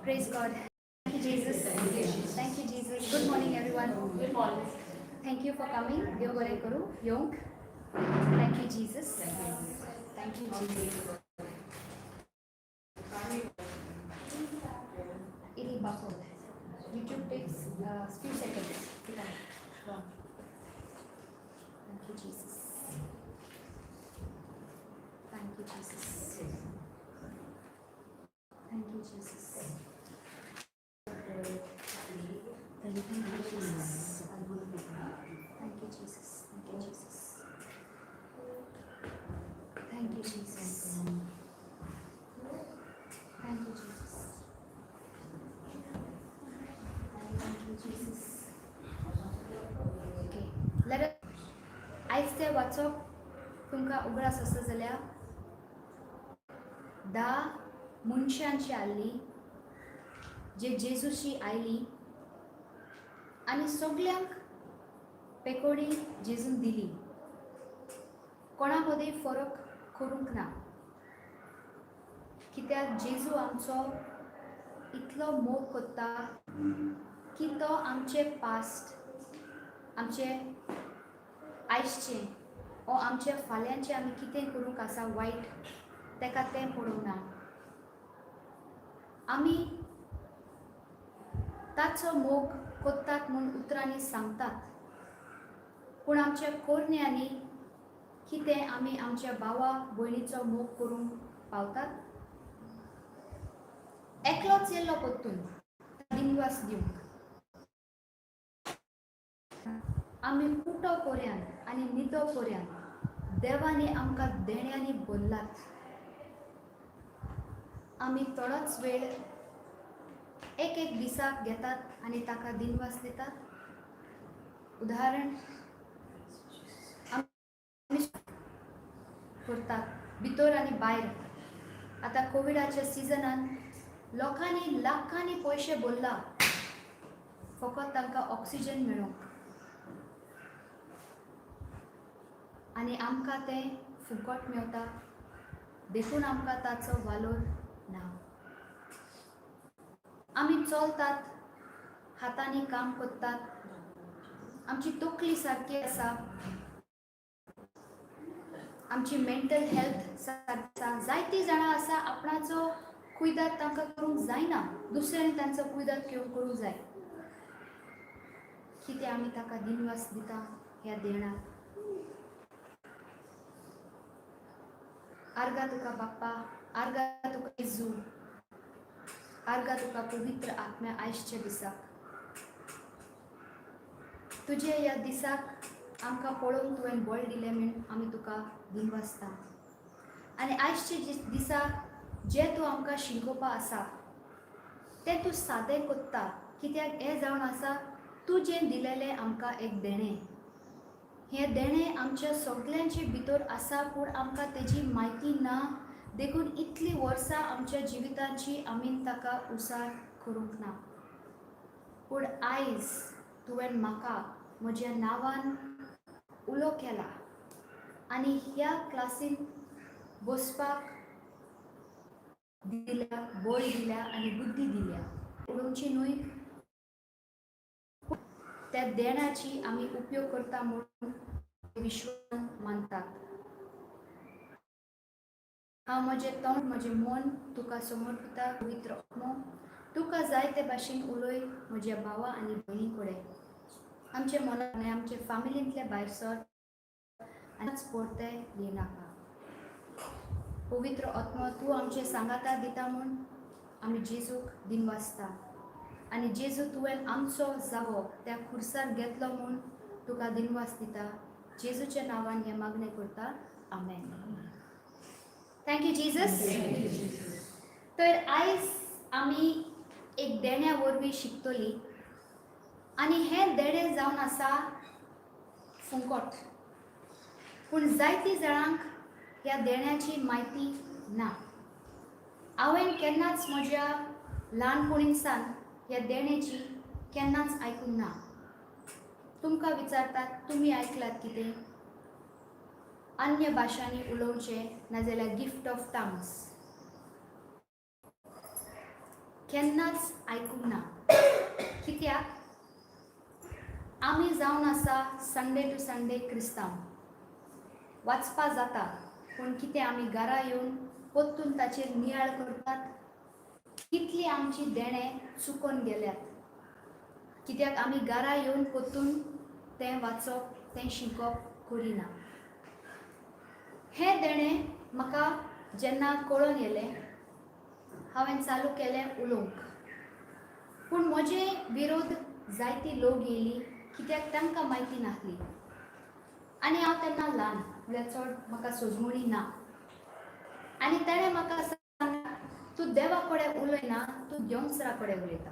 Praise God. Thank you, Jesus. Thank you, Jesus. Good morning, everyone. Good morning. Thank you for coming. देव बरें करूं येवंक. Thank you, Jesus. Thank you, Jesus. It'll buffer. YouTube takes few seconds to come. Thank you, Jesus. Thank you, Jesus. Thank you, Jesus. Thank you, Jesus. Thank you, Jesus. Thank you, Jesus. Thank you, Jesus. Thank you, Jesus. Thank you, Jesus. Okay. Let us आयज तें वाचप तुमकां उगडास आसा जाल्यार, 10 मनशांची आहली जे जेजूशी आयली आनी सगल्यांक पेकोडी जेजून दिली. कोणा मदीं फरक करूंक ना, कित्याक जेजू आमचो इतलो मोग करता की तो आमचे पास्ट, आमचे आयजचें ओ आमचे फाल्यांचें आमी कितें करूंक आसा वायट, तेका तें पळोवंक ना. आमी ताचो मोग कोत्तात म्हूण उतरांनी सांगतात, पूण आमच्या कोरण्यांनी कितें आमी आमच्या भावा भयणीचो मोग करूंक पावतात? एकलोच येयल्लो परतून दिनवास दिवंक. आमी उठो पर्यान आनी न्हिदो पर्यान देवांनी आमकां देण्यांनी भरलात. आमी थोडोच वेळ एक एक दिसाक घेतात आनी ताका दिनवास दितात. उदाहरण, आमी करतात भितर आनी भायर. आतां कोविडाच्या सिजनान लोकांनी लाखांनी पयशे भरला फकत तांकां ऑक्सिजन मेळोंक आनी आमकां तें फुकट मेवता, देखून आमकां ताचो वालोर ना. आमी चलतात, हातांनी काम करतात, आमची तकली सारकी आसा, आमची मेंटल हेल्थ सारकी आसा. जायतीं जाणां आसा, आपणाचो कुयदाद तांकां करूंक जायना, दुसऱ्यांनी तांचो कुयदाद करूंक जाय. कितें आमी ताका दिनवास दिता ह्या देणाक? आर्गा तुका बाप्पा, आर्गा तुका जेजू, आर्गा तुका पवित्र आत्म्या. आयजच्या दिसाक, तुजे ह्या दिसाक आमकां पळोवन तुवें बळ दिलें म्हूण आमी तुका दिनवासता. आनी आयजच्या दिसा जें तूं आमकां शिकोवपा आसा तें तूं सादें कोत्ता, कित्याक हें जावन आसा तुजें दिलेलें आमकां एक देणें. हें देणें आमच्या सगल्यांचे भितर आसा, पूण आमकां तेजी म्हायती ना, देखून इतलीं वर्सां आमच्या जिविताची आमी ताका उसार करूंक ना. पूण आयज तुवें म्हाका म्हज्या नांवान उलो केला आनी ह्या क्लासीन बसपाक दिल्या, बळ दिल्या आनी बुद्धी दिल्या. उडोवची न्हय, त्या देण्याची आमी उपयोग करता म्हणून विश्वास मानतात. हांव म्हजें तोंड, म्हजें मन तुका समर्पिता. पवित्र आत्मो, तुका जाय ते भाशेन उलय म्हज्या भावा आनी भयणी कडेन. आमचे मनान आनी आमचे फामिलींतले भायर सर आनी परते येनाका. पवित्र आत्मो, तूं आमचे सांगाता दिता म्हूण आमी जेजूक दिनवासता. आनी जेजू, तुवें आमचो जागो त्या खुर्सार घेतलो म्हूण तुका दिनवास दिता. जेजूच्या नांवान हें मागणें करता. आमेन. Thank you Jesus. तर आयज आमी एक देण्या वरवीं शिकतली आनी हें देणें जावन आसा फुंकट. पूण जायतीं जाणांक ह्या देण्याची म्हायती ना. हांवें केन्नाच म्हज्या ल्हानपणीसान ह्या देण्याची केन्नाच आयकूंक ना. तुमकां विचारतात, तुमी आयकलात कितें अन्य भाशांनी उलोवचें नाजाल्यार गिफ्ट ऑफ टंग्स? केन्नाच आयकूंक ना. कित्याक आमी जावन आसा संडे टू संडे क्रिस्तांव, वाचपा जाता, पूण कितें आमी घरा येवन परतून ताचेर नियाळ करतात? कितली आमची देणें चुकोन गेल्यात, कित्याक आमी घरा येवन परतून तें वाचप, तें शिकप करिना. हें देणें म्हाका जेन्ना कळोन येयलें, हांवें चालू केलें उलोवंक. पूण म्हजे विरोध जायती लोक येयली, कित्याक तांकां म्हायती नासली आनी हांव तेन्ना ल्हान, म्हळ्यार चड म्हाका सोजमणी ना. आनी ताणें म्हाका सांगलें, तूं देवा कडेन उलयना, तूं देंवचारा कडेन उलयता.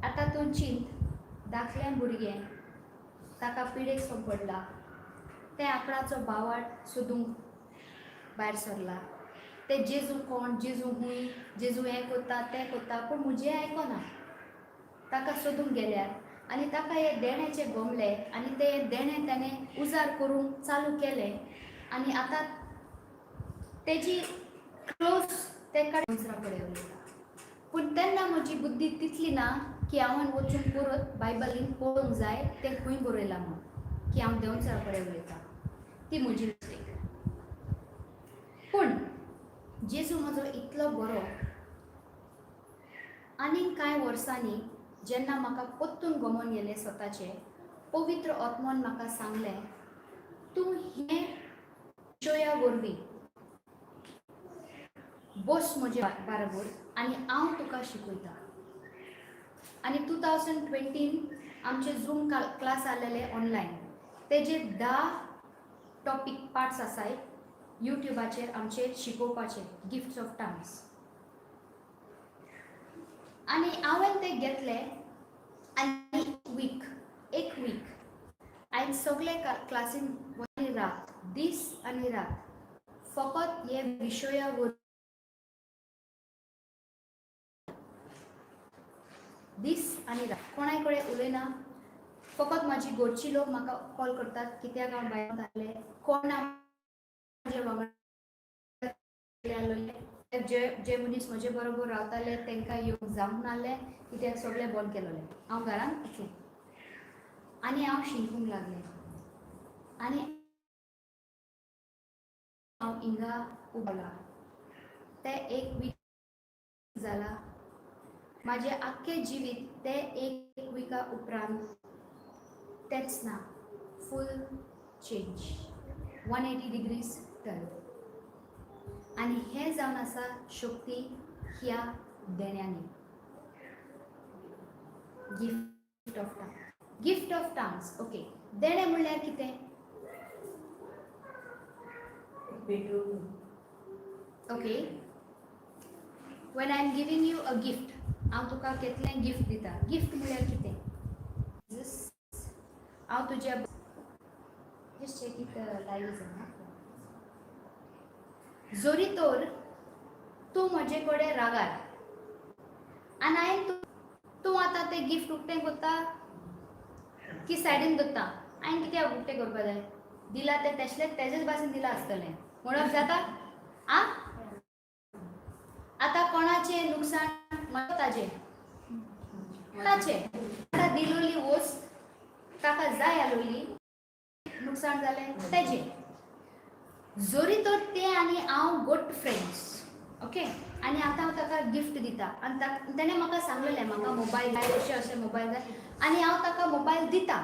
आतां तूं चिंत, धाकलें भुरगें, ताका पिडेक सोंपडला, तें आपणाचो भावार्त सोदूंक भायर सरला. तें जेजू कोण, जेजू हूंय, जेजू हें कोत्ता, तें कोत्ता, पूण म्हजें आयकना. ताका सोदूंक गेल्यार आनी ताका हें देण्याचें गोमलें आनी तें देणें ताणें उजार करूंक चालू केलें आनी आतां तेजी क्लोज तेका दुसऱ्या कडेन उलयता. पूण तेन्ना म्हजी बुद्धी तितली ना की हांवें वचून परत बायबलीन पळोवंक जाय तें खंय बरयलां म्हूण की हांव देंवचारा कडेन उलयतां. ती म्हजी मिस्टेक. पूण जेजू म्हजो इतलो बरो, आनीक कांय वर्सांनी जेन्ना म्हाका परतून गमोन येयलें स्वताचें, पवित्र आत्मोन म्हाका सांगलें, तूं हें विशया वरवीं बस म्हजे बाराबर आनी हांव तुका शिकयता. आनी 2020 आमचे झूम क्लास आसलेले ऑनलायन, तेजे 10 टॉपीक पार्ट्स आसाय युट्यूबाचेर आमचे शिकोवपाचे गिफ्ट्स ऑफ टंग्स. आनी हांवें ते घेतले आनी वीक एक वीक हांवें सगळे क्लासीन आनी रात, दीस आनी रात फकत हे विशया वरवीं दीस आनी रात कोणाय कडेन उलयना. फकत म्हाजी घरची लोक म्हाका कॉल करतात कित्याक हांव भायर वतालें, कोण ना म्हजे वांगडा आसलेले. जे जे मनीस म्हजे बरोबर रावताले तांकां येवंक जावंक नासलें, कित्याक सगळें बंद केलेलें. हांव घरांत एकलें आनी हांव शिकूंक लागलें आनी हांव हिंगा उबला. ते एक वीक जाला, म्हाजें आख्खें जिवीत ते एक विका उपरांत तेंच ना, full change, 180 degrees turn. आनी हें जावन आसा शक्ती ह्या देण्यांनी, gift of tongue, gift of tongues. Okay, देणें म्हणल्यार कितें? भेटवस्तू. Okay, when I am giving you a gift, हांव तुका केतलें गिफ्ट दिता. गिफ्ट म्हणल्यार कितें? हांव तुज्या, just check it, live is. जोरी तर तूं म्हजे कडेन रागार आनी हांवें तूं आतां तें गिफ्ट उक्तें करता की सायडीन दवरता? हांवें कित्याक उक्तें करपा जाय? दिला तें तेसलें तेजेच भाशेन दिलां आसतलें म्हणप जाता. आ आतां कोणाचें नुकसान? ताजें, ताचें. आतां दिलोली वस्त ताका जाय आसलोली, नुकसान जालें तेजें. जोरी तर तें आनी हांव गुड फ्रेंड्स, ओके, आनी आतां हांव ताका गिफ्ट दिता आनी तेणें म्हाका सांगलेलें म्हाका मोबायल जाय, अशें अशें मोबायल जाय, आनी हांव ताका मोबायल दिता.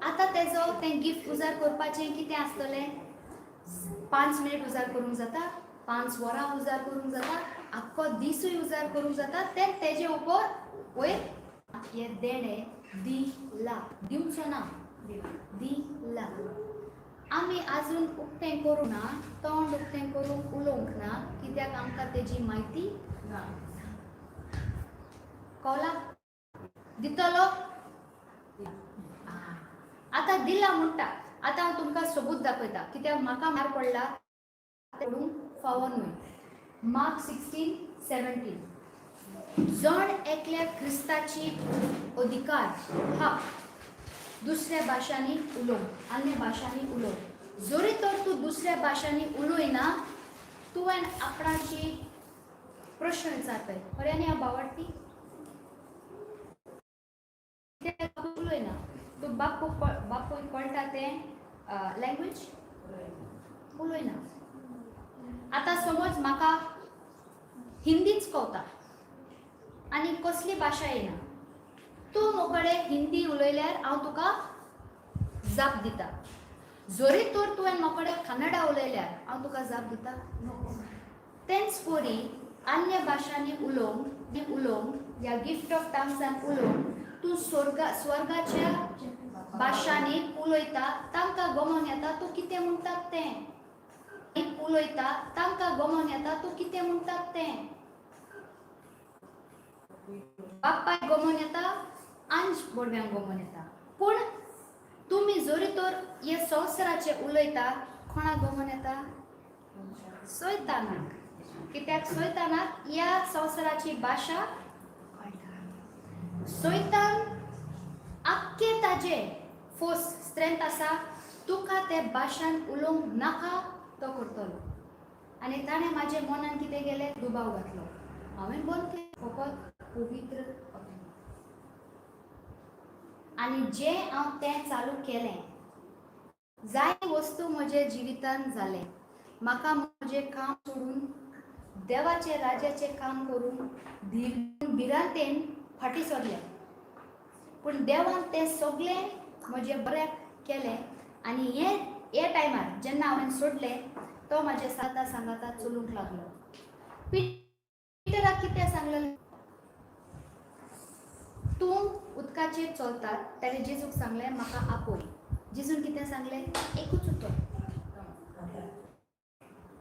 आतां तेजो तें गिफ्ट उजार करपाचें कितें आसतलें? 5 मिनीट उजार करूंक जाता, 5 वरां उजार करूंक जाता, आख्खो दिसूय उजार करूंक जाता. तें तेजे उपर वयर. हें देणें दिला, दिवचो ना, दिला. आमी आजून उक्तें करूं ना, तोंड उक्तें करूंक उलोवंक ना, कित्याक आमकां तेजी म्हायती ना. कळ्ळा? दितलो आतां दिला म्हणटा. आतां हांव तुमकां सबूत दाखयता, कित्याक म्हाका मार पडला पडूंक फावो न्हय. मार्क 16:17. जण एकल्या क्रिस्ताची अधिकार हक दुसऱ्या भाशांनी उलोवंक, अन्य भाशांनी उलोवंक. जरी तर तूं दुसऱ्या भाशांनी उलयना, तुवें आपणाची प्रश्न विचारताय, खऱ्यांनी हांव भावार्थी कित्याक उलयना तूं? बापूक बापूय कळटा तें लँग्वेज उलयना. आतां समज म्हाका हिंदीच कळटा आनी कसली भाशा येना. तूं म्हजे हिंदी उलयल्यार हांव तुका जाप दिता. जरी तर तुवें म्हाका कन्नडा उलयल्यार हांव तुका जाप दिता. तेंच परी अन्य भाशांनी उलोवंक उलोवंक या गिफ्ट ऑफ टंग्सान उलोवंक तूं स्वर्गाच्या भाशांनी उलयता, तांकां गमोन येता तूं कितें म्हणटात तें. उलयता, तांकां गमोन येता तूं कितें म्हणटात तें. बापायक गमोन येता, आंज बोडव्यांक गमोन येता. पूण तुमी जरी तर हे संवसाराचे उलयता, कोणाक गमोन येता? सैतानाक. कित्याक सैतानाक ह्या संवसाराची भाशा कळटा. सैतान आख्खे ताजे फोर्स स्ट्रेंथ आसा, तुका ते भाशान उलोवंक नाका तो करतलो. आनी ताणें म्हाजे मनान कितें केलें? दुबाव घातलो. हांवें बंद केलें, फकत पवित्र आत्मो. आनी जें हांव तें चालू केलें, जाय वस्तू म्हज्या जिवितान जालें. म्हाका म्हजें काम सोडून देवाचें राज्याचें काम करूंक भिरांतेन फाटीं सरलें. पूण देवान तें सगळें म्हजें बऱ्याक केलें. आनी हे हे टायमार जेन्ना हांवें सोडलें, तो म्हाज्या सांगाता सांगाता चलूंक लागलो. पिटराक कितें सांगलें? तूं उदकाचेर चलतात. ताणें जेजूक सांगलें, म्हाका आपोय. जेजून कितें सांगलें? एकूच उतर,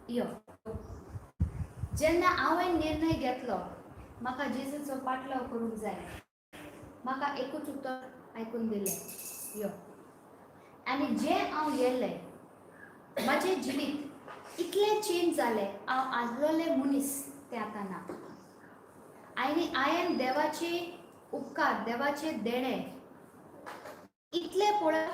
यो. जेन्ना हांवें निर्णय घेतलो म्हाका जेजूचो पाटलाव करूंक जाय, म्हाका एकूच उतर आयकून दिलें, यो. आनी जें हांव येयलें, म्हाजें जिवीत इतलें चेंज जालें. हांव आसलोलें मनीस तें आतां ना. आनी हांवें देवाचे उपकार, देवाचे देणें इतलें पळय.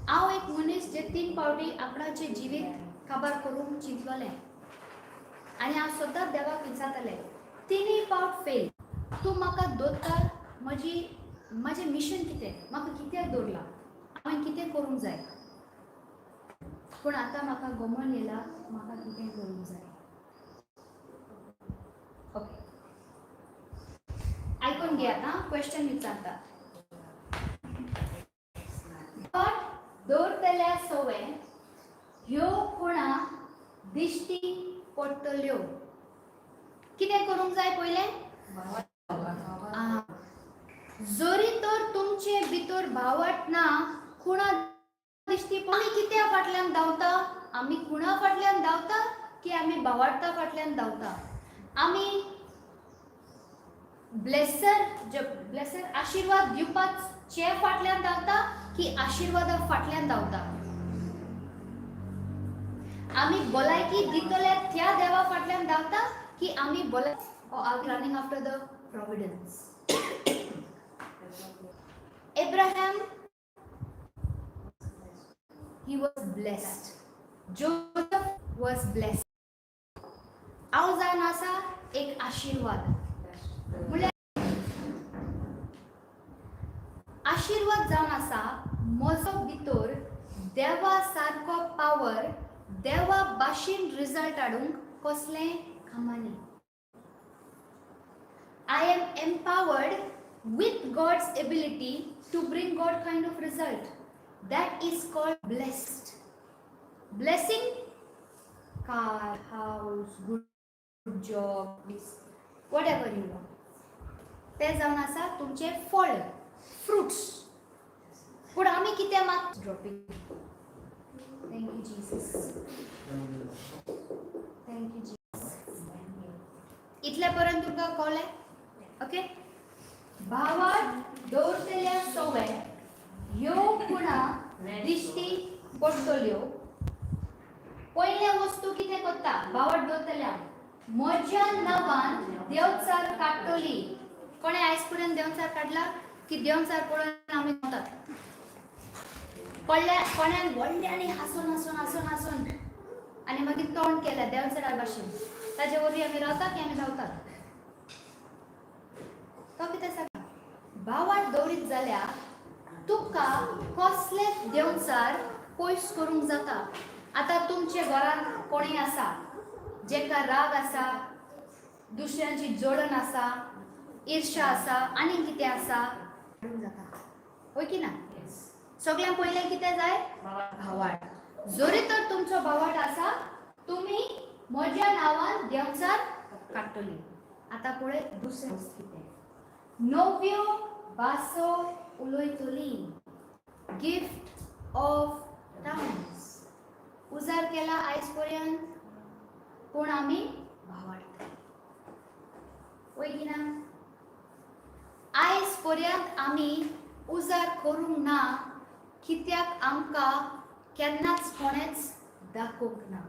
हांव एक मनीस जे तीन पावटी आपणाचें जिवीत काबार करूंक चिंतलोलें आनी हांव सदांच देवाक विचारतालें, तिनूय पावट फेल, तूं म्हाका दवरता, म्हजें मिशन कितें? म्हाका कित्याक दवरला? हांवें कितें करूंक जाय? पूण आतां म्हाका गमन येयला म्हाका कितें करूंक जाय. ओके, आयकून घेयात. आं, क्वेश्चन विचारता. बट दवरतल्या सवे ह्यो खुणा दिश्टी पडटल्यो. कितें करूंक जाय पयलें? आं. जरी तर तुमचे भितर भावार्थ ना, खुणा दिश्टी. आमी कित्या फाटल्यान धांवता? आमी खुणा फाटल्यान धांवता की आमी भावार्था फाटल्यान धांवता? आमी ब्लेसर, ब्लेसर आशिर्वाद दिवपाचे फाटल्यान धांवता की आशिर्वादा फाटल्यान धांवता? आमी भलायकी दितले त्या देवा फाटल्यान धांवता की आमी भलाय are running after the providence? Abraham, he was blessed. Joseph was blessed. हांव जावन आसा एक आशिर्वाद. म्हणल्यार आशिर्वाद जावन आसा म्हजो भितर देवा सारको पावर, देवा भाशेन रिजल्ट हाडूंक कसलें कामांनी. I am empowered with God's ability to bring God kind of result. That is called blessed. Blessing, car, house, good job, whatever you want. ते जावन आसा तुमचे फळ, फ्रुट्स. पूण आमी कितें माग dropping. Thank you, Jesus. Thank you, Jesus. इतले पर्यंत तुमकां कळ्ळें? ओके. भावार्थ दवरतल्या सवे ह्यो खुणा दिश्टी पडटल्यो. पयलें वस्तू कितें करता भावार्थ दवरतल्या? म्हज्या नांवान देंवचार काडटली. कोणें आयज पर्यंत देंवचार काडला की देंवचार पळोवन आमी वतात पडल्या? कोण्यान व्हडल्यांनी हांसून हांसून हांसून हांसून आनी मागीर तोंड केलें देंवचारा भाशेन. ताजे वरवीं आमी रावतात की आमी धांवतात. तो कितें सांगता, भावार्थ दवरीत जाल्यार तुका कसलेच देंवचार पयस करूंक जाता. आतां तुमच्या घरांत कोणूय आसा जेका राग आसा, दुसऱ्यांची जळण आसा, इर्शा आसा, आनी कितें आसा, जाता हय की ना? सगळ्यांत पयलें कितें जाय? भावार्थ. जरी तर तुमचो भावार्थ आसा, तुमी म्हज्या नांवान देंवचार काडटली. आतां पळय दुसरें कितें, नव्यो भासो उलयतली, गिफ्ट ऑफ टंग्स. उजार केला आयज पर्यंत, पूण आमी भावार्थ वय की ना? आयज पर्यंत आमी उजार करूंक ना, कित्याक आमकां केन्नाच कोणेच दाखोवंक ना.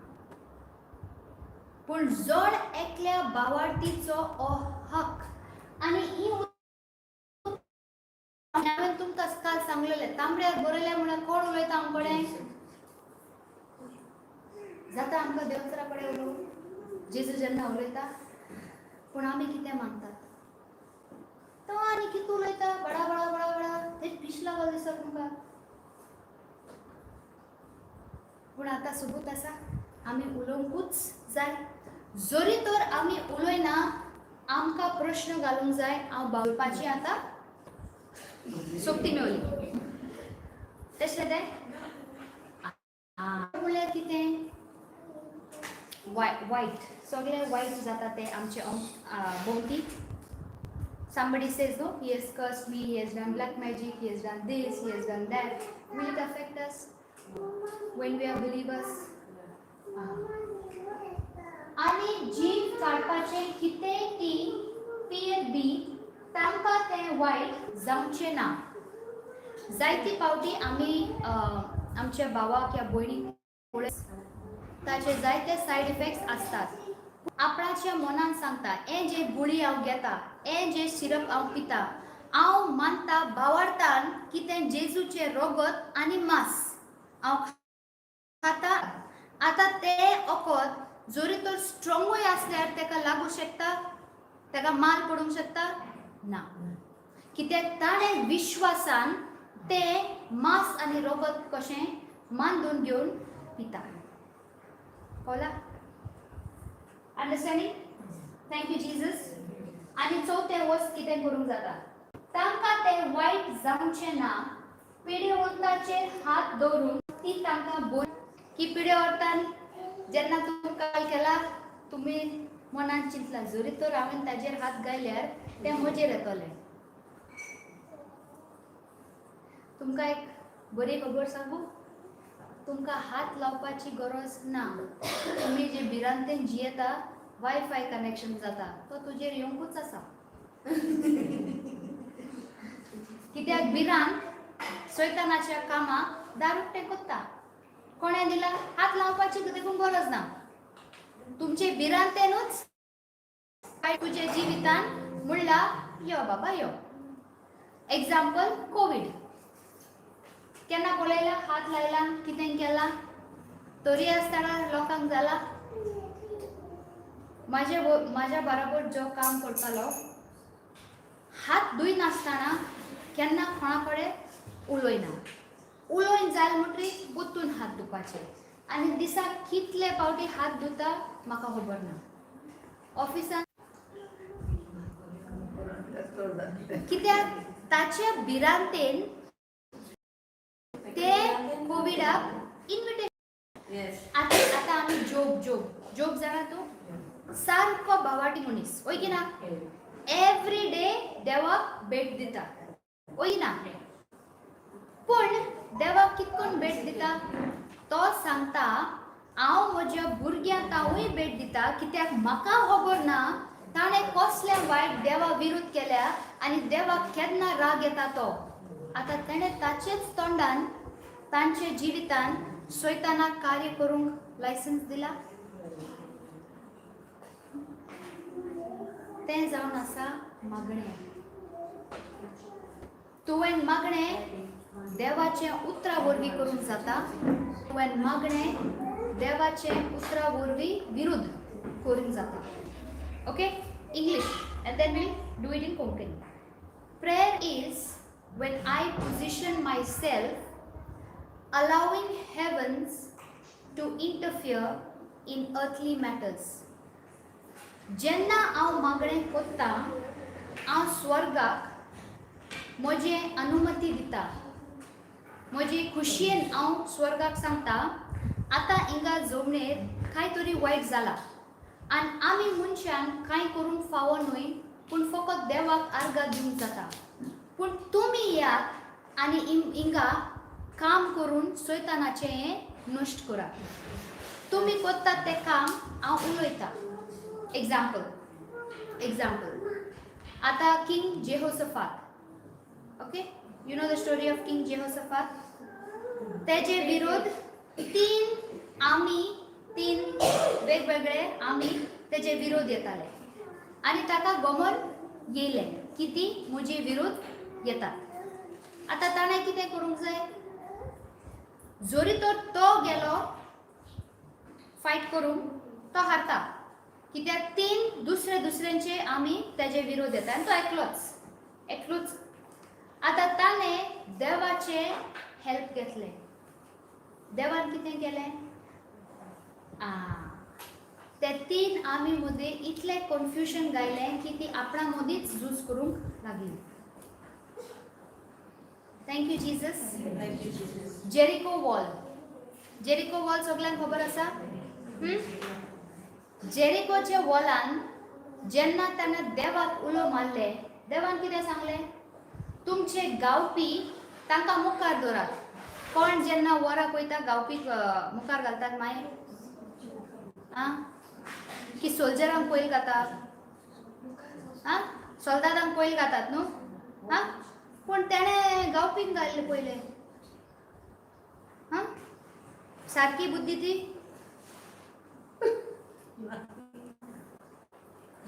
पूण जण एकल्या भावार्थीचो हो हक. आनी ही हांवें तुमकां काल सांगलेलें, तांबड्यार बरयलें म्हणल्यार कोण उलयता आमकडे? जाता आमकां देवचारा कडेन उलोवंक, जेजू जेन्ना उलयता, पूण आमी कितें मानतात? तो आनी कितें उलयता, बडा बडा बडा बडा, ते पिशला गो दिसता तुमकां. पूण आतां सबूत आसा, आमी उलोवंकूच जाय. जरी तर आमी उलयना, आमकां प्रश्न घालूंक जाय, हांव बावपाची आतां सोंपती मेवली. तशें तें म्हणल्यार कितें, वायट, सगळें वायट जाता तें आमचे भोंवती. Somebody says, no, he has cursed me, he has done black magic, he has done this, he has done that. Will it affect us when we are believers? आनी जीव काडपाचें कितेंय ती पियेत बी, तांकां तें वायट जावचें ना. जायती फावटी आमी आमच्या भावाक या भयणीक पळय, ताचे जायते सायड इफेक्ट्स आसतात. आपणाच्या मनान सांगता, हें जे गुळी हांव घेता, हें जे सिरप हांव पिता, हांव मानता भावार्थान की तें जेजूचें रगत आनी मांस हांव खाता. आतां तें वखद जरी तर स्ट्रोंगूय आसल्यार तेका लागूं शकता, तेका माल पडूंक शकता ना, कित्याक ताणें विश्वासान तें मांस आनी रगत कशें मानून घेवन पिता. कळ्ळा? Understanding? Thank you Jesus. आनी चवथें वस्त कितें करूंक जाता, तांकां तें वायट जावचें ना. पिडेवंताचेर हात दवरून ती तांकां बोल की पिडेवंतान जेन्ना तुमकां केला, तुमी मनान चिंतला जरी तर हांवें ताजेर हात घाल्यार तें म्हजेर येतलें. तुमकां एक बरी खबर सांगू, तुमकां हात लावपाची गरज ना. तुमी जे भिरांतेन जियेता, वायफाय कनेक्शन जाता तो तुजेर येवंकूच आसा. कित्याक भिरांत सैतानाच्या कामाक दार उक्तें कोत्ता. कोणें दिला हात लावपाची देखून गरज ना. तुमचे भिरांतेनूच तुज्या जिवितान म्हणला यो बाबा यो. एग्जाम्पल कोवीड, केन्ना पळयला हात लायला कितें केलां तरी आसतना लोकांक जाला. म्हाज्या बराबर जो काम करतालो, हात धुय नासतना केन्ना कोणा कडेन उलयना. उलोवन जालें म्हणटकीर परतून हात धुवपाचे. आनी दिसाक कितले फावटी हात धुता म्हाका खबर ना. ऑफिसान कित्याक ताच्या भिरांतेन ते कोविडाक इन्विटेशन. आतां आतां आमी जोब जोब जोब जाणा तूं, सारको भावाटी मनीस वय की ना? एवरी डे देवाक भेट दिता वय ना? पूण देवाक कितकोन भेट दिता? तो सांगता हांव म्हज्या भुरग्यांक हांवूय भेट दिता, कित्याक म्हाका खबर ना ताणें कसलें वायट देवा विरुद्ध केल्या आनी देवाक केन्ना राग येता तो. आतां तेणें ताचेच तोंडान तांच्या जिवितान सैतानाक कार्य करूंक लायसन्स दिला. तें जावन आसा मागणें. तुवें मागणें देवाचें उतरा वरवीं करूंक जाता. तुवें मागणें देवाचें उतरा वरवीं विरुद्ध करूंक जाता. Okay, English and then we'll do it in Konkani. Prayer is when I position myself allowing heavens to interfere in earthly matters. जेन्ना हांव मागणें कोत्ता, हांव स्वर्गाक म्हजे अनुमती दिता. म्हजी खुशयेन हांव स्वर्गाक सांगता, आतां हिंगा जमणेर कांय तरी वायट जाला आनी आमी मनशान कांय करूंक फावो न्हय, पूण फकत देवाक आर्गां दिवंक जाता. पूण तुमी येयात आनी हिंगा काम करून सैतानाचें हें नश्ट करात. तुमी करतात तें काम हांव उलयतां. एग्जाम्पल, एग्जाम्पल, आतां King Jehoshaphat. Okay, you know the story of King Jehoshaphat. तेजे विरोध तीन आमी, तीन वेगवेगळे आमी तेजे विरोध येताले आनी ताका गमन येयलें की ती म्हजे विरोध येतात. आतां ताणें कितें करूंक जाय? जरी तर तो गेलो फायट करूंक, तो हारता, कित्याक तीन दुसरे दुसऱ्यांचे आमी तेजे विरोध येता आनी तो एकलोच एकलोच. आतां ताणें देवाचें हेल्प घेतलें. देवान कितें केलें? आ ते तीन आमी मदीं इतलें कन्फ्युजन घायलें की ती आपणा मदींच झूज करूंक लागली. Thank you Jesus. Thank you, Jesus. Jericho wall. Jericho wall सगल्यांक खबर आसा? जेरिकोच्या वॉलान जेन्ना ताणें देवाक उलो मारले, देवान कितें सांगलें? तुमचे गावपी तांकां मुखार दवरात. कोण जेन्ना वराक वयता, गावपी मुखार घालतात मागीर आं की सोल्जरांक पयलीं घातात? आं, सोल्दादांक पयलीं घातात न्हू? आं, पूण तेणें गावपीक घाल्लें पयलें. आं, सारकी बुद्धी ती.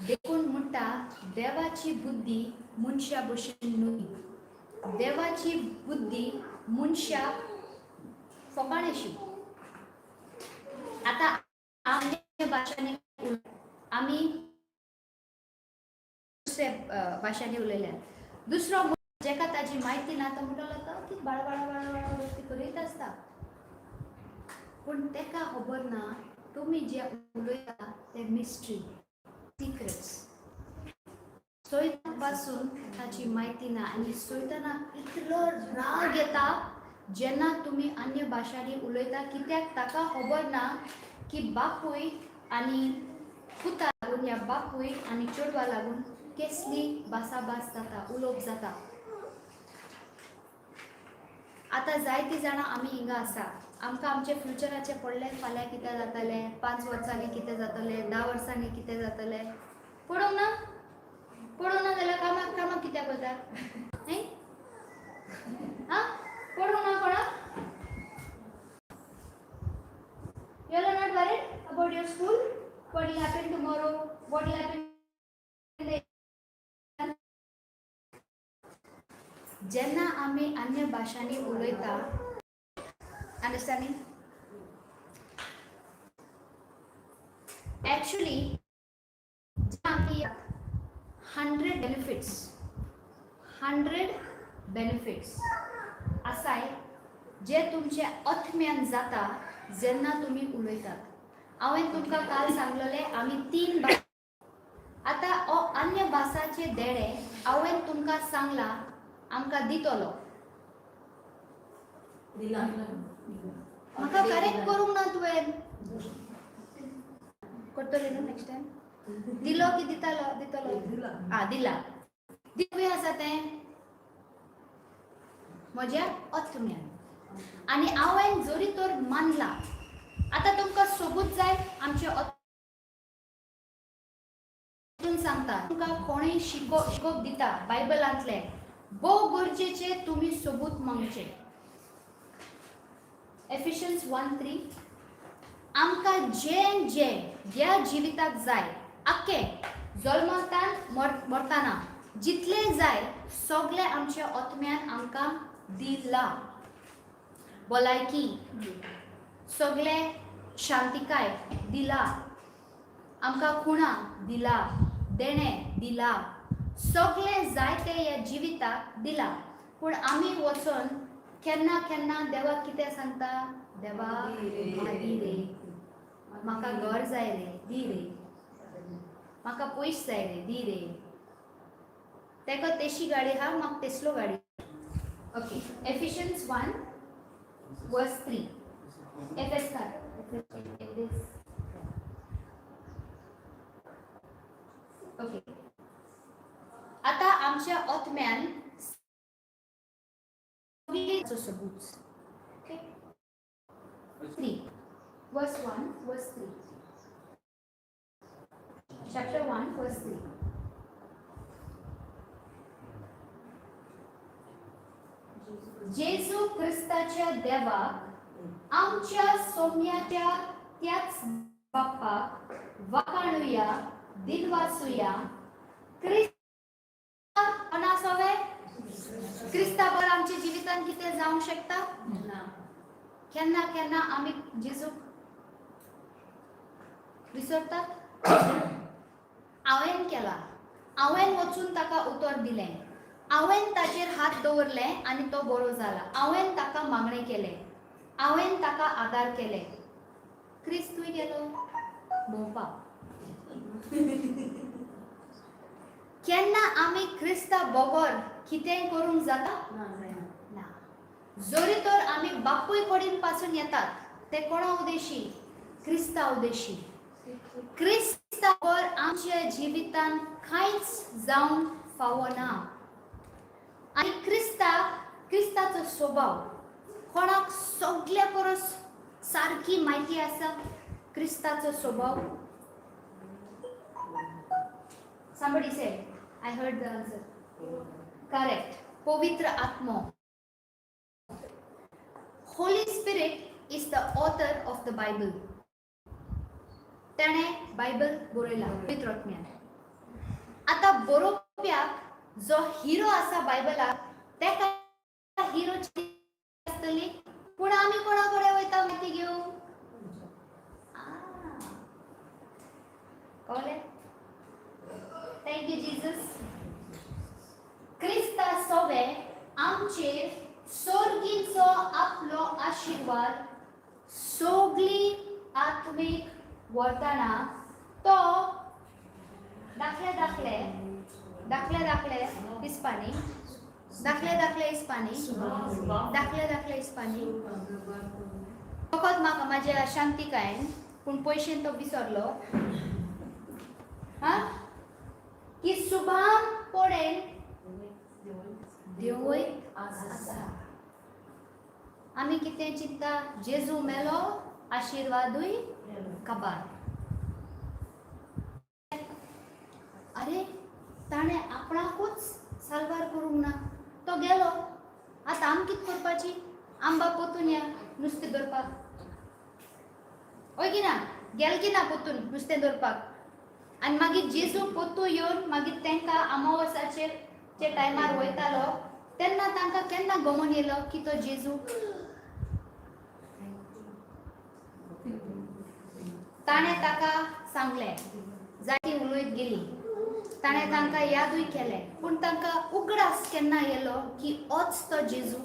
देखून म्हणटा, देवाची बुद्धी मनशा भशेन न्हय. देवाची बुद्धी मनशाक फकाणेशी. आतां आमच्या भाशांनी, आमी दुसऱ्या भाशांनी उलयल्या, दुसरो जेका ताजी म्हायती ना, तो म्हणटलो की बाळ बाळ बाळ बाळ गोश्टी करीत आसता. पूण तेका खबर ना, तुमी जे उलयता ते मिस्ट्री, सिक्रेट्स. सैताना पासून ताची म्हायती ना आनी सैतानाक इतलो राग येता जेन्ना तुमी अन्य भाशांनी उलयता, कित्याक ताका खबर ना की बापूय आनी पुता लागून या बापूय आनी चेडवा लागून केसली भासाभास जाता, उलोवप जाता. आतां जायतीं जाणां आमी हिंगा आसा, आमकां आमच्या फ्युचराचें पडलें. फाल्यां कितें जातलें, 5 वर्सांनी कितें जातलें, 10 वर्सांनी कितें जातलें, पडूंक ना? पडूंक ना जाल्यार कामाक कामाक कित्याक वता? न्ही? आं, पडूंक ना कोणाक? You are not worried about your school? What will happen tomorrow? What will happen in the जेन्ना आमी अन्य भाशांनी उलयता, अंडरस्टँडींग? एक्चुअली आमी 100 बेनिफिट्स, 100 बेनिफिट्स आसाय जे तुमचे आत्म्यान जाता जेन्ना तुमी उलयतात. हांवें तुमकां काल सांगलेलें, आमी तीन आतां हो अन्य भासाचे देणे हांवें तुमकां सांगलां, आमकां दितलो. दिला. म्हाका करेक्ट करूंक ना तुवें. करतले न्हू नेक्स्ट टायम? दिलो की दितालो? दितलो. दिला. आ, दिला. दिवपी आसा तें म्हज्या आत्म्यान आनी हांवें जरी तर मानला. आतां तुमकां सबूत जाय? आमचे आतून सांगता तुमकां. कोणूय शिकोवप दिता बायबलांतलें, भोव गरजेचें तुमी सबूत मागचें. एफिशियन्स 1:3. आमकां जें जें ह्या जिविताक जाय, आख्खें जल्मतान मरतना जितलें जाय, सगळें आमच्या आत्म्यान आमकां दिलां. भलायकी, सगळें, शांतिकाय दिला. आमकां खुणा दिला, देणें दिला, सगळें जायतें ह्या जिविताक दिला, पूण आमी वचोन केन्ना केन्ना देवाक कितें सांगता? देवा दी रे, म्हाका घर जाय रे, दी रे, म्हाका पयशे जाय रे, दी रे. तेका तेशी गाडी आहा, म्हाका तेसलो गाडी. Okay, Ephesians 1 verse 3. एफेसकार. एफेस. ओके, आता आमच्या आत्म्यान सगळी सबूत. Okay, 3 verse 1 verse 3, chapter 1 verse 3. जेजू क्रिस्ताच्या देवाक, आमच्या सोम्याच्या त्याच बाप्पाक वाकाणुया, दिनवासुया. क्रिस्ता कोणा सोवे? क्रिस्ता बगर आमच्या जिवितान कितें जावंक शकता? ना. केन्ना केन्ना आमी जेजूक विसरतात. हांवें केला, हांवें वचून ताका उतर दिलें, हांवें ताचेर हात दवरले आनी तो बरो जाला, हांवें ताका मागणें केलें, हांवें ताका आदार केले. क्रिस्तूय गेलो भोंवपाक. केन्ना आमी क्रिस्ता बगर कितेंय करूंक जाता? ना, जायना. ना. जरी तर आमी बापूय कडेन पासून येतात, ते कोणा उदेशी? क्रिस्ता उदेशी. क्रिस्ता बगर आमच्या जिवितान कांयच जावंक फावना. आनी क्रिस्ताचो स्वभाव कोणाक सगल्या परस सारकी म्हायती आसा? क्रिस्ताचो स्वभाव. Somebody said, I heard the answer. Correct. पवित्र आत्मो. Holy Spirit is the author of the Bible. ताणें बायबल बरयला पवित्र आत्म्यान. आतां बरोवप्याक जो हिरो आसा बायबलाक, तेका हिरोची आसतली. पूण आमी कोणा कडेन वयता म्हायती घेवंक? कळ्ळें? Thank you Jesus. क्रिस्ता सोवे आमचेर सोर्गीचो आपलो आशिर्वाद सगळी आत्मीक वरताना तो दाखले दाखले दाखले दाखले इस्पानी, दाखले दाखले इस्पानी, दाखले दाखले इस्पानी. फकत म्हाका म्हाज्या शांतिकायेन, पूण पयशेन तो विसरलो. हा की सुभाम पडेन देवय आसा. आमी कितें चिंता? जेजू मेलो, आशिर्वादूय काबार. अरे, ताणें आपणाकूच साल्वार करूंक ना, तो गेलो. आतां आम कितें करपाची? आंबा पोतून या नुस्तें धरपाक? हय की ना? गेल की ना पोतून नुस्तें धरपाक? आनी मागीर जेजू पोतू येवन मागीर तांकां अमावसाचेर चे टायमार वयतालो, तेन्ना तांकां केन्ना गमन येयलो की तो जेजू? ताणें ताका सांगलें, जायती उलयत गेली. ताणें तांकां यादूय केलें, पूण तांकां उगडास केन्ना येयलो की होच तो जेजू?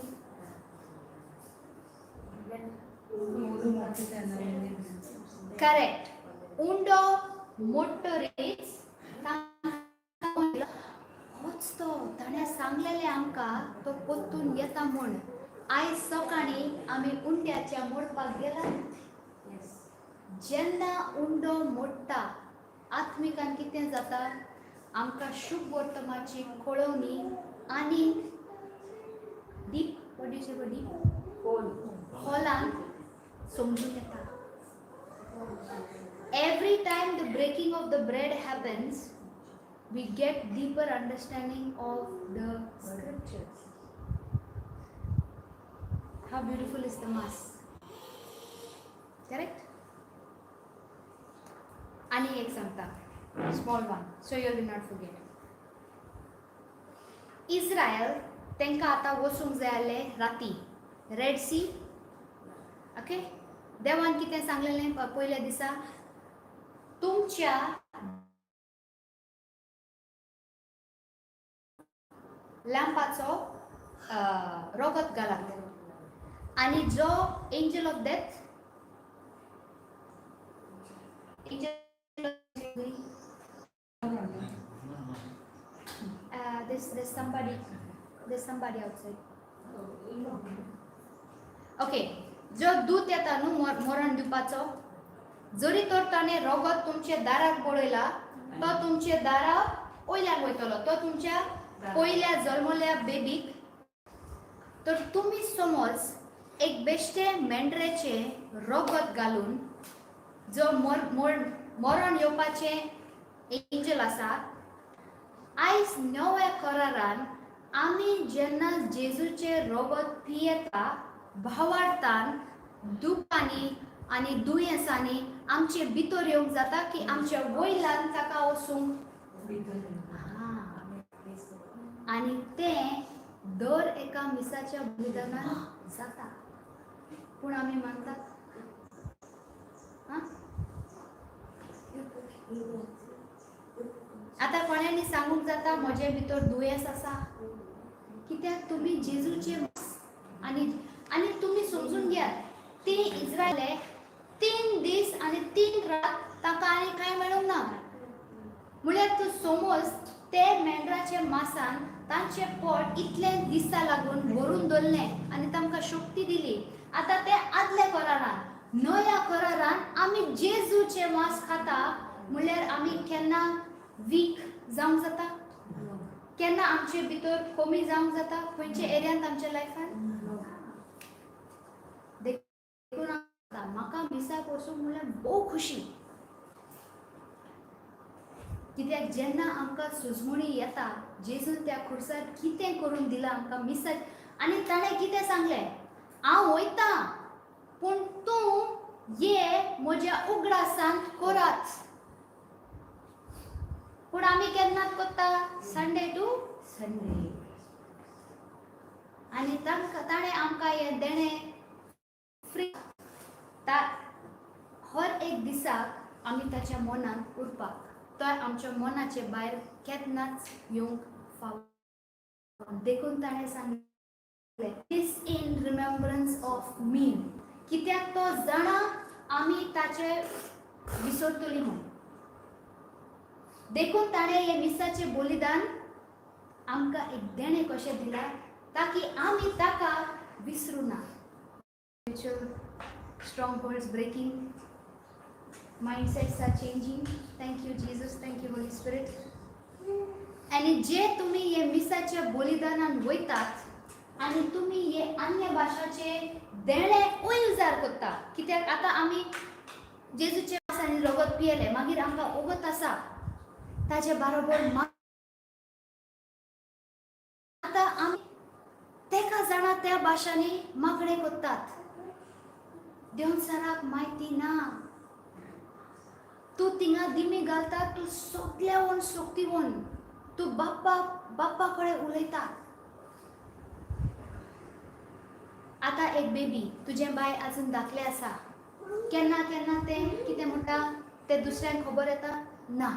करेक्ट. उंडो मोडटरीच होच तो. ताणें सांगलेलें आमकां तो परतून येता म्हूण. आयज सकाळीं आमी उंड्याच्या मोडपाक गेला. जेन्ना उंडो मोडटा, आत्मिकान कितें जाता? आमकां शुभ वर्तमाची कळोवणी आनी deep, what you say, deep खोलान समजून येता. Every time the breaking of the bread happens, we get deeper understanding of the scriptures. How beautiful is the Mass? Correct? आणि एक सांगता, small one, so you will not forget. Israel तांकां आतां वचूंक जाय आसलें राती, रेड सी. ओके, देवान कितें सांगलेलें पयल्या दिसा? तुमच्या लॅम्पाचो रगत घालात आनी जो angel of death, angel, there's somebody outside. Okay, जो दूत येता न्हू मरण दिवपाचो, जरी तर ताणें रगत तुमच्या दाराक पळयला, तो तुमच्या दारा वयल्यान वयतलो, तो तुमच्या पयल्या जल्मल्या बेबीक. तर तुमी समज एक बेश्टे मेंढरेचें रगत घालून जो मर मर मरण येवपाचें एंजल आसा, आयज नव्या करारान आमी जेन्ना जेजूचें रगत पियेता, भावार्थान दुखांनी आनी दुयेंसांनी आमचे भितर येवंक जाता की आमच्या वयल्यान ताका वचूंक. आनी तें दर एका मिसाच्या बलिदानान जाता, पूण आमी मानतात? आं, आतां कोणानी सांगूंक जाता म्हजे भितर दुयेंस आसा? कित्याक तुमी जेजूचे आनी आनी तुमी समजून घेयात, ती इज्रायले 3 दीस आनी 3 रात ताका आनी कांय मेळूंक ना. म्हळ्यार तूं समज, ते मेंढराच्या मासान तांचें पोट इतलें दिसा लागून भरून दवरलें आनी तांकां शक्ती दिली. आतां ते आदल्या करारान. नव्या करारान आमी जेजूचें मांस खाता म्हणल्यार आमी केन्ना वीक जावंक जाता? केन्ना आमचे भितर कमी जावंक जाता खंयच्या एरियांत आमच्या लायफान? देखून आतां म्हाका मिसाक वचूंक म्हणल्यार भोव खुशी, कित्याक जेन्ना आमकां सुजमुणी येता, जेजून त्या खुर्सार कितें करून दिलां आमकां मिसाक, आनी ताणें कितें सांगलें, हांव वयता पूण तूं ये म्हज्या उगडासान करात. पूण आमी केन्नाच करता? Sunday to Sunday. आनी तांकां ताणें आमकां हें देणें फ्री ता हर एक दिसाक आमी ताच्या मनांत उरपाक, तो आमच्या मनाचे भायर केन्नाच येवंक फावो. देखून ताणें सांगलें, "This in remembrance of me." कित्याक तो जाणा आमी ताचे विसरतली म्हूण. देखून ताणें हें मिसाचें बलिदान आमकां एक देणें कशें दिलां, ताकी आमी ताका विसरूं ना. Spiritual strongholds breaking, mindsets are changing. Thank you, Jesus. Thank you, Holy Spirit. आनी जे तुमी हे मिसाच्या बलिदानान वयतात आनी तुमी हे अन्य भाशाचे देणे उजार करता, कित्याक आतां आमी जेजूचे मांस आनी रगत पियेले, मागीर आमकां वगत आसा ताजे बरोबर. आतां आमी तेका जाणा त्या भाशांनी मागणें करतात, देंवचाराक म्हायती ना. तूं थिंगा दिमी घालता, तूं सगल्यावन शक्तीवन तूं बाप्पा बाप्पा कडेन उलयता. आतां एक बेबी, तुजें बाय आजून धाकलें आसा, केन्ना केन्ना तें कितें म्हणटा तें दुसऱ्यांक खबर येता ना,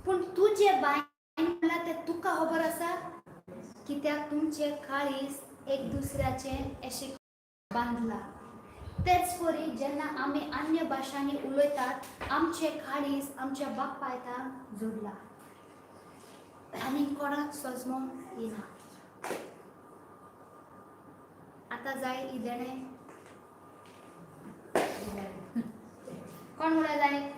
पूण तुजें बाय म्हणल्यार तें तुका खबर आसा, कित्याक तुमचें काळीज एक दुसऱ्याचें अशें बांदलां. तेच परी जेन्ना आमी अन्य भाशांनी उलयतात, आमचें काळीज आमच्या बापायता जोडलां आनी कोणाक सजमो येना. आतां जाय ही देणें? कोण म्हणल्यार जाय?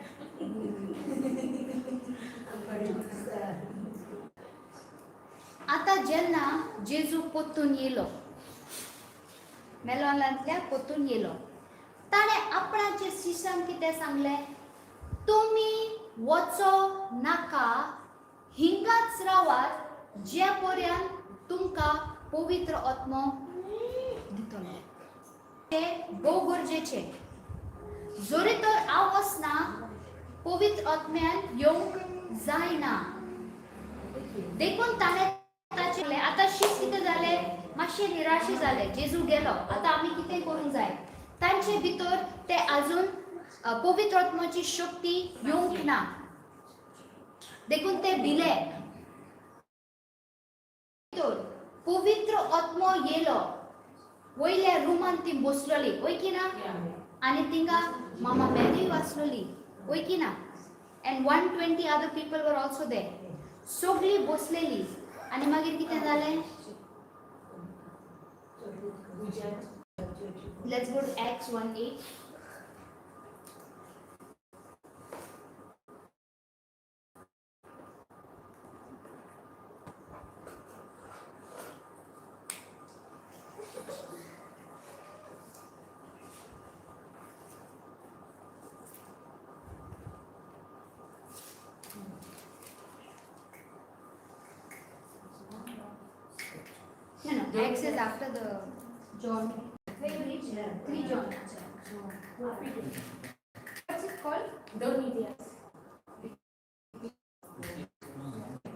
आतां जेन्ना जेजू परतून येयलो, मेलोनांतल्या परतून येयलो, ताणें आपणाचे शिश्यांक कितें सांगलें? तुमी वचो नाका, हिंगाच रावात जे पर्यंत तुमकां पवित्र आत्मो दितलो. तें भोव गरजेचें. जरी तर हांव वचना, पवित्र आत्म्यान येवंक जायना. देखून ताणें ताचे आतां शीत कितें जालें, मातशें निराशे जाले. जेजू गेलो, आतां आमी कितें करूंक जाय? तांचे भितर ते आजून पवित्र आत्माची शक्ती येवंक ना, देखून ते भिले. तर पवित्र आत्मो येयलो, वयल्या रुमान ती बसलोली, वय की ना? आनी थिंगा मामा मॅरी आसलोली, वय की ना? And 120 other people were also there. सगळीं बसलेली आनी मागीर कितें जालें? Let's go to Acts 1:8. No, Acts is after the John. Where you reach? 3 John. What's it called? Don't need yes.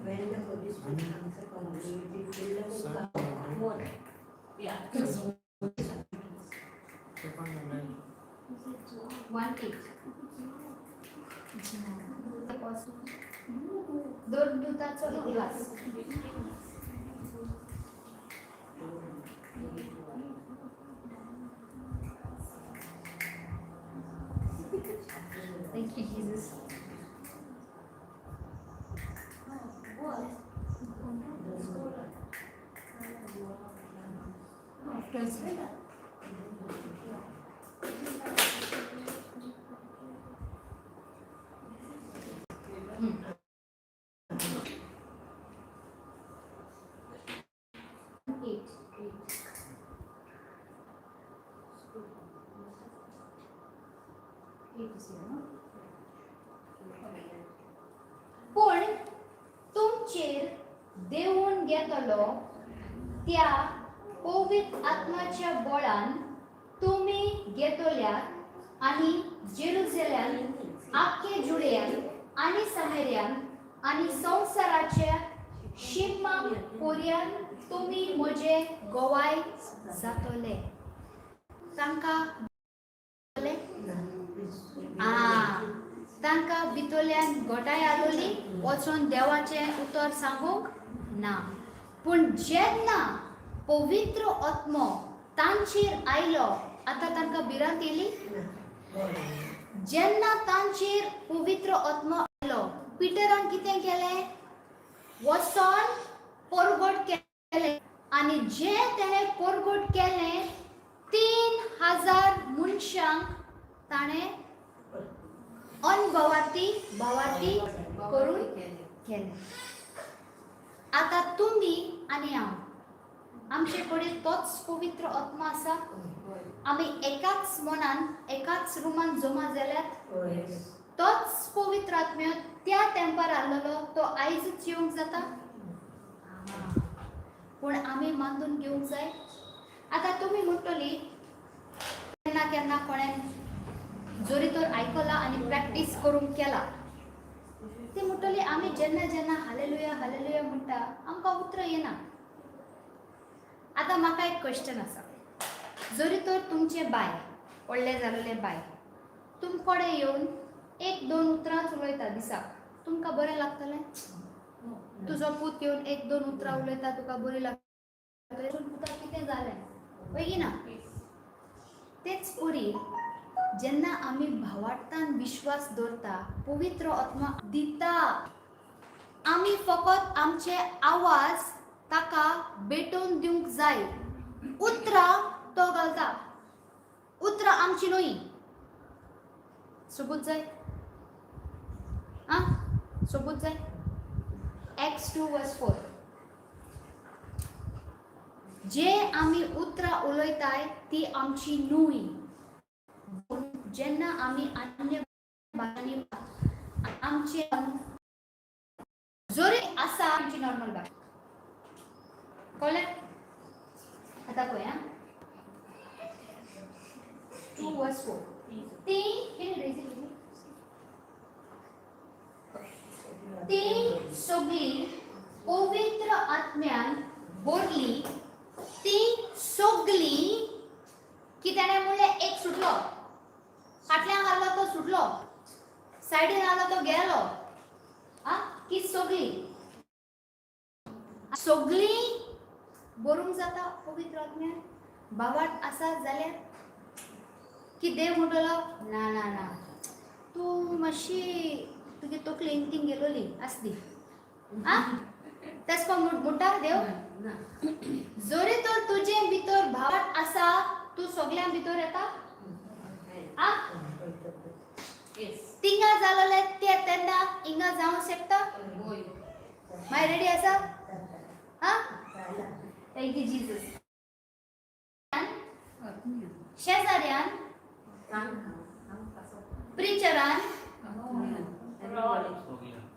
When the Holy Spirit comes upon you, you will be filled with power. More. Yeah. 1:8. दोन दुताचो इतिहास. Thank you, Jesus. 8. 8. 8 is here, no? पूण तुमचेर देवून घेतलो त्या पवित्र आत्माच्या बळान तुमी घेतल्यात आनी जेरुजल्यान, आख्खे जुड्यान आनी सामेऱ्यान आनी संवसाराच्या शिमा पोरयान तुमी म्हजे गोवाय जातले. तांकां तांकां भितरल्यान घटाय आसलोली वचोन देवाचें उतर सांगूंक ना. पूण जेन्ना पवित्र आत्मो तांचेर आयलो, आतां तांकां भिरांत येयली. जेन्ना तांचेर पवित्र आत्मो आयलो, पिटरान कितें केलें? वचोन परगट केलें आनी जे तेणें परगट केलें, 3000 मनशांक ताणें अनभवाती भावाती करून केलें. आतां तुमी आनी हांव, आमचे कडेन तोच पवित्र आत्मा आसा. आमी एकाच मनान एकाच रुमान जमा जाल्यात. तोच पवित्र आत्म्यो त्या तेंपार आसलेलो, तो आयजूच येवंक जाता, पूण आमी मानून घेवंक जाय. आतां तुमी म्हणटली, केन्ना केन्ना कोणें जरी तर आयकलां आनी प्रॅक्टीस करूंक केला, ती म्हणटली, आमी जेन्ना जेन्ना हालेलुया हालेलुया म्हणटा, आमकां उतरां येना. आतां म्हाका एक क्वेश्चन आसा. जरी तर तुमचें बाय, व्हडलें जालेलें बाय, तुमकडे येवन एक दोन उतरांच उलयता दिसाक, तुमकां बरें लागतलें? तुजो पूत येवन एक दोन उतरां उलयता, तुका बरी लागतलें? पुताक कितें जालें, वय की ना? तेच परी जेन्ना आमी भावार्थान विश्वास दवरता, पवित्र आत्मा दिता. आमी फकत आमचे आवाज ताका भेटोवन दिवंक जाय. उतरां तो घालता, उतरां आमची न्हय. सबूत जाय? आं, सबूत जाय? Acts 2 verse 4. जे आमी उतरां उलयताय ती आमची न्हय. जेन्ना आमी अन्य भाशांनी आमचे जरी आसा, आमची नॉर्मल भाशा. कळ्ळें? आतां पळय आं, 2 वर्स 4. ती can raise it? ती सगळी पवित्र आत्म्यान भरली. ती सगळी की ताणें म्हणलें, एक सुटलो. फाटल्यान घालो तो सुटलो, सायडीन आलो तो गेलो. आ की सगळी सगळी बरोवंक जाता पवित्र आत्म्यान भावार्थ आसा जाल्यार की देव म्हणटलो ना ना ना, तूं मातशी तुगे तकलेन थिंग गेलोली आसली. आ तेस कोण म्हणटा देव? ना. जरी तर तुजे भितर भावार्थ आसा, तूं सगळ्यां भितर येता. आ Yes. तिंगा जालोले ते तेन्ना हिंगा जावंक शकता. होय. मागीर रेडी आसा? आ thank you Jesus. शेजाऱ्यान, प्रिचरान,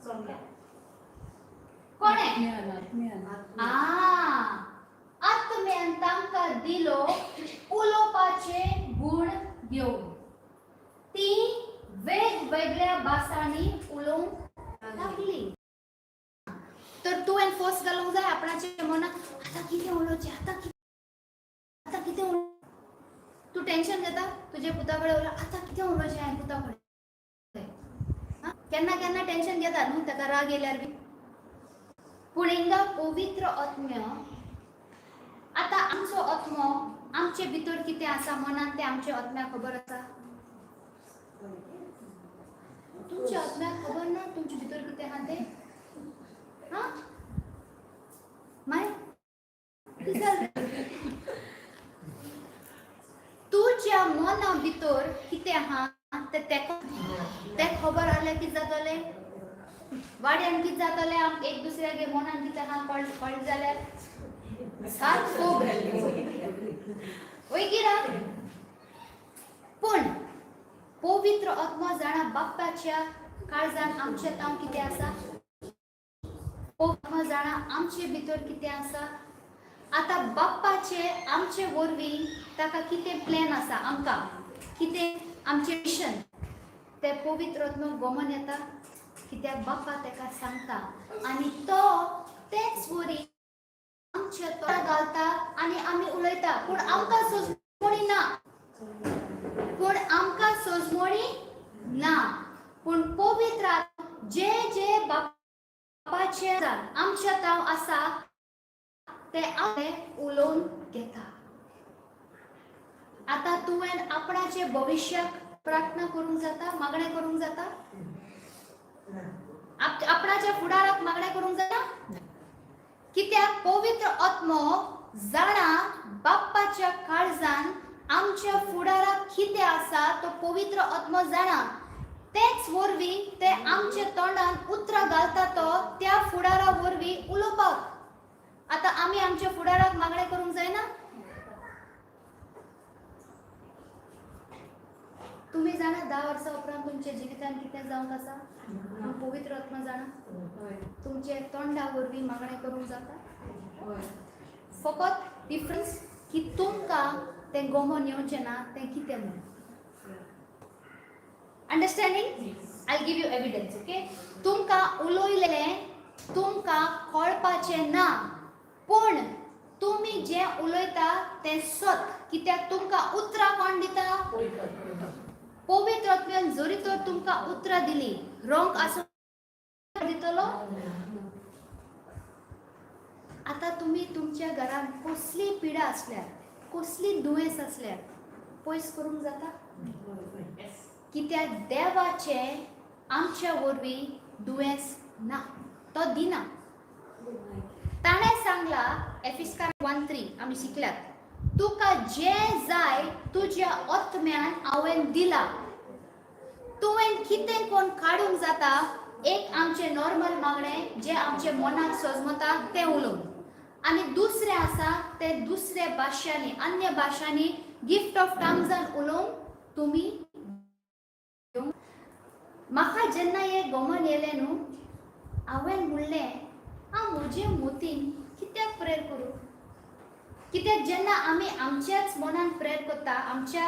सगळ्या. कोणे आ आत्म्यान तांकां दिलो उलोवपाचे गूण घेवन ती वेगवेगळ्या भासांनी उलोवंक लागली. तर तुवें फोर्स घालूंक जाय आपणाच्या मनाक, आतां कितें उलोवचें, आतां आतां कितें उलो. तूं टेन्शन घेता तुज्या पुता कडेन उलो, आतां कितें उलोवचें हांवें पुता कडेन. केन्ना केन्ना टेन्शन घेता न्हू ताका राग येयल्यार बी. पूण हिंगा पवित्र आत्म्य आतां आमचो आत्मो आमचे भितर कितें आसा मनांत तें आमच्या आत्म्याक खबर आसा. तुमच्या आत्म्याक खबर ना तुमचे भितर कितें आहा तें? हा माय कितें जालें? तुज्या मना भितर कितें आहा तें तेका तें खबर आसल्यार कितें जातलें? वाड्यान कितें जातलें? आमकां एक दुसऱ्यागे मनान कितें आहा कळ कळ्ळें जाल्यार सारको वय कित्याक. पूण पवित्र आत्मा जाणा बाप्पाच्या काळजान आमच्या तांव कितें आसा, पवित्र आत्मा जाणा आमचे भितर कितें आसा. आतां बाप्पाचे आमचे वरवीं ताका कितें प्लॅन आसा, आमकां कितें आमचें मिशन, तें पवित्र आत्मा गोमन येता कित्याक बाप्पा ताका सांगता आनी तो तेच वरी आमच्या तोंडार घालता आनी आमी उलयता. पूण आमकां सोजमणी ना, पूण आमकां सोजमणी ना. पूण पवित्र आत्मा जे जे बाप्पाचे आमच्या तांव आसा ते आमी उलोवन घेता. आतां तुवें आपणाचे भविश्याक प्रार्थना करूंक जाता, मागणें करूंक जाता, आपणाच्या फुडाराक मागणें करूंक जाता. कित्याक पवित्र आत्मो जाणा बाप्पाच्या काळजान आमच्या फुडाराक कितें आसा तो पवित्र आत्मो जाणा. तेच वरवीं ते आमच्या तोंडान उतरां घालता तो त्या फुडारा वरवीं उलोवपाक. आतां आमी आमच्या फुडाराक मागणें करूंक जायना? तुमी जाणा 10 वर्सां उपरांत तुमच्या जिवितान कितें जावंक आसा? पवित्र आत्मा जाणा तुमचे तोंडा वरवीं मागणें करूंक जाता. फकत डिफरन्स की तुमकां तें गोमोन येवचें ना तें कितें म्हूण. Understanding? I give you evidence. Okay, तुमकां उलयलें तुमकां कळपाचें ना, पूण तुमी जें उलयता तें सत. कित्याक तुमकां उतरां कोण दिता? पवित्र आत्म्यान जरी तर तुमकां उतरां दिली रोंग आसूं दितलो. आतां तुमी तुमच्या घरांत कसली पिडा आसल्यार, कसली दुयेंस आसल्यार पयस करूंक जाता. कित्याक देवाचें आमच्या वरवीं दुयेंस ना, तो दिना. ताणें सांगला एफिस्कार 1:3 आमी शिकल्यात, तुका जें जाय तुज्या आत्म्यान हांवें दिला. तुवें कितें कोण काडूंक जाता? एक आमचें नॉर्मल मागणें जें आमच्या मनाक सजमता तें उलोवन, आनी दुसरें आसा तें दुसऱ्या भाशांनी, अन्य भाशांनी गिफ्ट ऑफ टंग्सान उलोवन तुमी. म्हाका जेन्ना हें गोमन येयलें न्हू, हांवें म्हणलें हांव म्हजे मोतीन कित्याक प्रेयर करूं? कित्याक जेन्ना आमी आमच्याच मनान प्रेयर करता, आमच्या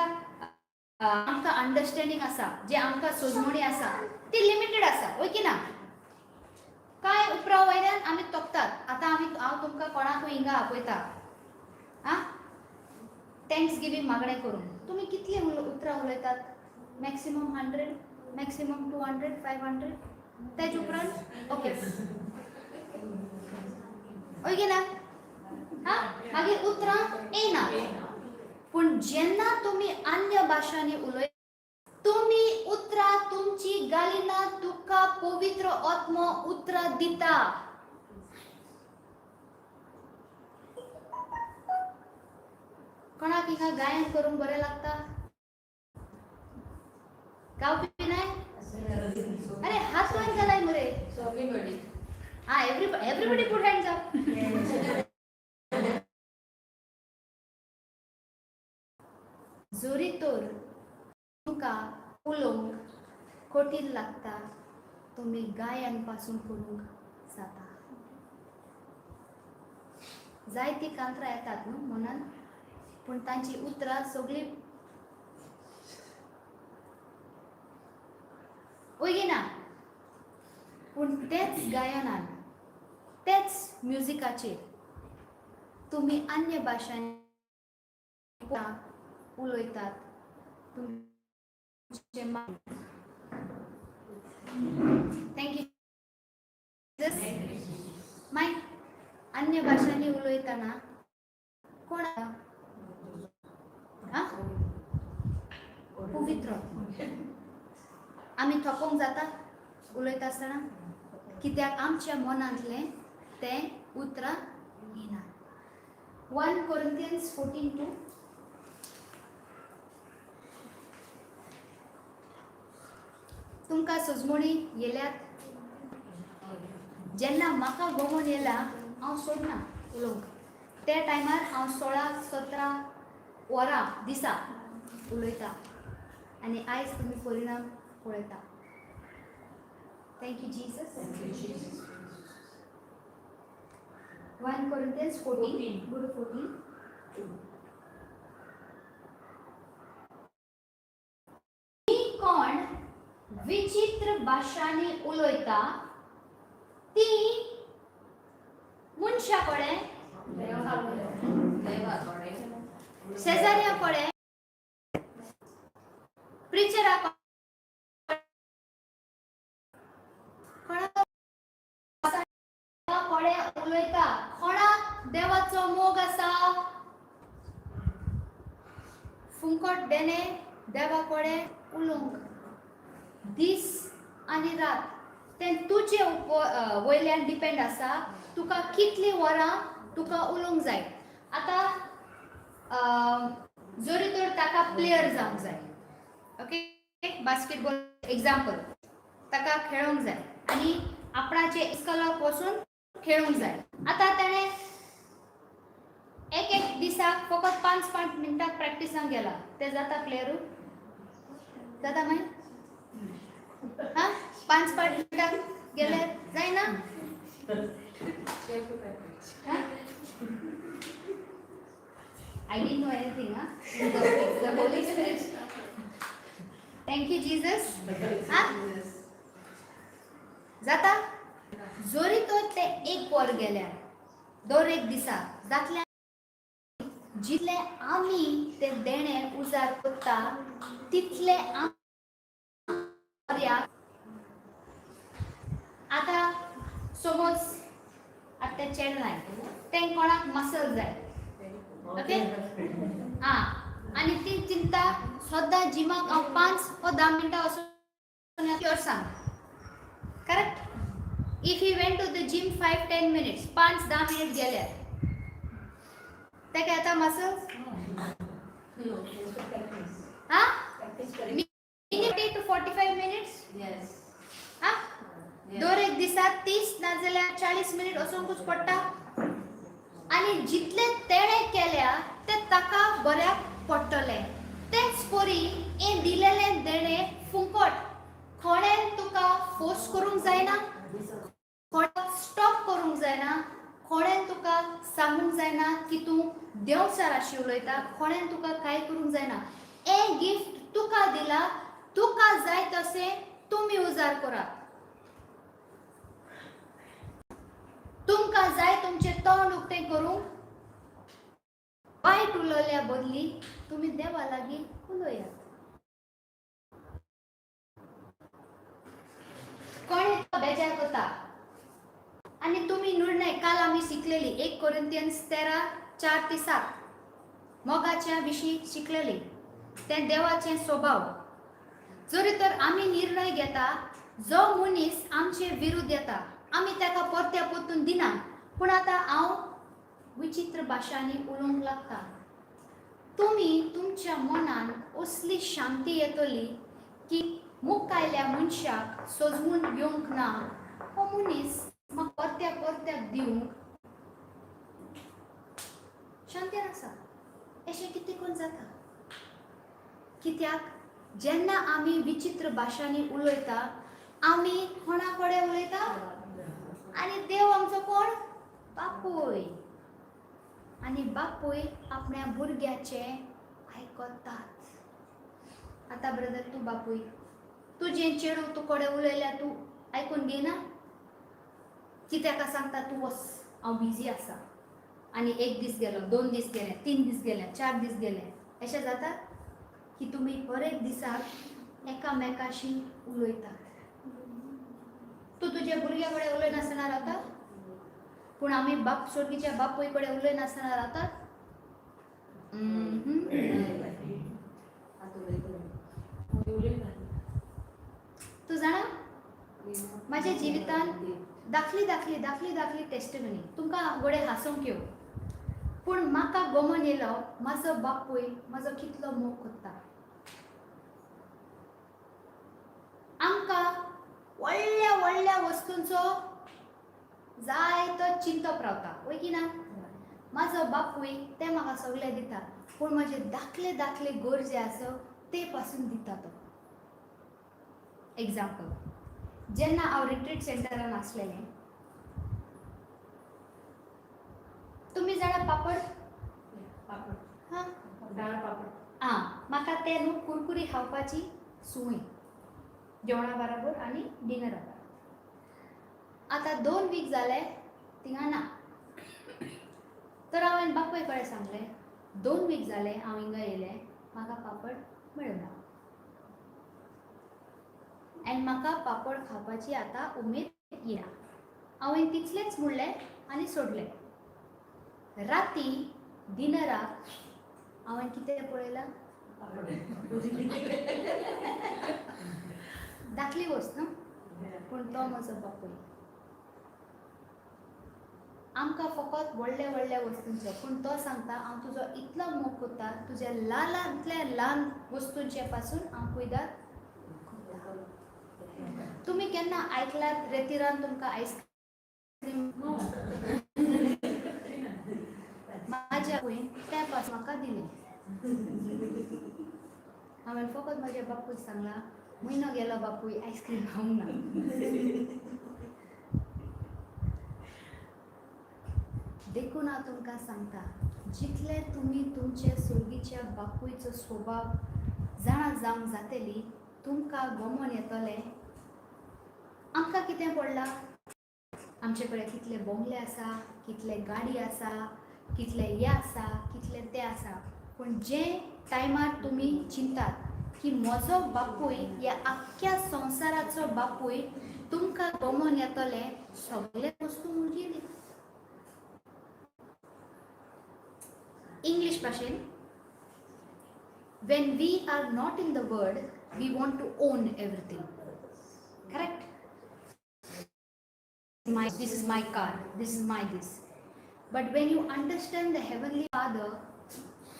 आमकां अंडरस्टँडींग आसा, जे आमकां सोजमणी आसा ती लिमिटेड आसा, वय की ना? कांय उपरा वयल्यान आमी तोपतात. आतां आमी हांव तुमकां कोणाकूय हिंगा आपयता आं थँक्स गिवींग मागणें करूंक, तुमी कितलीं उतरां उलयतात? Maximum 100, maximum 200, 500. तेज उपरांत ओके हय गेला. हा, मागीर उतरां येना. पूण जेन्ना तुमी अन्य भाशांनी उलय, तुमी उतरां तुमची घालिना, तुका पवित्र आत्मो उतरां दिता. कोणाक हिंगा गायन करूंक बरें लागता? गावपी नाय? अरे हात वयर घालाय मरे. Everybody. हा, everybody put hands up. जरी तर तुमकां उलोवंक कठीण लागता, तुमी गायन पासून करूंक जाता. जायतीं कांतरां येतात न्हू मनान, पूण तांची उतरां सगळीं वयना. पूण तेच गायनान, तेच म्युजिकाचेर तुमी अन्य भाशांनी उलयतात, तुमचे. Thank you. मागीर अन्य भाशांनी उलयतना कोण हा पवित्र आमी थकोंक जाता उलयता आसतना, कित्याक आमच्या मनांतलें तें उतरां येना. 1 Corinthians 14:2. तुमकां सजमणी येल्यात? जेन्ना म्हाका गोमोन येयला, हांव सोडना उलोवंक. त्या टायमार हांव 16-17 वरां दिसा उलयता आनी आयज तुमी परिणाम पळयता. Thank you Jesus. 1 Corinthians 14, go to 14. ती कोण विचित्र भाशांनी उलयता ती मनशा कडेन, शेजाऱ्या कडेन, प्रिचरा कडेन उलयता. कोणाक देवाचो मोग आसा? फुंकट देणे देवा कडेन उलोवंक दीस आनी रात. तें तुजे वयल्यान डिपेंड आसा, तुका कितलीं वरां तुका उलोवंक जाय. आतां जरी तर ताका प्लेयर जावंक जाय, ओके, बास्केटबॉल एग्जाम्पल, ताका खेळोंक जाय आनी आपणाचे इस्कॉलाक वचून खेळूंक जाय. आतां ताणें एक एक दिसाक फकत 5-5 मिनटां प्रॅक्टिसाक गेला, ते जाता प्लेयरू? जाता मागीर? हा, 5-5 मिनटां गेल्यार जायना? हा? I didn't know anything, huh? The Holy Spirit. Thank you, Jesus. हा? जाता? जरी तर ते एक वर गेल्यार दर एक दिसा जातले. जितले आमी ते देणे उजार करता, तितले आमी. आतां समज आतां तें चेडवाय, तें कोणाक मसल जाय, ओके, आं, आनी ती चिंता सद्दां जिमाक हांव 5 वो 10 मिनटां वचून प्योर सांग, correct? If he went to the gym 5-10 minutes, 5-10 minute गेल्यार तेका येता मसल्स? हा, 30 to 45 minutes. Yes. हा, दर एक दिसा 30 नाजाल्यार 40 मिनीट वचोंकूच पडटा. आनी जितले तेणें केल्या ते ताका बऱ्याक पडटलें. तेच परी हें दिलेलें देणें फुकट. कोणें तुका फोर्स करूंक जायना, कोणाक स्टॉप करूंक जायना, कोणें तुका सांगूंक जायना की तूं देंवचाराशी उलयता. कोणें तुका कांय करूंक जायना. हें गिफ्ट तुका दिला, तुका जाय तशें तुमी उजार करात. तुमकां जाय तुमचें तोंड उक्तें करूंक, वायट उलयल्या बदली तुमी देवा लागीं उलयात. आमी शिकलेली 1 कोरिंथियन्स 13:4 ते 7 मोगाच्या विशीं शिकलेली. तें देवाचें स्वभाव. जरी तर आमी निर्णय घेता, जो मनीस आमचे विरुद्ध येता आमी ताका परत्या परतून दिना, पूण आतां हांव विचित्र भाशांनी उलोवंक लागता, तुमी तुमच्या मनान असली शांती येतली की मुखायल्या मनशाक सजवून येवंक ना. हो मनीस म्हाका परत्या परत्याक दिवंक शांतीन आसा. अशें कितें करून जाता? कित्याक जेन्ना आमी विचित्र भाशांनी उलयता, आमी कोणा कडेन उलयता? आनी देव आमचो कोण? बापूय. आनी बापूय आपल्या भुरग्याचें आयकतात. आतां ब्रदर, तूं बापूय, तुजें चेडूं तूं कडेन उलयल्यार तूं आयकून घेयना? कित्याक सांगता तूं वच, हांव बिजी आसा. आनी एक दीस गेलो, 2 दीस गेले, 3 दीस गेले, 4 दीस गेले. अशें जाता की तुमी हर एक दिसाक एकामेकाशी उलयतात. तूं तुज्या भुरग्या कडेन उलयनासतना रावता, पूण आमी बाप सोडगीच्या बापूय कडेन उलयनासतना रावतात? आतां उलयतलो. उलयता. तूं जाणा, माझ्या जिवितान दाखली दाखली दाखली दाखली टेस्टिमनी. तुमकां घोडे हांसूंक येवं, पूण म्हाका गोमन येयलो म्हाजो बापूय म्हाजो कितलो मोग करता. आमकां व्हडल्या व्हडल्या वस्तूंचो जायतो चिंतप रावता, वय की ना? म्हाजो बापूय ते म्हाका सगळें दिता, पूण म्हाजे दाखले दाखले गरजे आसा ते पासून दिता तो. एग्जाम्पल, जेन्ना हांव रिट्रीट सेंटरान आसलेलें, तुमी जाणा पापड? पापड. हां. दाळ पापड. आं, म्हाका ते न्हू कुरकुरी खावपाची संवय, जेवणा बराबर आनी डिनरा बराबर. आतां 2 वीक जाले थिंगा ना, तर हांवें बापूय कडेन सांगलें, 2 वीक जाले हांव हिंगा येयलें, म्हाका पापड मेळना आनी म्हाका पापड खावपाची आतां उमेद येना. हांवें तितलेंच म्हणलें आनी सोडलें. राती डिनराक हांवें कितें पळयलां? पापड. दाखली वस्त न्हू, पूण तो म्हजो बापूय. आमकां फकत व्हडल्या व्हडल्या वस्तूंचो, पूण तो सांगता, हांव तुजो इतलो मोग करता, तुज्या ल्हानांतल्या ल्हान वस्तूंचे पासून हांव कुयदाद करता. तुमी केन्ना आयकलात रेतिरान तुमकां आयस्क्रीम? नो. म्हाज्या बापूयन त्या पासून म्हाका दिलें. हांवें फकत म्हज्या बापूय सांगलां, म्हयनो गेलो बापूय, आयस्क्रीम खावंक ना. देखून हांव तुमकां सांगता, जितले तुमी तुमचे सोर्गीच्या बापूयचो स्वभाव जाणा जावंक जातली, तुमकां गोमोन येतलें. आमकां कितें पडलां? आमचे कडेन कितले बोंगले आसा, कितले गाडी आसा, कितले हे आसा, कितले ते आसा, पूण जे टायमार तुमी चिंतात की म्हजो बापूय ह्या आख्ख्या संवसाराचो बापूय, तुमकां गोमोन येतलें सगळे वस्तू मुगेली. इंग्लीश भाशेन, when we are not in the world, we want to own everything, correct? My this is my car, this is my this. But when you understand the heavenly Father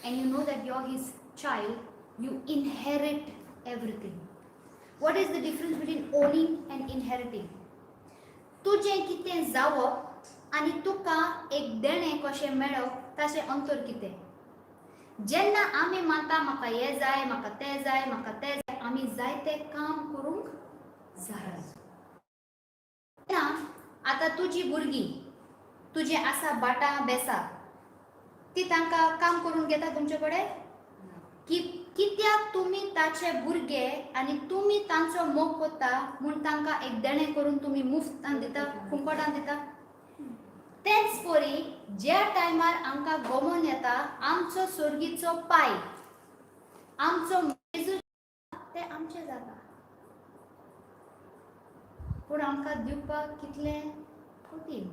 and you know that you're his child, you inherit everything. What is the difference between owning and inheriting? तुजें कितें जावप आनी तुका एक देणें कशें मेळप, ताचें अंतर कितें? जेन्ना आमी मानता म्हाका हें जाय, म्हाका तें जाय, म्हाका तें जाय, आमी जायतें काम करूंक जाय ना. आतां तुजी भुरगीं तुजें आसा बाटां बेसां, ती तांकां काम करून घेता तुमचे कडेन की? कित्याक तुमी ताचे भुरगे आनी तुमी तांचो मोग करता म्हूण तांकां एक देणें करून तुमी मुफ्तान दिता, फुकटान दिता. तेच परी ज्या टायमार आमकां गोमोन येता आमचो सोर्गीचो पाय, आमचो जेजू, ते आमचें जाता, पूण आमकां दिवपाक कितलें कठीण.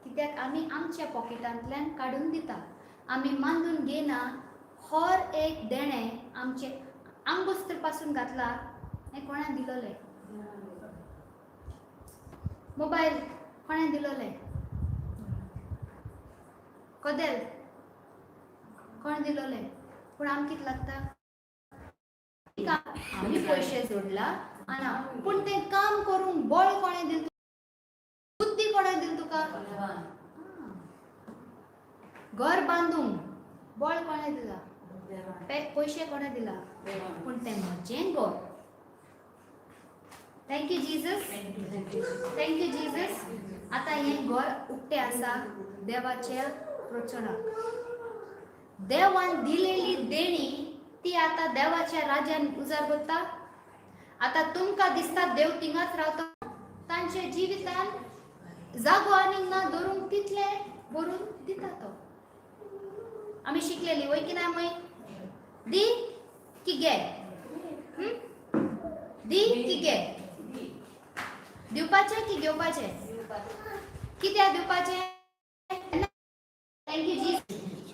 कित्याक आमी आमच्या पॉकेटांतल्यान काडून दिता. आमी मानून घेना हर एक देणें आमचें आंगवस्त्र पासून घातला हें कोणा दिलोलें? मोबायल कोणें दिलोलें? कदेल कोण दिलोलें? पूण आमकां कितें लागता? आमी पयशे जोडला आनी पूण तें काम करूंक बळ कोणें दिलें? बुद्धी कोणें दिली तुका? घर बांदूंक बळ कोणें दिला? पयशे कोणें दिला? पूण तें म्हजें घर. Thank you Jesus, thank you Jesus. आतां हें घर उक्तें आसा देवाच्या प्रोत्साहनाक. देवान दिलेली देणी ती आतां देवाच्या राज्यान उजार करता. आतां तुमकां दिसता देव थिंगाच रावता. तांच्या जिवितान जागो आनीक ना धरूंक तितलें भरून दिता तो. आमी शिकलेली वय की ना? मय दी की घे? दी की घे? दिवपाचें की घेवपाचें? कित्याक दिवपाचें? Thank you जी.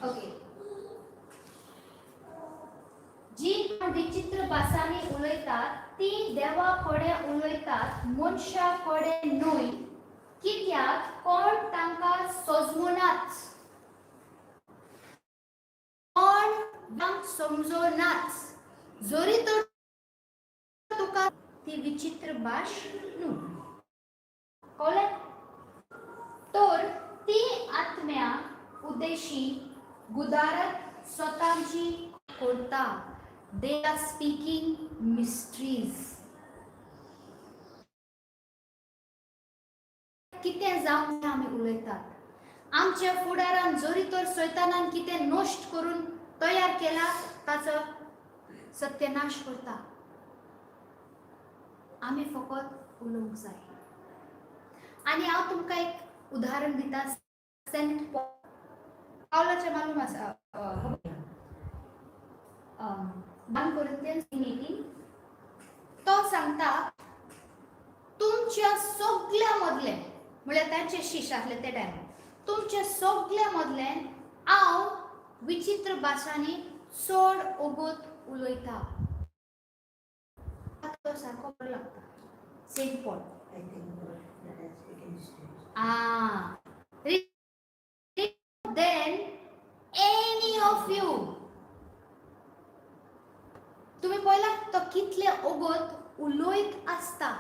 ओके, जी कोण विचित्र भासांनी उलयतात ती देवा कडेन उलयतात, मनशा कडेन न्हय, कित्याक कोण तांकां सोजमुनाच, कोण तांकां समजोनाच. जरी तर तुका ती विचित्र भाश न्हू, कळ्ळें? तर ती आत्म्या उद्देशी गुदारत स्वताची करता. They are speaking mysteries. कितें जावं तें आमी उलयतात. आमच्या फुडारान जरी तर सैतानान कितें नश्ट करून तयार केला ताचो सत्यनाश करता. आमी फकत उलोवंक जाय. आनी हांव तुमकां एक उदाहरण दिता. सेंट पावलाचें मालूम आसा, 1 Corinthians 18, तो सांगता तुमच्या सगल्या मदलें, म्हळ्यार तांचे शिश आसले ते टायमार, तुमच्या सगल्या मदलें हांव विचित्र भाशांनी चड ओगोत उलयता. तो सारको बरो लागता Saint Paul. I thank God that I speak in mysteries. Ah, than any of you. तुम्ही पळयला तो कितले ओगोत उलयत आसता.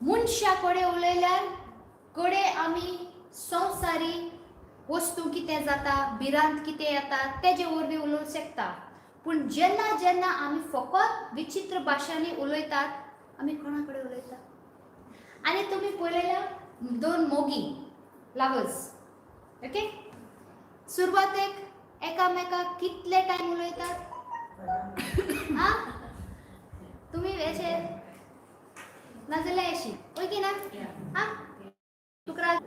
मनशा कडेन उलयल्यार कडे आमी संवसारी वस्तू कितें जाता, भिरांत कितें येता तेजे वरवीं उलोवंक शकता. पूण जेन्ना जेन्ना आमी फकत विचित्र भाशांनी उलयतात, आमी कोणा कडेन उलयता? आनी तुमी पळयल्या दोन मोगी, लवर्स, ओके, सुरवातेक एकामेकाक कितले टायम उलयतात? हा, तुमी अशे नाजाल्यार अशी, वय की ना? हा, तुका राग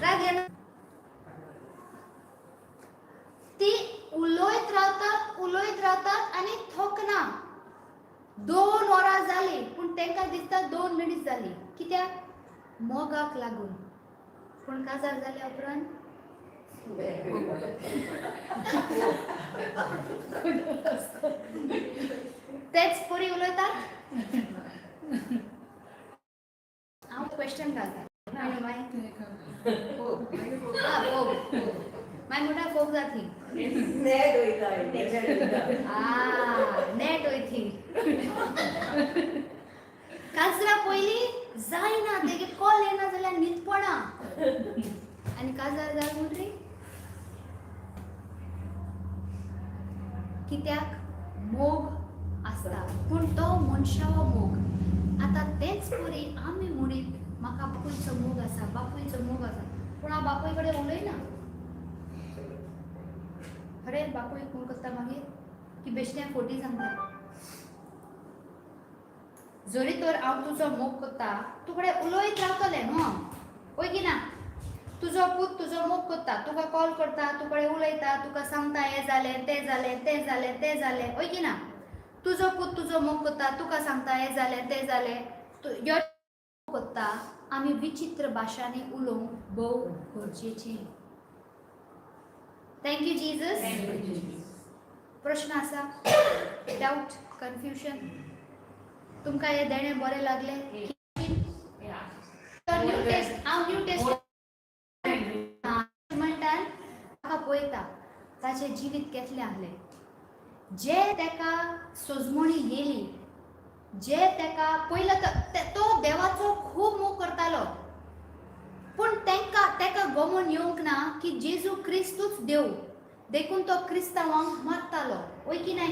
राग येना? ती उलयत रावतात, उलयत रावतात आनी थकना. 2 वरां जालीं पूण तांकां दिसता 2 मिनीट जालीं. कित्याक? मोगाक लागून. पूण काजार जाल्या उपरांत तेच परी उलयतात. हांव क्वेश्चन घालता. मागीर फोग, मागीर म्हणटा फोग जातली. नेट वयता, नेट वयता. आ, नेट वयती. काजरा पयलीं जायना, तेगे कॉल येना जाल्यार न्हीद पडना आनी काजार जाल म्हणटरी कित्याक मोग आसता, पूण तो मनशाचो मोग. आतां तेच परी आमी म्हणीत म्हाका बापूयचो मोग आसा, बापूयचो मोग आसा, पूण हांव बापूय कडेन उलयना. खरें बापूय कोण करता मागीर की बेश्टें फोटी सांगता? जरी तर हांव तुजो मोग करता, तूं कडेन उलयत रावतलें न्हू, वय की ना? तुजो पूत तुजो मोग करता, तुका कॉल करता, तूं कडेन उलयता, तुका सांगता हें जालें, तें जालें, तें जालें, तें जालें, वय की ना? तुजो पूत तुजो मोग करता, तुका सांगता हें जालें, तें जालें. यो कोत्ता आमी विचित्र भाशांनी उलोवंक भोव गरजेचें. Thank you Jesus. प्रश्न आसा? डावट, कन्फ्युजन? तुमकां हें देणें बरें लागलें? न्यू टेस्ट, हांव न्यू टेस्ट म्हणटान ताका पळयता ताचें जिवीत केतलें आहलें, जे ताका सोजमणी येयली, जे ताका पयलो तो देवाचो खूब मोग करतालो, पूण तांकां ताका गमोन येवंक ना की जेजू क्रिस्तूच देव, देखून तो क्रिस्तांवांक मारतालो, वय की नाय?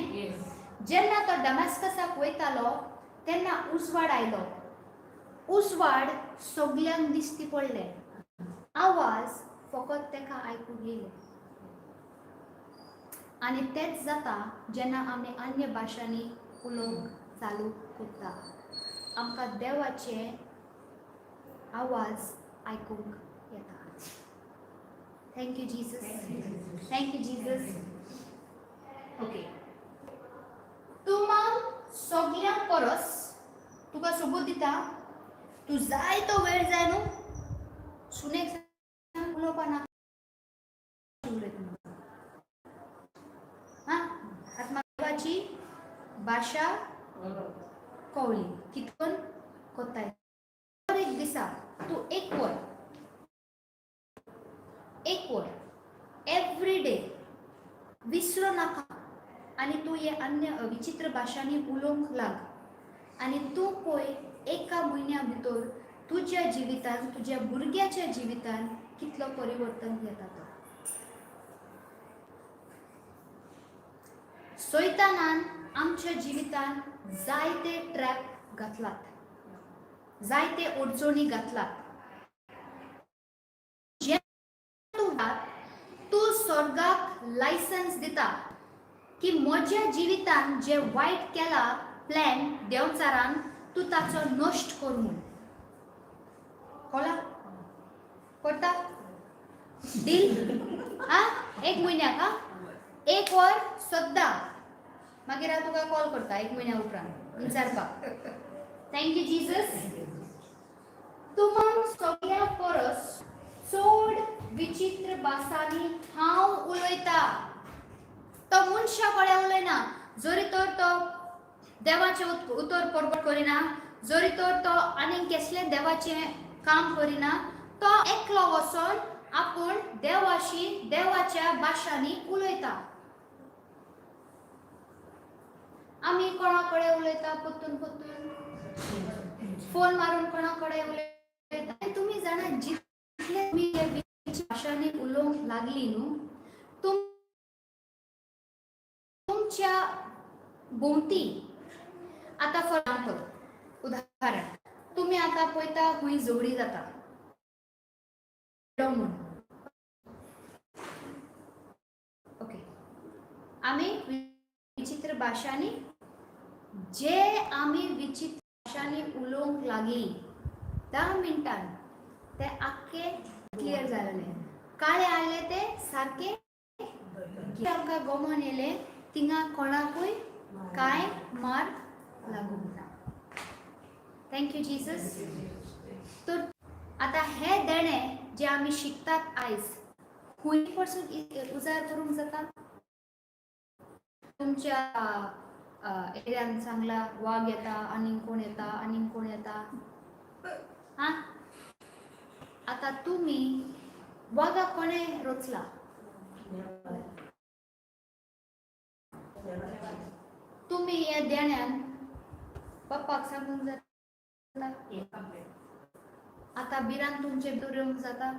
जेन्ना तो डमास्कसाक वयतालो तेन्ना उजवाड आयलो, उजवाड सगल्यांक दिश्टी पडले, आवाज फकत ताका आयकूंक येयले. आनी तेंच जाता जेन्ना आमी अन्य भाशांनी उलोवंक चालू करता, आमकां देवाचे आवाज आयकूंक येता. Thank you Jesus, thank you Jesus. Okay, तुमां सगल्यां परस तुका सबूत दिता, तूं जाय तो वेळ जाय न्हू सुनेक सांग उलोवपा ना उलयता. हां, आतां देवाची भाशा कवली कितकन कोत्ताय. दर एक दिसा तूं एक वर, एक वर एवरी डे विसरो नाका आनी तूं हे अन्य विचित्र भाशांनी उलोवंक लाग आनी तूं पळय एका म्हयन्या भितर तुज्या जिवितान, तुज्या भुरग्याच्या जिवितान कितलो परिवर्तन येता तो. सैतानान आमच्या जिवितान जायते ट्रॅप घातलात, जायते अडचणी घातलात. जेन्ना तूं तूं स्वर्गाक लायसन्स दिता की म्हज्या जिवितान जें वायट केलां प्लॅन देंवचारान, तूं ताचो नश्ट कर म्हूण. कळ्ळा? करता डील? आं, एक म्हयन्याक आं, एक वर सद्दां, मागीर हांव तुका कॉल करता एक म्हयन्या उपरांत विचारपाक. Thank you Jesus. तुमां सगळ्या परस चड विचित्र भासांनी हांव उलयता. तो मनशा कडेन उलयना, जरी तर तो देवाचें उतर परगट करिना, जरी तर तो आनीक कसलें देवाचें काम करिना, तो एकलो वचोन आपूण देवाशी देवाच्या भाशांनी उलयता. आमी कोणा कडेन उलयता? परतून परतून फोन मारून कोणा कडेन उलयता. आनी तुमी जाणा, जितले तुमी हे भाशांनी उलोवंक लागली न्हू, तुमच्या भोंवती, आतां फॉर एग्जाम्पल, उदाहरण, तुमी आतां पळयता खंय झगडी जाता म्हूण, ओके, आमी विचित्र भाशांनी, जे आमी विचित्र भाशांनी उलोवंक लागली 10 मिनटान ते आख्खे क्लियर जालें, काळे आयले ते सारके आमकां गमोन येयलें, थिंगा कोणाकूय कांय मार लागूंक ना. Thank you Jesus. तर आतां हें देणें जें आमी शिकतात आयज, खंय पासून उजार करूंक जाता? तुमच्या एरियान सांगला वाग येता, आनीक कोण येता, आनीक कोण येता. आं, आतां तुमी वागाक कोणें रोचला? तुमी ह्या देण्यान पप्पाक सांगूंक जाता? आतां भिरांत तुमचे भितर येवंक जाता?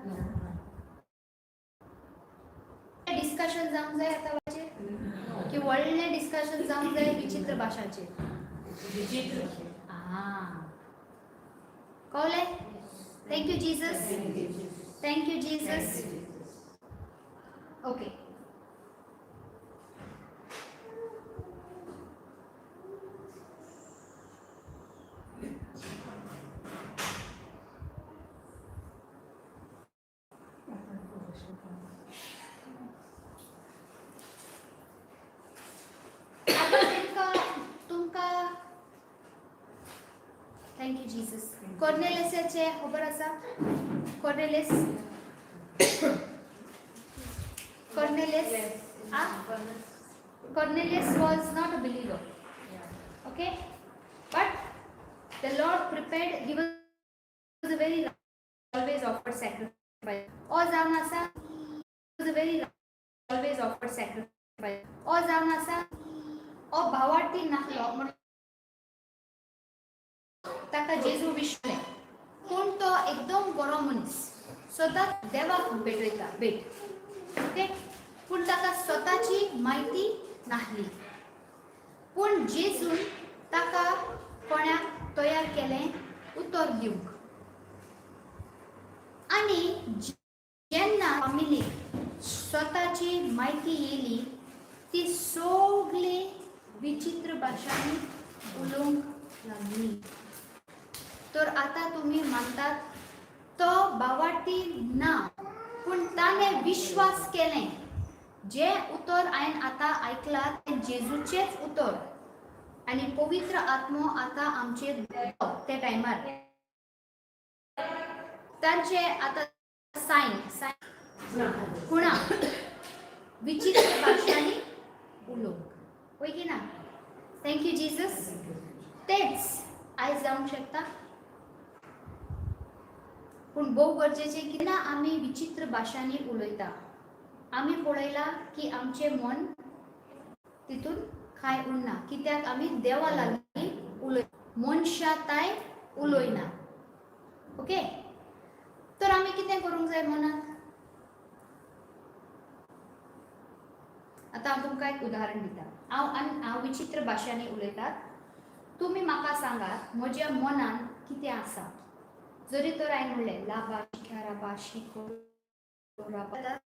डिस्कशन जावंक जाय आतां वाचेर की व्हडलें डिस्कशन जावंक जाय विचित्र भाशाचेर. आं, कळ्ळें? Thank you Jesus, thank you Jesus. Okay, आतां तुमकां Thank you Jesus. कॉर्नेलियसाचे खबर आसा? Cornelius, Cornelius. Ah? Cornelius was not a believer. Okay, but the Lord prepared. He was a very always offered sacrifice. ओ जावन आसा was a very always offered sacrifice. ओ जावन आसा ओ भावार्थी नासलो म्हणून ताका जेजू विश्ले. पूण तो एकदम बरो मनीस, स्वताक देवाक भेटयता भेट. ओके, पूण ताका स्वताची म्हायती नासली. पूण जेजून ताका कोणाक तयार केलें उतर दिवंक. आनी जेन्ना फामिलीक स्वताची म्हायती येयली, ती सगळी विचित्र भाशांनी उलोवंक लागली. तर आतां तुमी मानतात तो भावार्थी ना, पूण ताणें विश्वास केलें, जें उतर हांवें आतां आयकलां तें जेजूचेंच उतर. आनी पवित्र आत्मो आतां आमचेर त्या टायमार तांचे आतां सायन सायन खुणा विचित्र भाशांनी उलोवंक. वय की ना? Thank you Jesus. तेच आयज जावंक शकता, पूण भोव गरजेचें की ना आमी विचित्र भाशांनी उलयता, आमी पळयलां की आमचें मन तितून कांय उरना, कित्याक आमी देवा लागीं उलय, मनशा ताय उलयना. ओके, तर आमी कितें करूंक जाय मनांत? आतां हांव तुमकां एक उदाहरण दिता. हांव आनी हांव विचित्र भाशांनी उलयतात, तुमी म्हाका सांगात म्हज्या मनान कितें आसा. जरी तर हांवें म्हणलें लाबा शिकाराबा शिको राबा,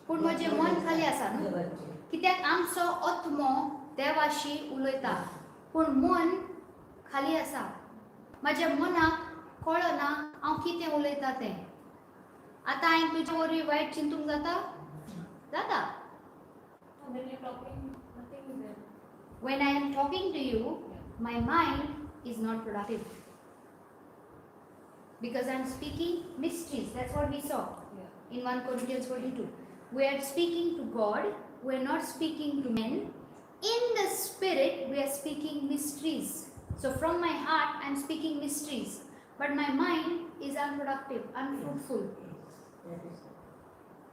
पूण म्हजें मन खाली आसा न्हू, कित्याक आमचो आत्मो देवाशी उलयता, पूण मन खाली आसा. म्हज्या मनाक कळना हांव कितें उलयता तें. आतां हांवें तुजे वरवीं वायट चिंतूंक जाता? जाता. When you're talking, nothing is there. When I am talking to you, my mind is not productive because I am speaking mysteries. That's what we saw in 1 Corinthians 42. We are speaking to God, we are not speaking to men. In the spirit, we are speaking mysteries. So from my heart, I am speaking mysteries, but my mind is unproductive, unfruitful. That is,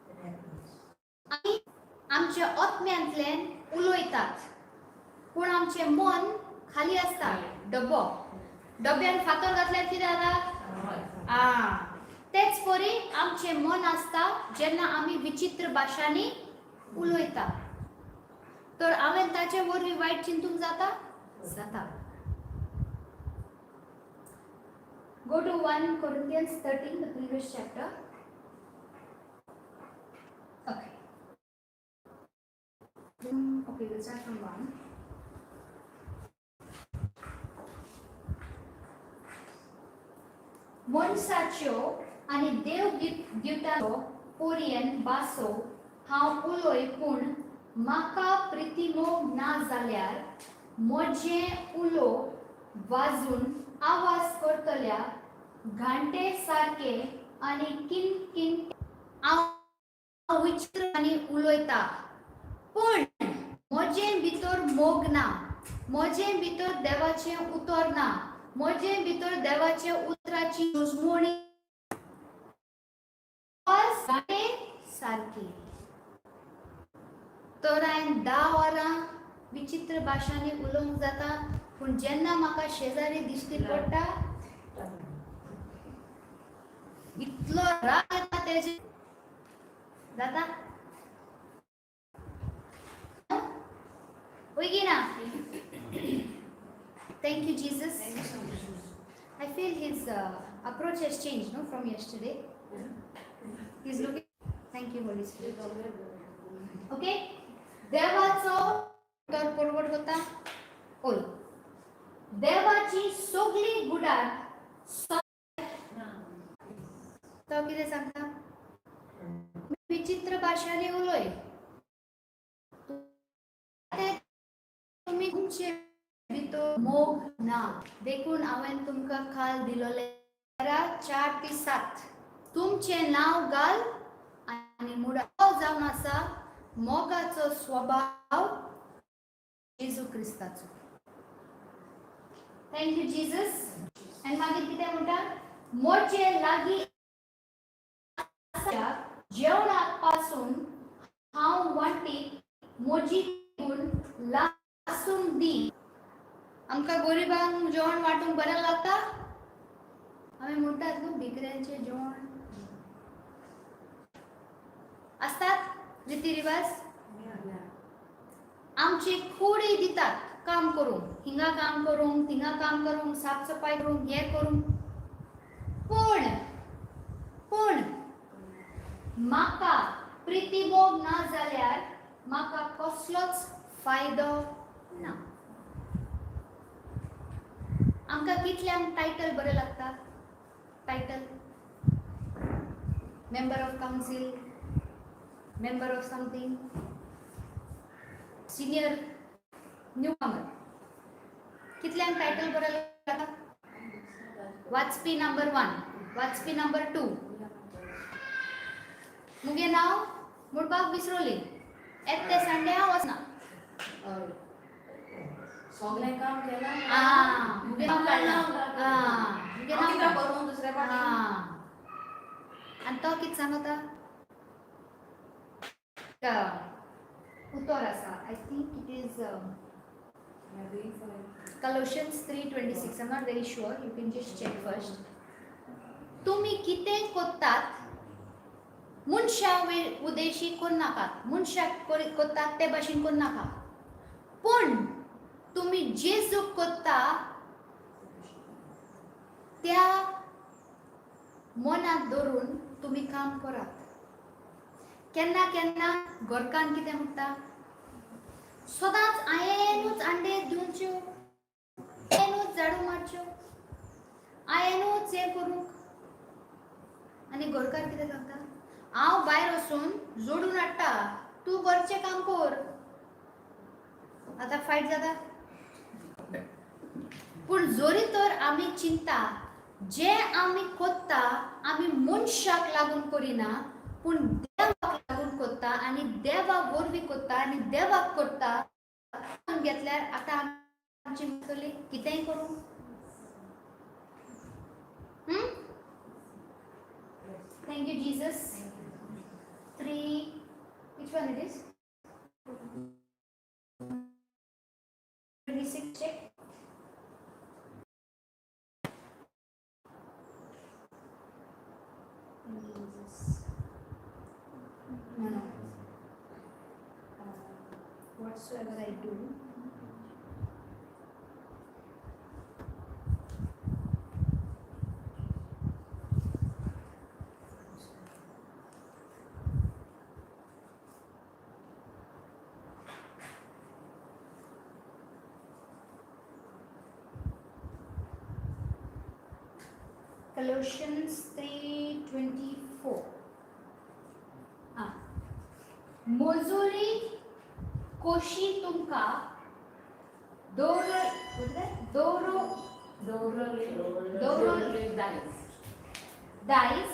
that happens. आमी आमच्या आत्म्यांतल्यान उलयतात, पूण आमचें मन खाली आसता. डब्बो, डब्यान फातर घातल्यार कितें जाता? आ, तेच परी आमचें मन आसता जेन्ना आमी विचित्र भाशांनी उलयता. तर हांवें ताचे वरवीं वायट चिंतूंक जाता? जाता. Go to 1 Corinthians 13, the previous chapter. Okay. Okay, we'll start from 1. मनसाच्यो आनी देव दिवताचो पोरयेन भासो हांव उलय, पूण म्हाका प्रितीमोग ना जाल्यार म्हजें उलो वाजून आवाज करतल्या घांटे सारके आनी किन किन. हांव विचित्र आनी उलयता, पूण म्हजे भितर मोग ना, म्हजे भितर देवाचें उतर ना, म्हजे भितर देवाचे उतराची उजमोणी घांटे सारकी. तर हांवें 10 वरां विचित्र भाशांनी उलोवंक जाता, पूण जेन्ना म्हाका शेजारी दिश्टी पडटा, इतलो राग येता तेजे. जाता वय की ना? Thank you Jesus. I feel his approach has changed, no, from yesterday. He's looking. Thank you, Holy Spirit. Okay, देवाचो तर परवड होता ओय देवाची सगळी गुडार. तो कितें सांगता? विचित्र भाशांनी उलय. ते तुमी तुमचे भितर मोग ना, देखून हांवें तुमकां काल दिलोले 4 ते 7 तुमचें नांव घाल आनी मुळाव जावन आसा मोगाचो स्वभाव जेजू क्रिस्ताचो. Thank you Jesus. आनी मागीर कितें म्हणटा? मोजे लागीं आसा जेवणाक पासून हांव वांटीक मोजी गुण लासून दी. आमकां गोरिबांक जेवण वांटूंक बरें लागता. आमी म्हणटात न्हू, भिकऱ्यांचें जेवण आसतात रिती रिवाज. आमची कुडी दितात काम करूंक, हिंगा काम करूंक, थिंगा काम करूंक, साफ सफाय करूंक, हें करूंक. पूण म्हाका प्रिती मोग ना जाल्यार म्हाका कसलोच फायदो ना. आमकां कितल्यांक टायटल बरें लागता? Title, member of council, member of something, senior, newcomer. कितल्यांक टायटल बरें लागता? वाचपी नंबर 1, वाचपी नंबर 2. मुगे नांव म्हणपाक विसरली. येत ते संडे हांव वचना. सगळें काम केलां. आ, मुगे नांव काडलां. आ, मुगे हांव नांव कित्याक करूं दुसऱ्या फावटी? आनी तो कितें सांगता? उतर आसा, I think it is Colossians 3:26. I'm not very sure. You can just check first. तुम्ही कितें करतात मनशा उद्देशी करनाकात, मनशाक करतात ते भाशेन करनाका, पूण तुमी जेजूक करता त्या मनाक धरून तुमी काम करात. केन्ना केन्ना घरकान्न कितें म्हणटा? सदांच हांयेनूच अंडे दिवच्यो, हांयेनूच झाडू मारच्यो, हांयेनूच हें करूंक. आनी घरकार कितें सांगता? हांव भायर वचून जोडून हाडटा, तूं घरचें काम कर. आतां फायट जाता. पूण जरी तर आमी चिंता जे आमी कोत्ता, आमी मनशाक लागून करिना, पूण देवाक लागून कोत्ता आनी देवा वरवीं कोत्ता आनी देवाक करता घेतल्यार आतां आमची चली कितेंय करूं. Thank you Jesus. Three, which one it is? 26, check. Thank you, Jesus. No. Whatsoever I do. Colossians 3:24. Ah. मजुरी कोशी तुमकां दवर दवरू दवरले. दवरले. दायज. दायज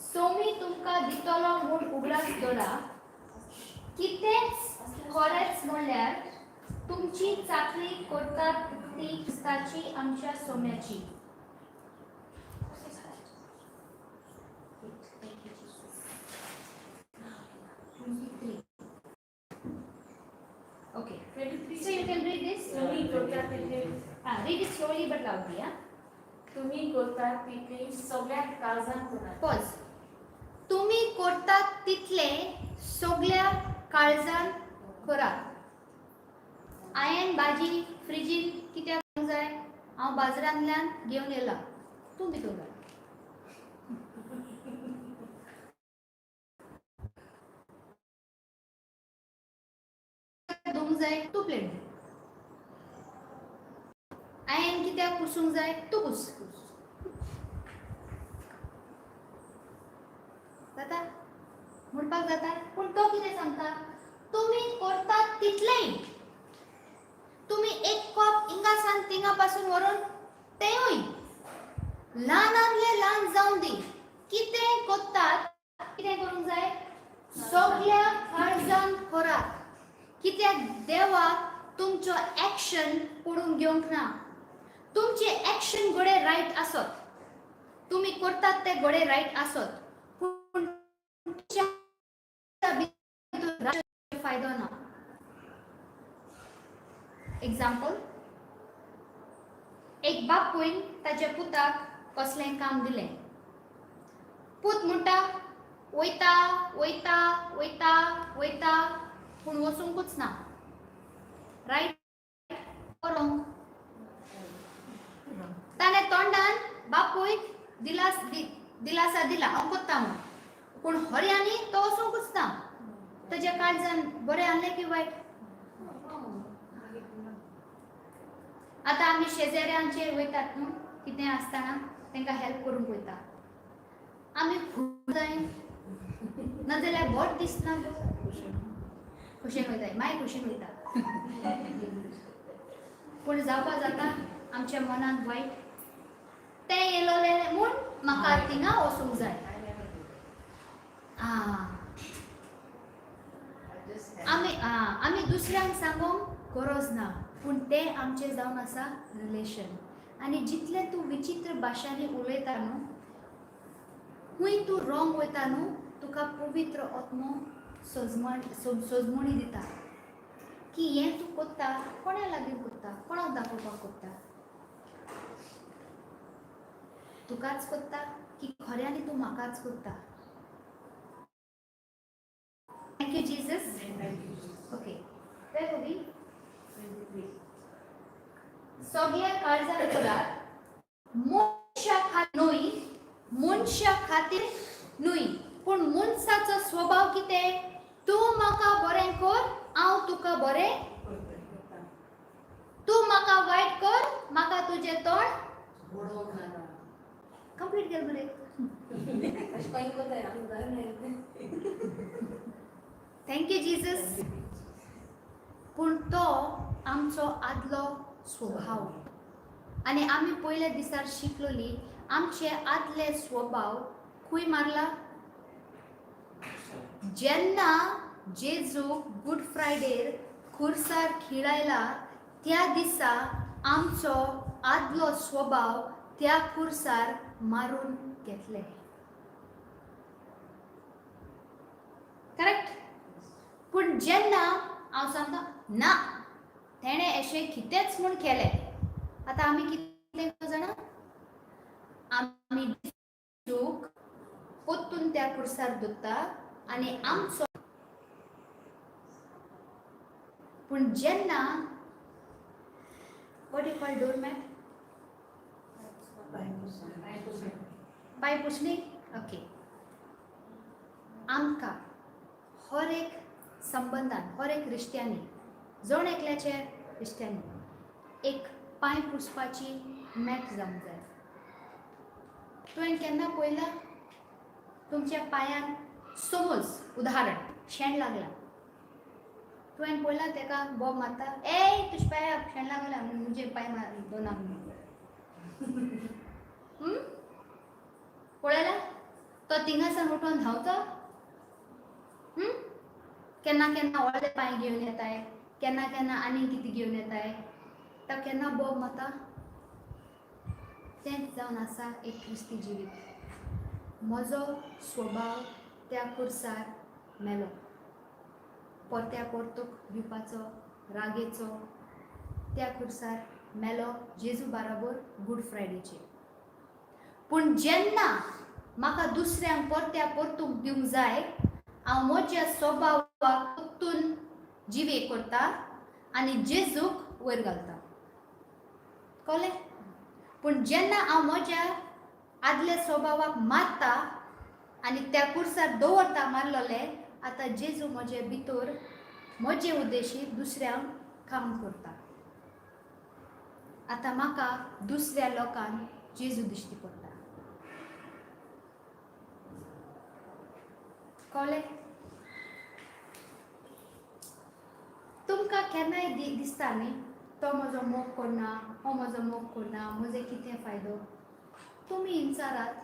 सोमी तुमकां दितलो म्हूण उगडास दवरा. कितेंच खरेंच म्हणल्यार तुमची चाकरी करतात ती क्रिस्ताची आमच्या सोम्याची. Thank you, Jesus. 23. Okay. 23. So you can read this. तुम्ही करता तितले Ah, read it slowly but loudly. Yeah? तुम्ही करता तितले सगळ्या काळजान करात. Pause. तुम्ही करतात तितले सगळ्या काळजान करात. हांवें भाजी फ्रिजीन कित्याक घालूंक जाय? हांव बाजारांतल्यान घेवन येयला, तूं भितर घाल. धुवंक जाय, तूं प्लेट धूय. हांवें कित्याक पुसूंक जाय? तूं पुस. जाता म्हणपाक जाता. पूण तो कितें सांगता? तुमी करतात तितलेंय. थिंगा पासून व्हरून तेंवूय ल्हानांतले ल्हान जावन दी, कितें कोत्तात, कितें करूंक जाय, सगल्या काळजान करात, कित्याक देवाक तुमचो एक्शन पडूंक घेवंक ना. तुमचे एक्शन घडये रायट आसत, तुमी करतात ते घडये रायट आसत, पूण तुमच्या भितर फायदो ना. एग्जाम्पल, एक बापूयन ताच्या पुताक कसलें काम दिलें. पूत म्हणटा वयता वयता वयता वयता, पूण वचूंकूच ना. Right wrong? ताणें तोंडान बापूयक दिलासा दिला, हांव कोत्ता म्हूण, पूण हरयांनी तो वचूंकूच ना. ताच्या काळजान बरें आहलें की वायट? आतां आमी शेजाऱ्यांचेर वयतात न्हू, कितें आसतना तांकां हेल्प करूंक वयता आमी. खूब जाय नाजाल्यार बोट दिसना. खुशेन वयताय, मागीर खुशेन वयता, पूण जावपा जाता आमच्या मनांत वायट. तें येयलोलें म्हूण म्हाका थिंगा वचूंक जाय. आं, आमी दुसऱ्यांक सांगूंक गरज ना, पूण तें आमचें जावन आसा रिलेशन. आनी जितलें तूं विचित्र भाशांनी उलयता न्हू, खूंय तूं रोंग वयता न्हू, तुका पवित्र आत्मो सजमण सजमणी दिता की हें तूं कोत्ता, कोणा लागीं कोत्ता, कोणाक दाखोवपाक कोत्ता, तुकाच कोत्ता की खऱ्यांनी तूं म्हाकाच कोत्ता. Thank you Jesus. Okay, where we? सगळ्या काळजान करात, मनशा खातीर न्हय, मनशा खातीर न्हय. पूण मनशाचो स्वभाव कितें? तूं म्हाका बरें कर, हांव तुका बरें. तूं म्हाका वायट कर, म्हाका तुजें तोंड कंप्लीट केलें मरे. अशें खंय कोताय आमी जायना. Thank you Jesus. पूण तो आमचो आदलो स्वभाव, आनी आमी पयल्या दिसार शिकलोली, आमचे आदले स्वभाव खंय मारला? जेन्ना जेजूक गुड फ्रायडेर खुर्सार खिळायला, त्या दिसा आमचो आदलो स्वभाव त्या खुर्सार मारून घेतले. करेक्ट? पूण जेन्ना हांव सांगता ना, तेणें अशें कितेंच म्हूण केलें, आतां आमी कितें जाणा, आमी जेजूक परतून त्या खुर्सार दवरता आनी आमचो. पूण जेन्ना, what you call door mat? पांय पुसणी. ओके, आमकां हर एक संबंदान, हर एक रिश्त्यांनी, जण एकल्याच्या रिश्त्यांनी एक पांय पुसपाची मॅट जावंक जाय. तुवें केन्ना पळयलां तुमच्या पांयांक, समज उदाहरण, शेण लागलां, तुवें पळयलां तेका बोब मारता, ए तुज्या पांयाक शेण लागलां, म्हजे पांय मार दोना? पळयलां? तो थिंगासान उठोन धांवता. केन्ना केन्ना व्हडले पांय घेवन येताय, केन्ना केन्ना आनी कितें घेवन येताय. तो केन्ना बोब मारता? तेंच जावन आसा एक क्रिस्ती जिवीत. म्हजो स्वभाव त्या खुर्सार मेलो, परत्या परतूक दिवपाचो रागेचो त्या खुर्सार मेलो जेजू बाराबर गुड फ्रायडेचेर. पूण जेन्ना म्हाका दुसऱ्यांक परत्या परतूंक दिवंक जाय, हांव म्हज्या स्वभावाक परतून जिवे करता आनी जेजूक वयर घालता. कळ्ळें? पूण जेन्ना हांव म्हज्या आदल्या स्वभावाक मारता आनी त्या खुर्सार दवरता मारलोले, आतां जेजू म्हजे भितर म्हजे उद्देशी दुसऱ्यांक काम करता. आतां म्हाका दुसऱ्या लोकांक जेजू दिश्टी पडटा. कळ्ळें तुमकां? केन्नाय दिसता न्ही? तो म्हजो मोग करना, हो म्हजो मोग करना, म्हजें कितें फायदो? तुमी विचारात,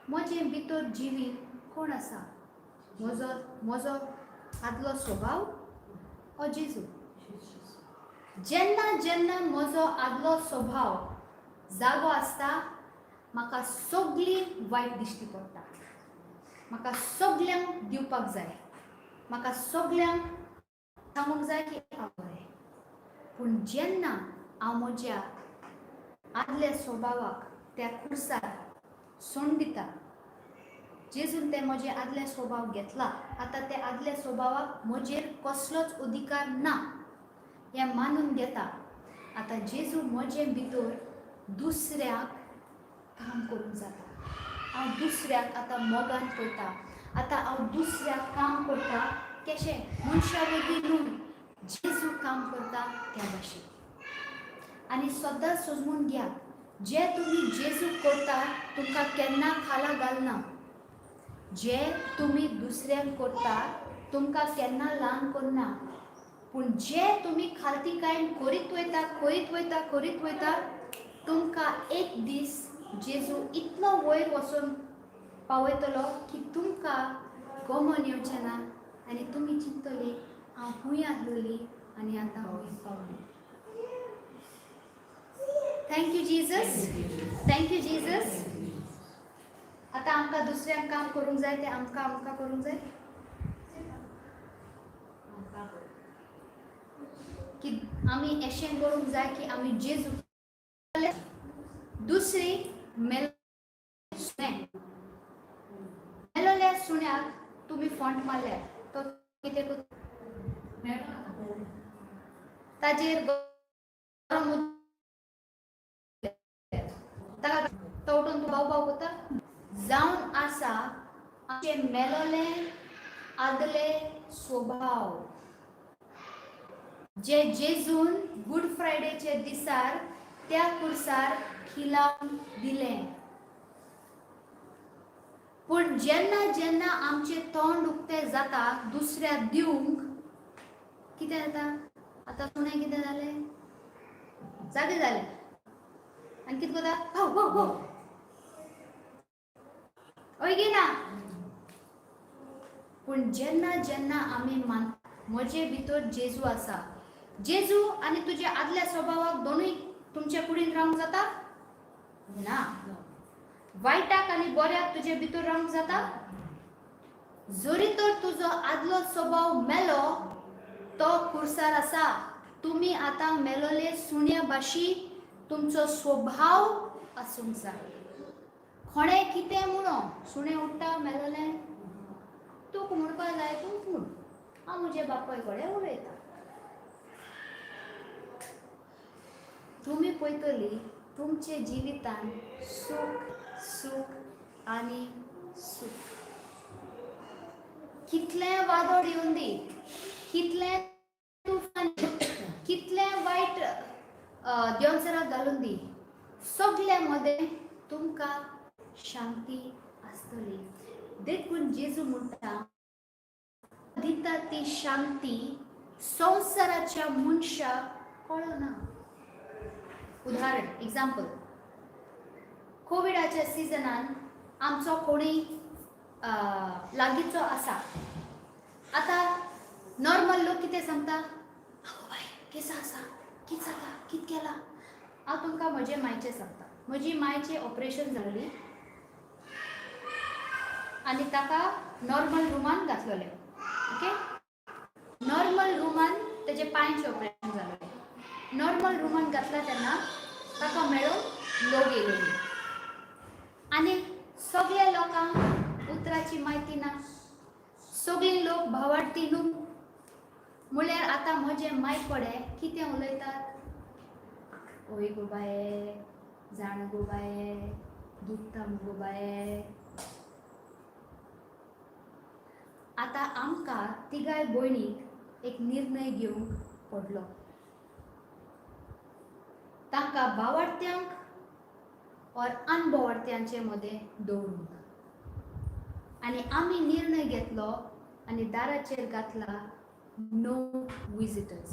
म्हजे भितर जिवीत कोण आसा? म्हजो म्हजो आदलो स्वभाव ओ जेजू? जेन्ना जेन्ना म्हजो आदलो स्वभाव जागो आसता, म्हाका सगळी वायट दिश्टी पडटा. म्हाका सगल्यांक दिवपाक जाय, म्हाका सगल्यांक सांगूंक जाय की हांव बरें. पूण जेन्ना हांव म्हज्या आदल्या स्वभावाक त्या खुर्सार सोड दिता, जेजून ते म्हजे आदले स्वभाव घेतला, आतां ते आदल्या स्वभावाक म्हजेर कसलोच अधिकार ना हें मानून घेता, आतां जेजू म्हजे भितर दुसऱ्याक काम करूंक जाता. हांव दुसऱ्याक आतां मोगान पळयता. आतां हांव दुसऱ्याक काम करता केशें? मनशा वरवीं न्हू, जेजू काम करता त्या भाशेन. आनी सदां समजून घेयात, जे तुमी जेजू करता तुमकां केन्ना खाला घालना. जे तुमी दुसऱ्यांक करता तुमकां केन्ना ल्हान करना. पूण जे तुमी खालतीकायेन करीत वयता, करीत वयता, करीत वयता, तुमकां एक दीस जेजू इतलो वयर वचून पावयतलो की तुमकां गमन येवचें ना आनी तुमी चिंततली, हांव खूंय आसलोली आनी आतां वयर पावली. Thank you Jesus, thank you Jesus. आतां आमकां दुसऱ्यांक काम करूंक जाय तें आमकां आमकां करूंक जाय. आमकां करूं. की आमी अशें करूंक जाय की आमी जेजू. दुसरी, मेल सुणें. मेलोल्या सुण्याक तुमी फोंट मारल्यार तो कितें करता? मेळना. ताजेर गरम उदक, ताका तो उठून तूं भाव भाव करता. जावन आसा आमचे मेलोले आदले स्वभाव, जे जेजून गुड फ्रायडेचे दिसार त्या कुर्सार खिलावन दिलें. पूण जेन्ना जेन्ना आमचें तोंड उक्तें जाता दुसऱ्या दिवंक, कितें जाता? आतां सुणें कितें जालें? जागे जालें आनी कितें करता? भाव भाव भाव. हय गे ना? पूण जेन्ना जेन्ना आमी मान म्हजे भितर जेजू आसा, जेजू आनी तुज्या आदल्या स्वभावाक दोनूय तुमच्या कुडीन रावंक जाता ना. वायटाक आनी बऱ्याक तुजे भितर रावंक जाता? जरी तर तुजो आदलो स्वभाव मेलो, तो कुर्सार आसा, तुमी आतां मेलोले सुण्या भाशी तुमचो स्वभाव आसूंक जाय. कोणें कितें म्हणो, सुणें उठ्ठा मेलोलें, तुका म्हणपा जाय तूं म्हूण, हांव म्हज्या बापाय कडेन उलयतां. तुमी पळयतली तुमचे जिवितान सूख, सूख आनी सूख. कितलें वादळ येवन दी, कितलें तुफान, कितलें वायट देंवचाराक घालून दी, सगल्या मदें तुमकां शांती आसतली. देखून जेजू म्हणटा, दिता ती शांती संवसाराच्या मनशाक कळना. उदाहरण, एग्जाम्पल, कोविडाच्या सिजनान आमचो कोणूय लागींचो आसा. आतां नॉर्मल लोक कितें सांगता? आगो बाय, केसो आसा, कितें जाता, कितें केलां? हांव तुमकां म्हजे मायचें सांगता. म्हजी मायचें ऑपरेशन जाल्ली आनी ताका नॉर्मल रुमान घातलेलें. ओके, नॉर्मल रुमान तेजे पांयचें ऑपरेशन जालें. नॉर्मल रुमान घातला तेन्ना ताका मेळूंक लोक येयलेली आनी सगल्या लोकांक उतराची म्हायती ना. सगळीं लोक भावार्थी न्हू. म्हणल्यार आतां म्हजे माय कडेन कितें उलयतात? ओय गो बाये, जाण गो बाये, दुखता मुगो बाये. आतां आमकां तिगाय भयणीक एक निर्णय घेवंक पडलो, तांकां भावार्थ्यांक ऑर अनभावार्थ्यांचे मदें दवरूंक. आनी आमी निर्णय घेतलो आनी दाराचेर घातला, नो विजिटर्स.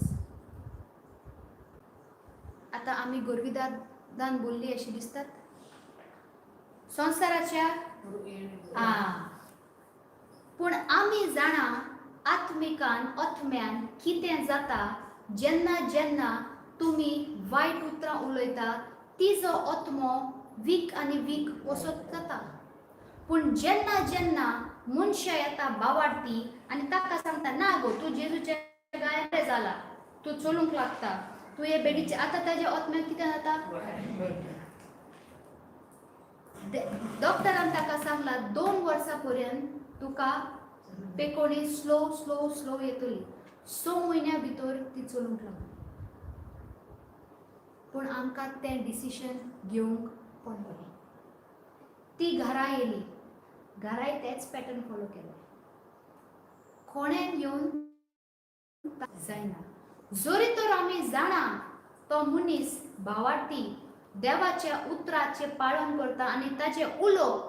आतां आमी गोरविदादान बोल्ली अशी दिसतात संवसाराच्या. आ पूण आमी जाणा आत्मिकान आत्म्यान कितें जाता. जेन्ना जेन्ना तुमी वायट उतरां उलयता, तिजो आत्मो वीक आनी वीक वसत जाता. पूण जेन्ना जेन्ना मनशां येता बावाडती आनी ताका सांगता, ना गो, तूं जेजूच्या गायरे जाला, तूं चलूंक लागता, तूं हे बेडीचे, आतां ताज्या आत्म्याक कितें जाता? डॉक्टरान ताका सांगला, 2 वर्सां पर्यंत तुका पेकोणी स्लो स्लो स्लो येतली. 6 म्हयन्या भितर ती चलूंक लागली. पूण आमकां तें डिसिशन घेवंक पडलें. ती घरा येयली, घराय तेच पॅटर्न फॉलो केले. कोणेन येवन जायना. जरी तर आमी जाणा तो मनीस भावार्थी, देवाच्या उतराचें पालन करता आनी ताचें उलोवप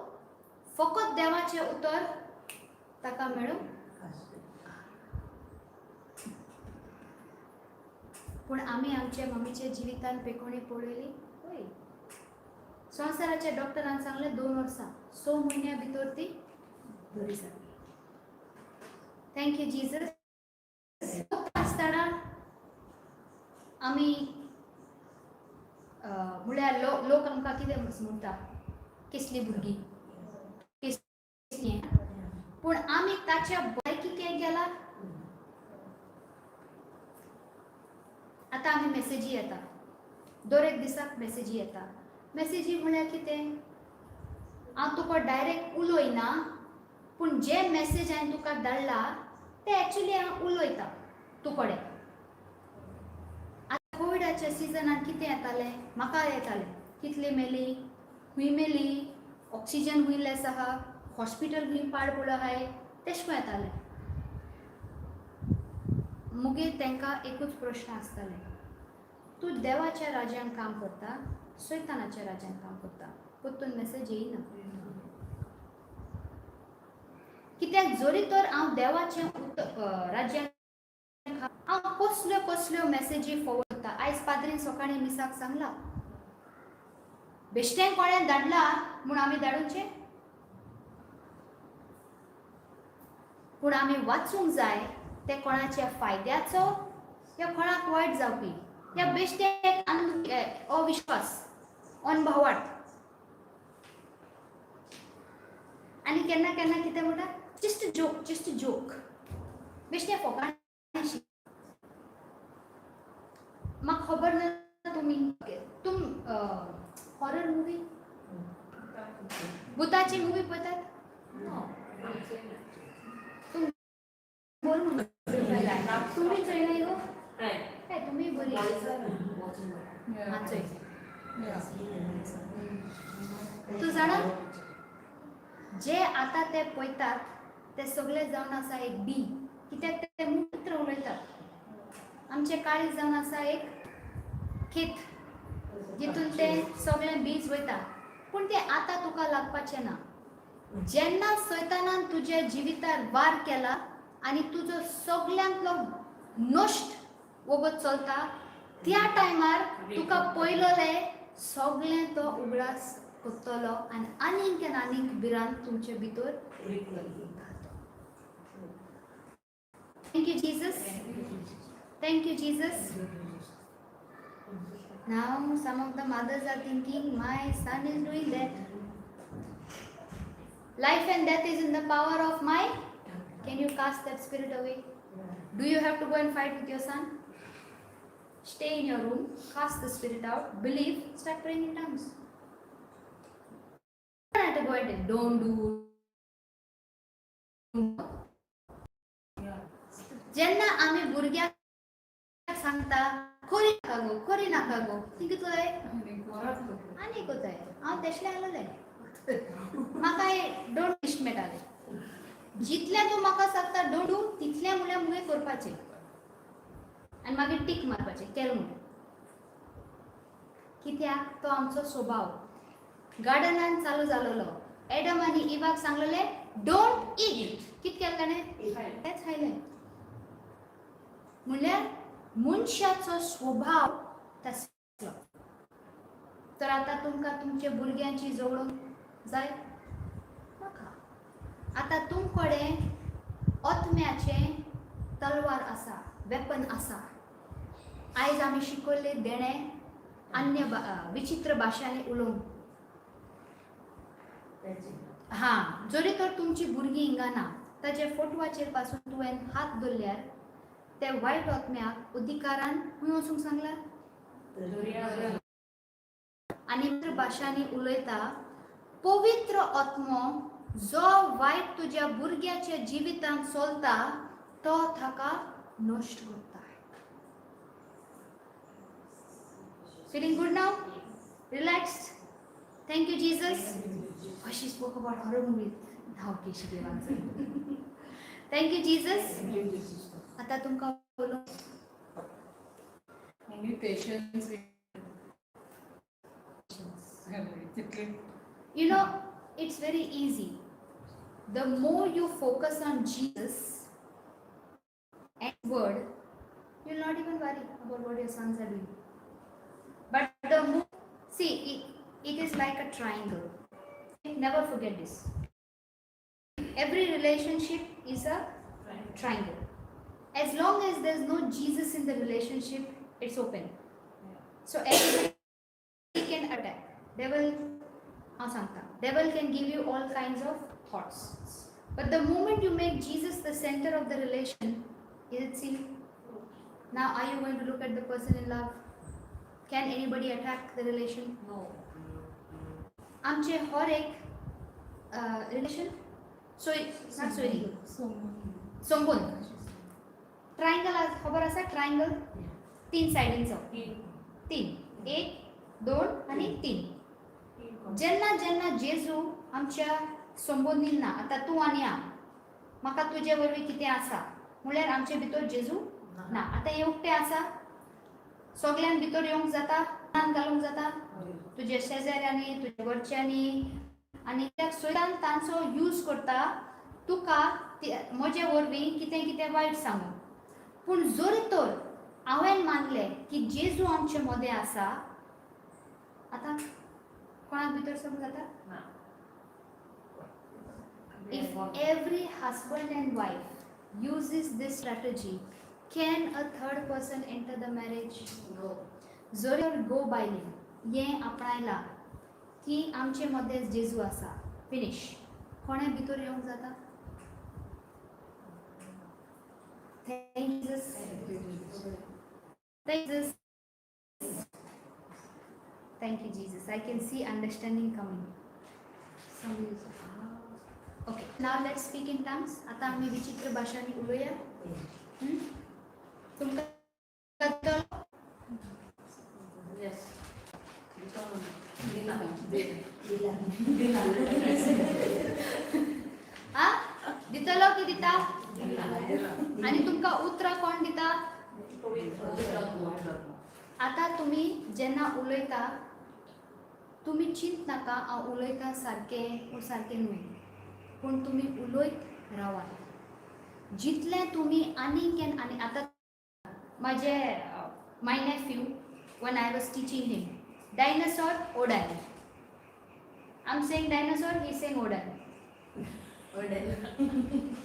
फकत देवाचें उतर ताका मेळूं, पूण आमी आमच्या मम्मीच्या जिवितान पेकोणी पळयली. हय, संवसाराच्या डॉक्टरान सांगलें 2 वर्सां, 6 म्हयन्या भितर ती बरी जाली. Thank you Jesus. आसतना आमी म्हळ्यार लोक आमकां कितें म्हणटा, कसली भुरगीं, कसली. पूण आमी ताच्या भलायकी गेला. आतां आमी मेसेजी येता, दर एक दिसाक मेसेजी येता. मेसेजी म्हळ्यार कितें? हांव तुका डायरेक्ट उलयना, पूण जे मेसेज हांवें तुका धाडला ते एक्चुली हांव उलयता तूं कडेन. आतां कोविडाच्या सिजनान कितें येतालें? म्हाका येतालें, कितली मेली, खूंय मेली, ऑक्सिजन खूंय लेस आहा, हॉस्पिटल खूंय पाड पडलो आहाय, तेश कोन येतालें. मुगे तांकां एकूच प्रश्न आसताले, तूं देवाच्या राज्यान काम करता, सैतानाच्या राज्यान काम करता? परतून मेसेज येयना. कित्याक जरी तर हांव देवाचें राज्यान हांव कसल्यो कसल्यो मेसेजी फॉरवर्ड करता. आयज पाद्रीन सकाळीं मिसाक सांगला, बेश्टें कोणें धाडला म्हूण आमी धाडुचें? पूण आमी वाचूंक जाय, ते कोणाच्या फायद्याचो या कोणाक वायट जावपी या बेश्टें एक अविश्वास, अनभावार्थ. आनी केन्ना केन्ना कितें म्हणटा, जस्ट जोक, जस्ट जोक, बेश्टें फोकाणां. म्हाका खबर ना तुमी तुम हॉरर मुवी, भुताची मुवी पळयतात? तुम बोल म्हणून तुमी चोयना गो? हे तुमी बरी चोय. तूं जाणा, जे आतां ते पळयतात ते सगळे जावन आसा एक बी. कित्याक ते मूत्र उलयतात. आमचे काळीज जावन आसा एक खेत, जितून ते सगळे बीज वयता. पूण ते आतां तुका लागपाचें ना. जेन्ना सैतानान तुज्या जिवितार वार केला आनी तुजो सगल्यांतलो नश्ट वगत चलता, त्या टायमार तुका पयलोले सगळें तो उगडास करतलो आनी आनीक आनी आनीक भिरांत तुमचे भितर घालतलो. Thank you Jesus, thank you Jesus. Now some of the mothers are thinking, my son is doing that. Life and death is in the power of my. Can you cast that spirit away? Do you have to go and fight with your son? Stay in your room, cast the spirit out, believe, start praying in tongues. You don't have to go and don't do. जेन्ना आमी भुरग्याक सांगता, खोरी नाका गो, खोरी नाका गो, ती कितें जाय आनी कोताय. हांव तेशलें आसलेलें, म्हाका don't लिस्ट मेळटालें. जितलें तूं म्हाका सांगता don't do, तितलें म्हणल्यार मुगे करपाचें आनी मागीर टीक मारपाचें केलें म्हणून. कित्याक तो आमचो स्वभाव गार्डनान चालू जालोलो. एडम आनी इवाक सांगलेले, don't eat. कित केलें ताणें? तेंच खायलें. म्हणल्यार मनशाचो स्वभाव तसलो. आतां तुमकां तुमच्या भुरग्यांची जवळूंक जाय नाका. आतां तुमकडे आत्म्याचें तलवार आसा, वेपन आसा. आयज आमी शिकयल्ले देणें अन्य विचित्र भाशांनी उलोवंक. हां, जरी तर तुमची भुरगीं हिंगा ना, ताजे फोटवाचेर पासून तुवें हात धरल्यार ते वायट आत्म्याक अधिकारान खंय वचूंक सांगला आनी भाशांनी उलयता. पवित्र आत्मो जो वायट तुज्या भुरग्याच्या जिवितांत चलता तो ताका नश्ट करता. Feeling good now? Relaxed? Thank you, Jesus. Oh, she spoke about horror movies. Now, okay, she gave answer. Thank you, Jesus. आता तुमकां उलोवंक Only patience. तितले. You know, it's very easy. The more you focus on Jesus and word, you'll not even worry about what your sons are doing. But the more, see, it is like a triangle. Never forget this. Every relationship is a triangle. As long as there's no Jesus in the relationship, it's open. So everybody can attack. Devil, हांव सांगता, devil can give you all kinds of thoughts. But the moment you make Jesus the center of the relation, is it seen? Now, are you going to look at the person in love? Can anybody attack the relation? No. आमचे हर एक relation सोय ना सोयरी संबंद triangle खबर आसा. Triangle तीन सायडींचो, तीन, एक, दोन आनी तीन. जेन्ना जेन्ना जेजू आमच्या संबंदीन ना, आतां तूं आनी हांव, म्हाका तुजे वरवीं कितें आसा म्हणल्यार आमचे भितर जेजू ना. आतां हे उक्तें आसा, सगळ्यान भितर येवंक जाता, घालूंक जाता, तुज्या शेजाऱ्यांनी, तुज्या घरच्यांनी, आनी त्या सोयरान तांचो यूज करता तुका म्हजे वरवीं कितें कितें वायट सांगू. पूण जर तर हांवें मानलें की जेजू आमचे मदें आसा, आतां कोणाक भितर सरूंक जाता? If every husband and wife uses this strategy, can a third person enter the marriage? No. जर गो बायलेन हें आपणायलां की आमचे मदें जेजू आसा, फिनीश, कोणें भितर येवंक जाता? Thank Jesus. Thank Jesus. Thank you, Jesus. I can see understanding coming. Some is, okay, now let's speak in tongues. आता आमी विचित्र भाशांनी उलोवया. तुमकां कळटलो? Yes. दिला. दिला. आ दितलो की दिता? आनी तुमकां उतरां कोण दिता? आतां तुमी जेन्ना उलयता तुमी चिंत नाका हांव उलयता सारकें वो सारकें न्हय, पूण तुमी उलयत रावात जितलें तुमी आनीक एन आनी. आतां म्हजे my nephew, when I was teaching him dinosaur, Odile, I am saying dinosaur, he saying Odile.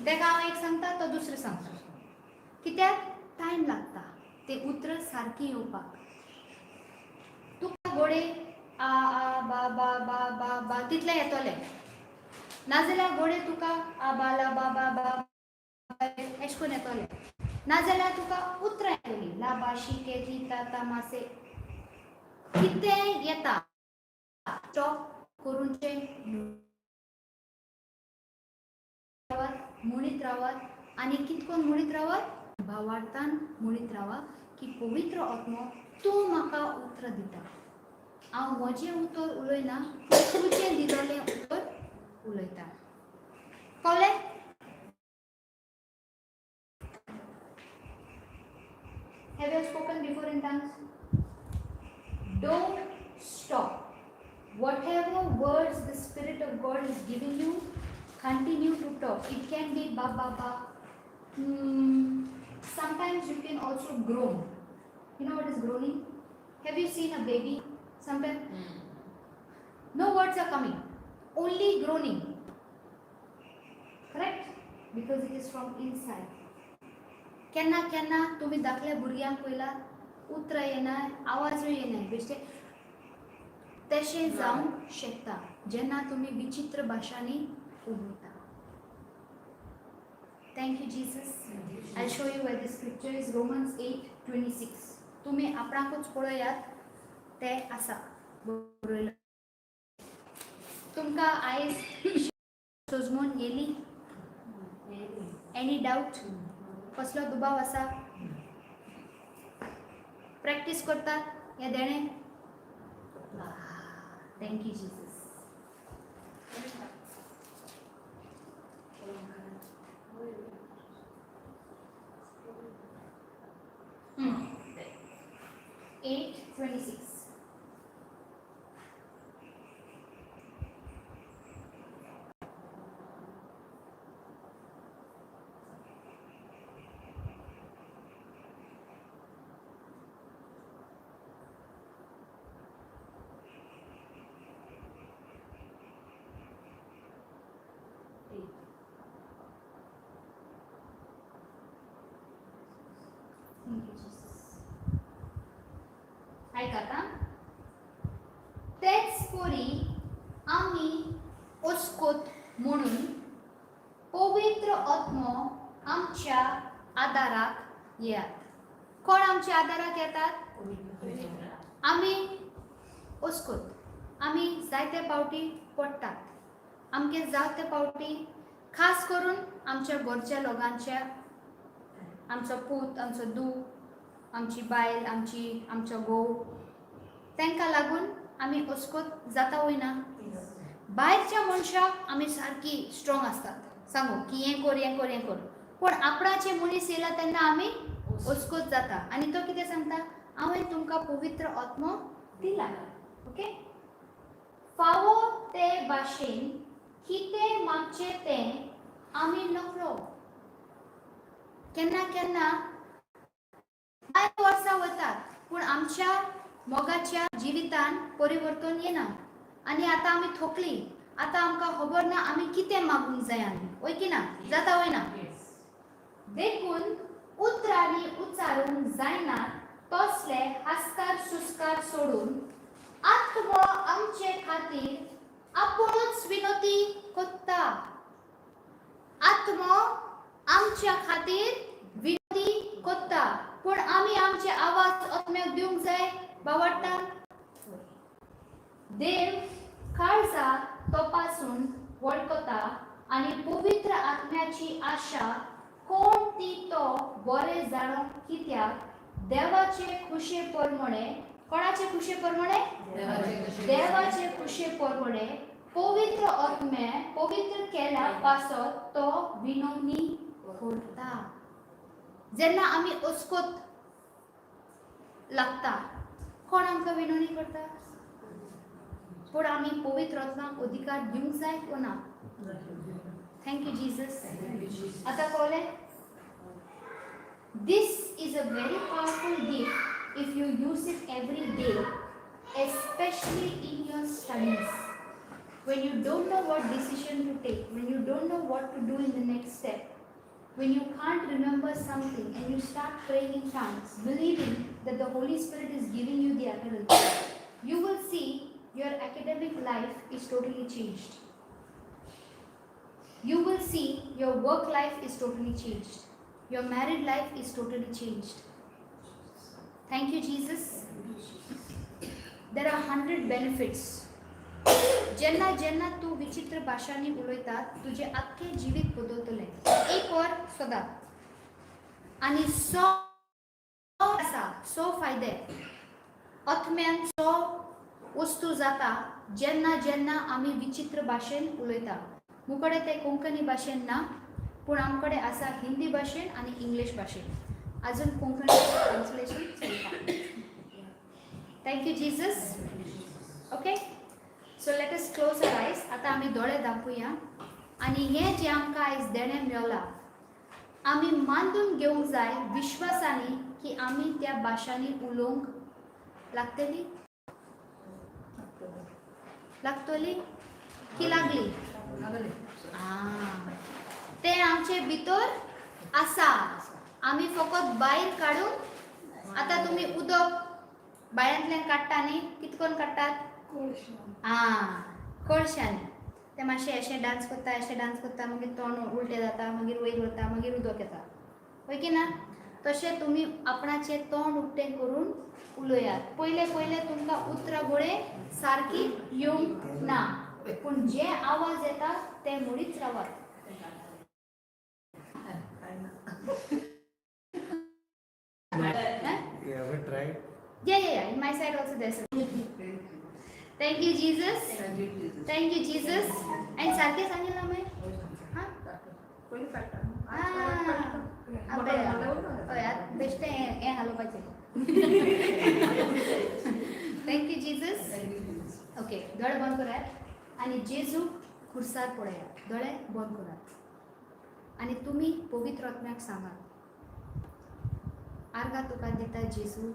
तेका हांव एक सांगता, तो दुसरें सांगता. कित्याक टायम लागता ते उतरां सारकीं येवपाक. तुका गोडे आ आ बा बा बा बा बा तितलें येतलें, नाजाल्यार गोडे तुका आ बा ला बा बा बा एश कोन्न येतलें, नाजाल्यार तुका उतरां येतलीं ला बा शी के ती ता ता मासे कितें येता. स्टॉप करूनचें रावात, म्हणीत रावात. आनी कितकोन म्हणीत रावात? भावार्थान म्हणीत रावा की पवित्र आत्मो तूं म्हाका उतरां दिता, हांव म्हजें उतर उलयना, तुजें दिलोलें उतर उलयता. कळ्ळें? Have you spoken before in tongues? Don't stop. Whatever words the Spirit of God is giving you, continue to talk. It can be ba ba ba. Sometimes you can also groan. You know what is groaning? Have you seen a baby? Sometimes No words are coming, only groaning, correct? Because it is from inside. केन्ना केन्ना तुमी धाकल्या भुरग्यांक पळयला, उतरां येना, आवाजूय येना बेश्टे. तशें जावंक शकता जेन्ना तुमी विचित्र भाशांनी उलयता. Thank you, Jesus. I show you where the scripture is. Romans 8:26. तुमी आपणाकूच पळयात, ते आसा बरयलां. तुमकां आयज सोजमून येयली? एनी डावट? कसलो दुबाव आसा? प्रॅक्टीस करतात हें देणें. Thank you, Jesus. 8:26. Thank you, Jesus. आयकात आं. तेच परी आमी ओस्कोत म्हणून पवित्र आत्मो आमच्या आदाराक येयात. कोण आमच्या आदाराक येतात? आमी ओस्कोत, आमी जायते फावटी पडटात. आमगे जायते फावटी, खास करून आमच्या घरच्या लोकांच्या, आमचो पूत, आमचो धूव, आमची बायल, आमचो घोव, तांकां लागून आमी ओस्कोत जाता वयना? भायरच्या मनशाक आमी सारकी स्ट्रॉंग आसतात, सांगू की हें कर, हें कर, हें कर. पूण आपणाचे मनीस येयला तेन्ना आमी ओस्कोत जाता. आनी तो कितें सांगता? हांवें तुमकां पवित्र आत्मो दिला, ओके? फावो ते भाशेन कितें मागचें तें आमी नकळो. केन्ना केन्ना कांय वर्सां वतात, पूण आमच्या मोगाच्या जिवितान परिवर्तन येना आनी आतां आमी थकली. आतां आमकां खबर ना आमी कितें मागूंक जाय. आनी वय की ना? जाता वय ना? देखून उतरांनी उच्चारूंक जायना तसले हास्कार सुस्कार सोडून आत्मो आमचे खातीर आपुणूच विनोती कोत्ता. आत्मो आमच्या खातीर विनोती कोत्ता, पूण आमी आमचे आवाज आत्म्याक दिवंक जाय. बावडटा. देव काळजा तपासून वळखता आनी पवित्र आत्म्याची आशा कोण ती तो बरें जाणो, कित्याक देवाचे खुशे प्रमाणे. कोणाचे खुशे प्रमाणे? देवाचे खुशे प्रमाणे पवित्र आत्मे पवित्र केल्या पासत तो विनवणी करता. जेन्ना आमी अस्कोत लागता, कोण आमकां विनवणी करता? पूण आमी पवित्र आत्माक अधिकार दिवंक जाय वो ना? Thank you, Jesus. आतां कळ्ळें? This is a very powerful gift if you use it every day, especially in your studies. When you don't know what decision to take, when you don't know what to do in the next step, when you can't remember something and you start praying in tongues, believing that the Holy Spirit is giving you the utterance, you will see your academic life is totally changed. You will see your work life is totally changed. Your married life is totally changed. Thank you, Jesus. There are 100 benefits. जेन्ना जेन्ना तूं विचित्र भाशांनी उलयता, तुजें आख्खें जिवीत बदलतलें. एक वर सदां आनी सो आसा सो फायदे. आत्म्यान सो वस्तू जाता जेन्ना जेन्ना आमी विचित्र भाशेन उलयता. मुकडे ते कोंकणी भाशेन ना, पूण आमकडे आसा हिंदी भाशेन आनी इंग्लीश भाशेन. अजून कोंकणी ट्रान्सलेशन चलता. Thank you, Jesus. Okay, so let us close our eyes. आतां आमी दोळे धांपुया आनी हें जें आमकां आयज देणें मेवलां, आमी मानून घेवंक जाय विश्वासांनी की आमी त्या भाशांनी उलोवंक लागतली. लागतली की लागली? लागले. आं, तें आमचे भितर आसा, आमी फकत भायर काडून. आतां तुमी उदक बांयंतल्यान काडटा न्ही, कित करून काडटात? आं, कळशांनी. ते मातशें अशें डांस करता, अशें डांस करता, मागीर तोंड उलटें जाता, मागीर वयर वता, मागीर उदक येता, हय की ना? तशें तुमी आपणाचें तोंड उकतें करून उलयात. पयले पयले तुमकां उतरां गोळे सारकी येवंक ना, पूण जे आवाज येता ते मुळीच रावात. You ever tried? Yeah. In my side also there's. Thank you, Jesus. Thank you, Jesus. Thank you, Jesus. And सारकें सांगितलं मागीर? हां? पयलीं काडटा. आं, बरें. हय, आतां बेश्टें हें हें हालोवपाचें. Thank you Jesus. Thank you, Jesus. Okay, दोळे बंद करात आनी जेजू खुर्सार पळयात. दोळे बंद करात आनी तुमी पवित्र आत्म्याक सांगात, आर्गां तुका दिता जेजू,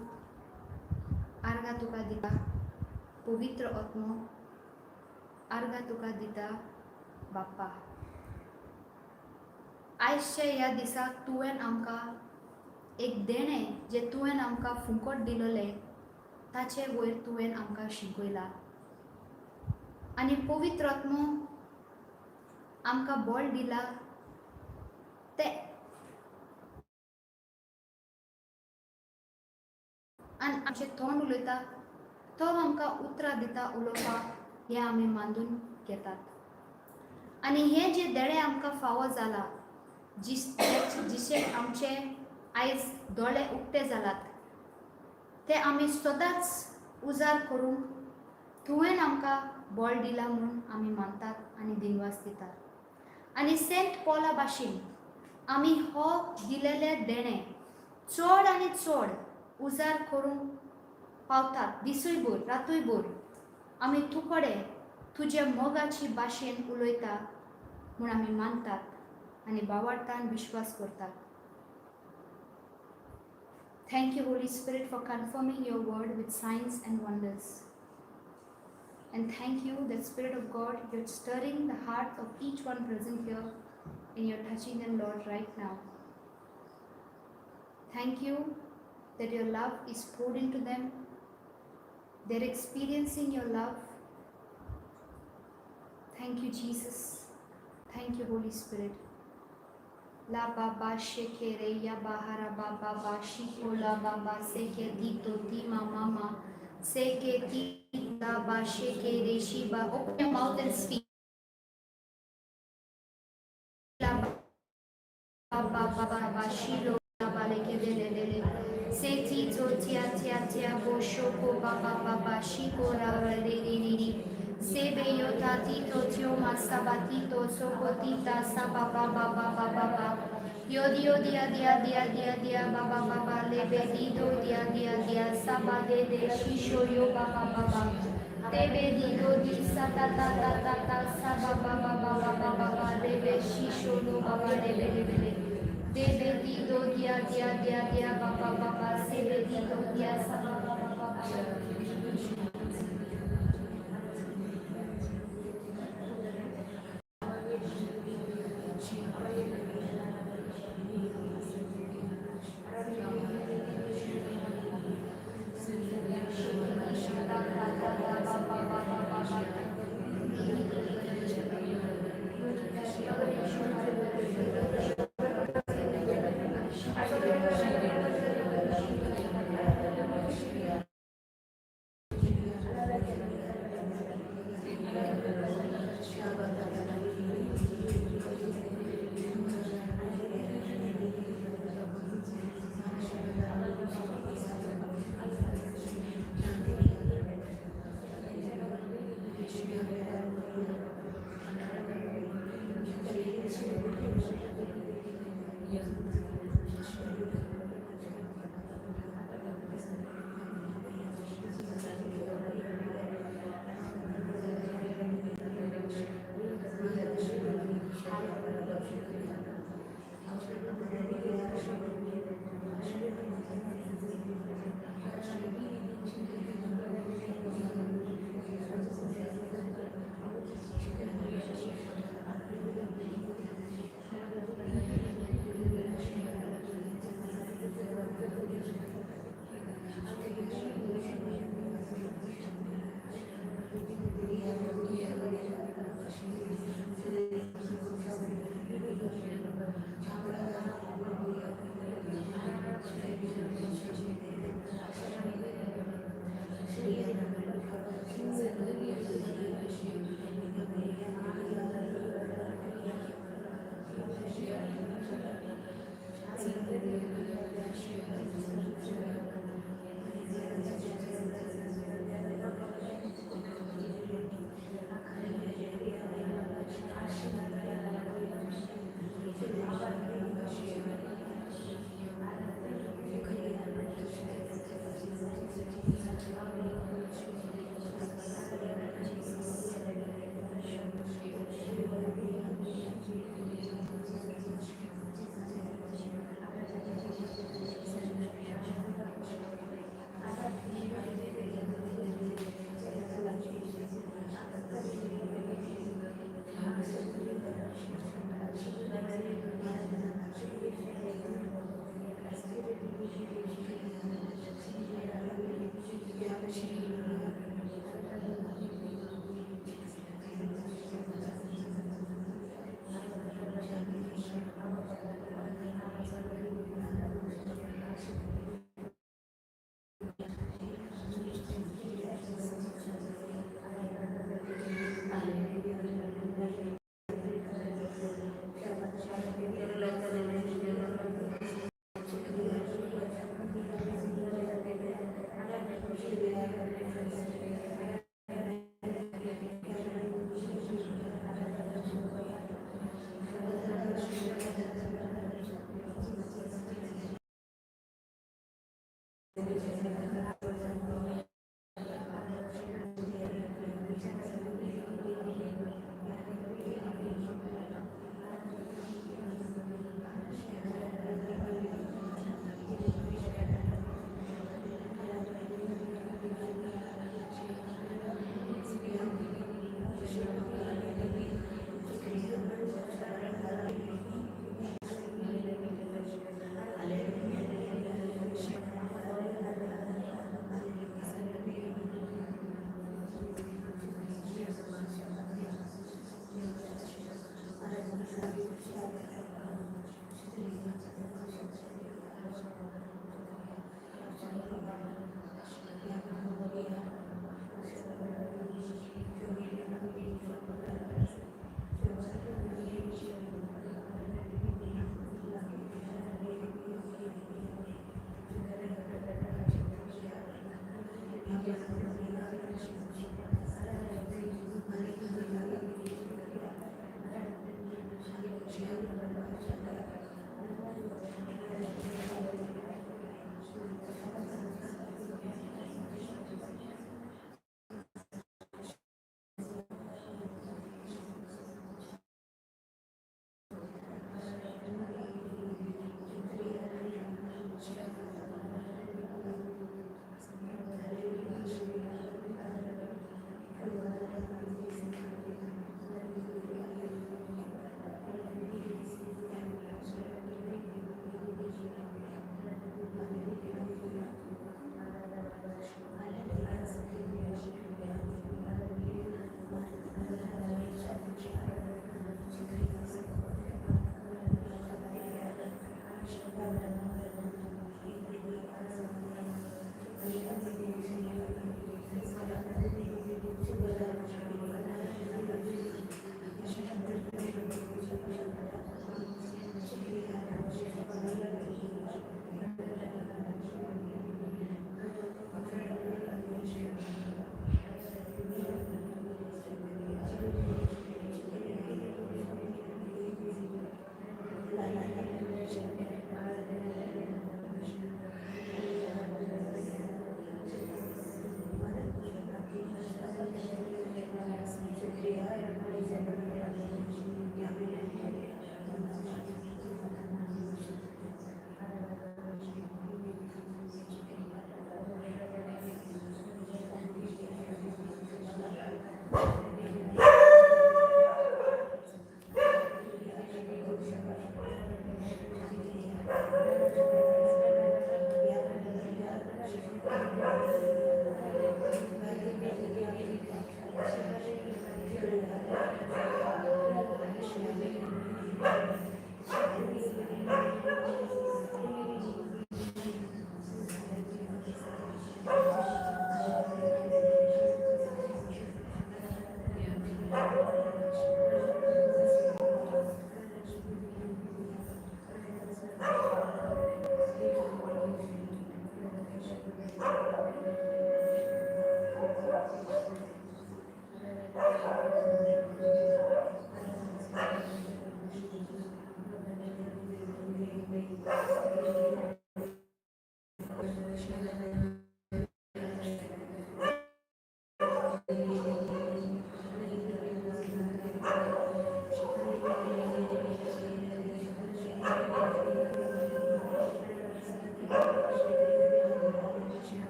आर्गां तुका दिता पवित्र आत्मो, आर्गां तुका दिता बाप्पा. आयजच्या ह्या दिसाक तुवें आमकां एक देणें जें तुवें आमकां फुकट दिलोलें ताचे वयर तुवें आमकां शिकयलां आनी पवित्र आत्मो आमकां बळ दिला तें आनी आमचें तोंड उलयता तो आमकां उतरां दिता उलोवपाक, हें आमी मानून घेतात. आनी हें जें देणें आमकां फावो जालां, जिशे आमचे आयज दोळे उक्ते जालात, ते आमी सदांच उजार करूंक तुवें आमकां बळ दिलां म्हूण आमी मानतात आनी दिनवास दितात. आनी सेंट पॉला भाशेन आमी हो दिलेलें देणें चड आनी चड उजार करूंक पावतात. दिसूय भर रातूय भर आमी तुकडे तुज्या मोगाची भाशेन उलयता म्हूण आमी मानतात आनी बावार्थान विश्वास करतात. Thank you, Holy Spirit, for confirming your word with signs and wonders. And thank you that Spirit of God, you're stirring the heart of each one present here and you're touching them, Lord, right now. Thank you that your love is poured into them. They're experiencing your love. Thank you, Jesus. Thank you, Holy Spirit. La ba ba sheke re ya ba hara ba ba ba shi ko la ba ba se ke di to ti ma ma ma se ke ti la ba sheke re shi ba. Open your mouth and speak. La ba ba ba ba ba shi lo la ba le ke de le le le se ti to tia tia tia bo sho ko ba ba ba ba shi ko ra ra re re re re se be yo ta ti to tio ma sa ba ti to so ko ti ta sa ba ba ba ba ba ba ba yo di yo dia dia dia dia dia ba ba ba ba le be di do dia dia dia sa ba de de shi sho yo ba ba ba ba te be di do di sa ta ta ta ta ta sa ba ba ba ba ba ba ba ba le be shi sho do ba ba le be le be le de be di do dia dia dia dia ba ba ba ba se be di do dia sa ba ba ba ba ba.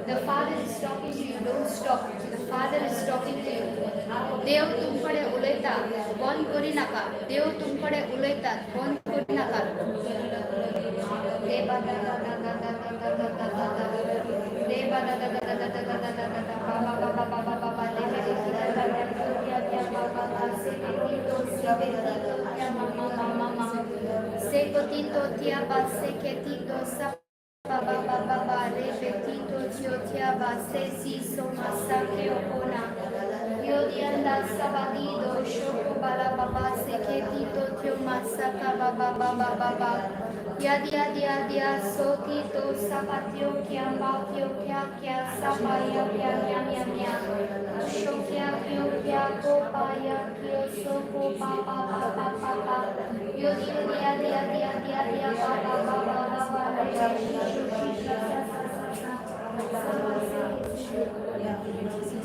The Father is talking to you, don't stop. The Father is talking to you. देव तुमकडे उलयता, बंद करी नाका. देव तुमकडे उलयतात, बंद करी नाका. देवा दा दा दा दा दा दा दा दा दा दा. देवा दा दा दा दा दा दा दा दा दा दा. बा बा बा बा बा बा बा ले ले ले दा दा दा दा क्या क्या बा बा बा से के ती तो से के ती तो क्या मा मा मा मा मा से को ती तो त्या बा से के ती तो सा ba ba ba ba ba re pe ti to tio tia ba se si so ma sa ke o ona yo di anda sa ba di do shoko ba la ba ba se ke ti to tio ma sa ka ba ba ba ba ba ba ya dia dia dia so ti to sa pa tio kya ba kyo kya kya sa pa ya kya ya ya ya sho kya kyo kya ko pa ya kyo so ko pa pa pa pa pa pa yo di dia dia dia dia dia ba ba ba ba ba ba re shi shu shi sha sa sa sa sa sa ba se ke si.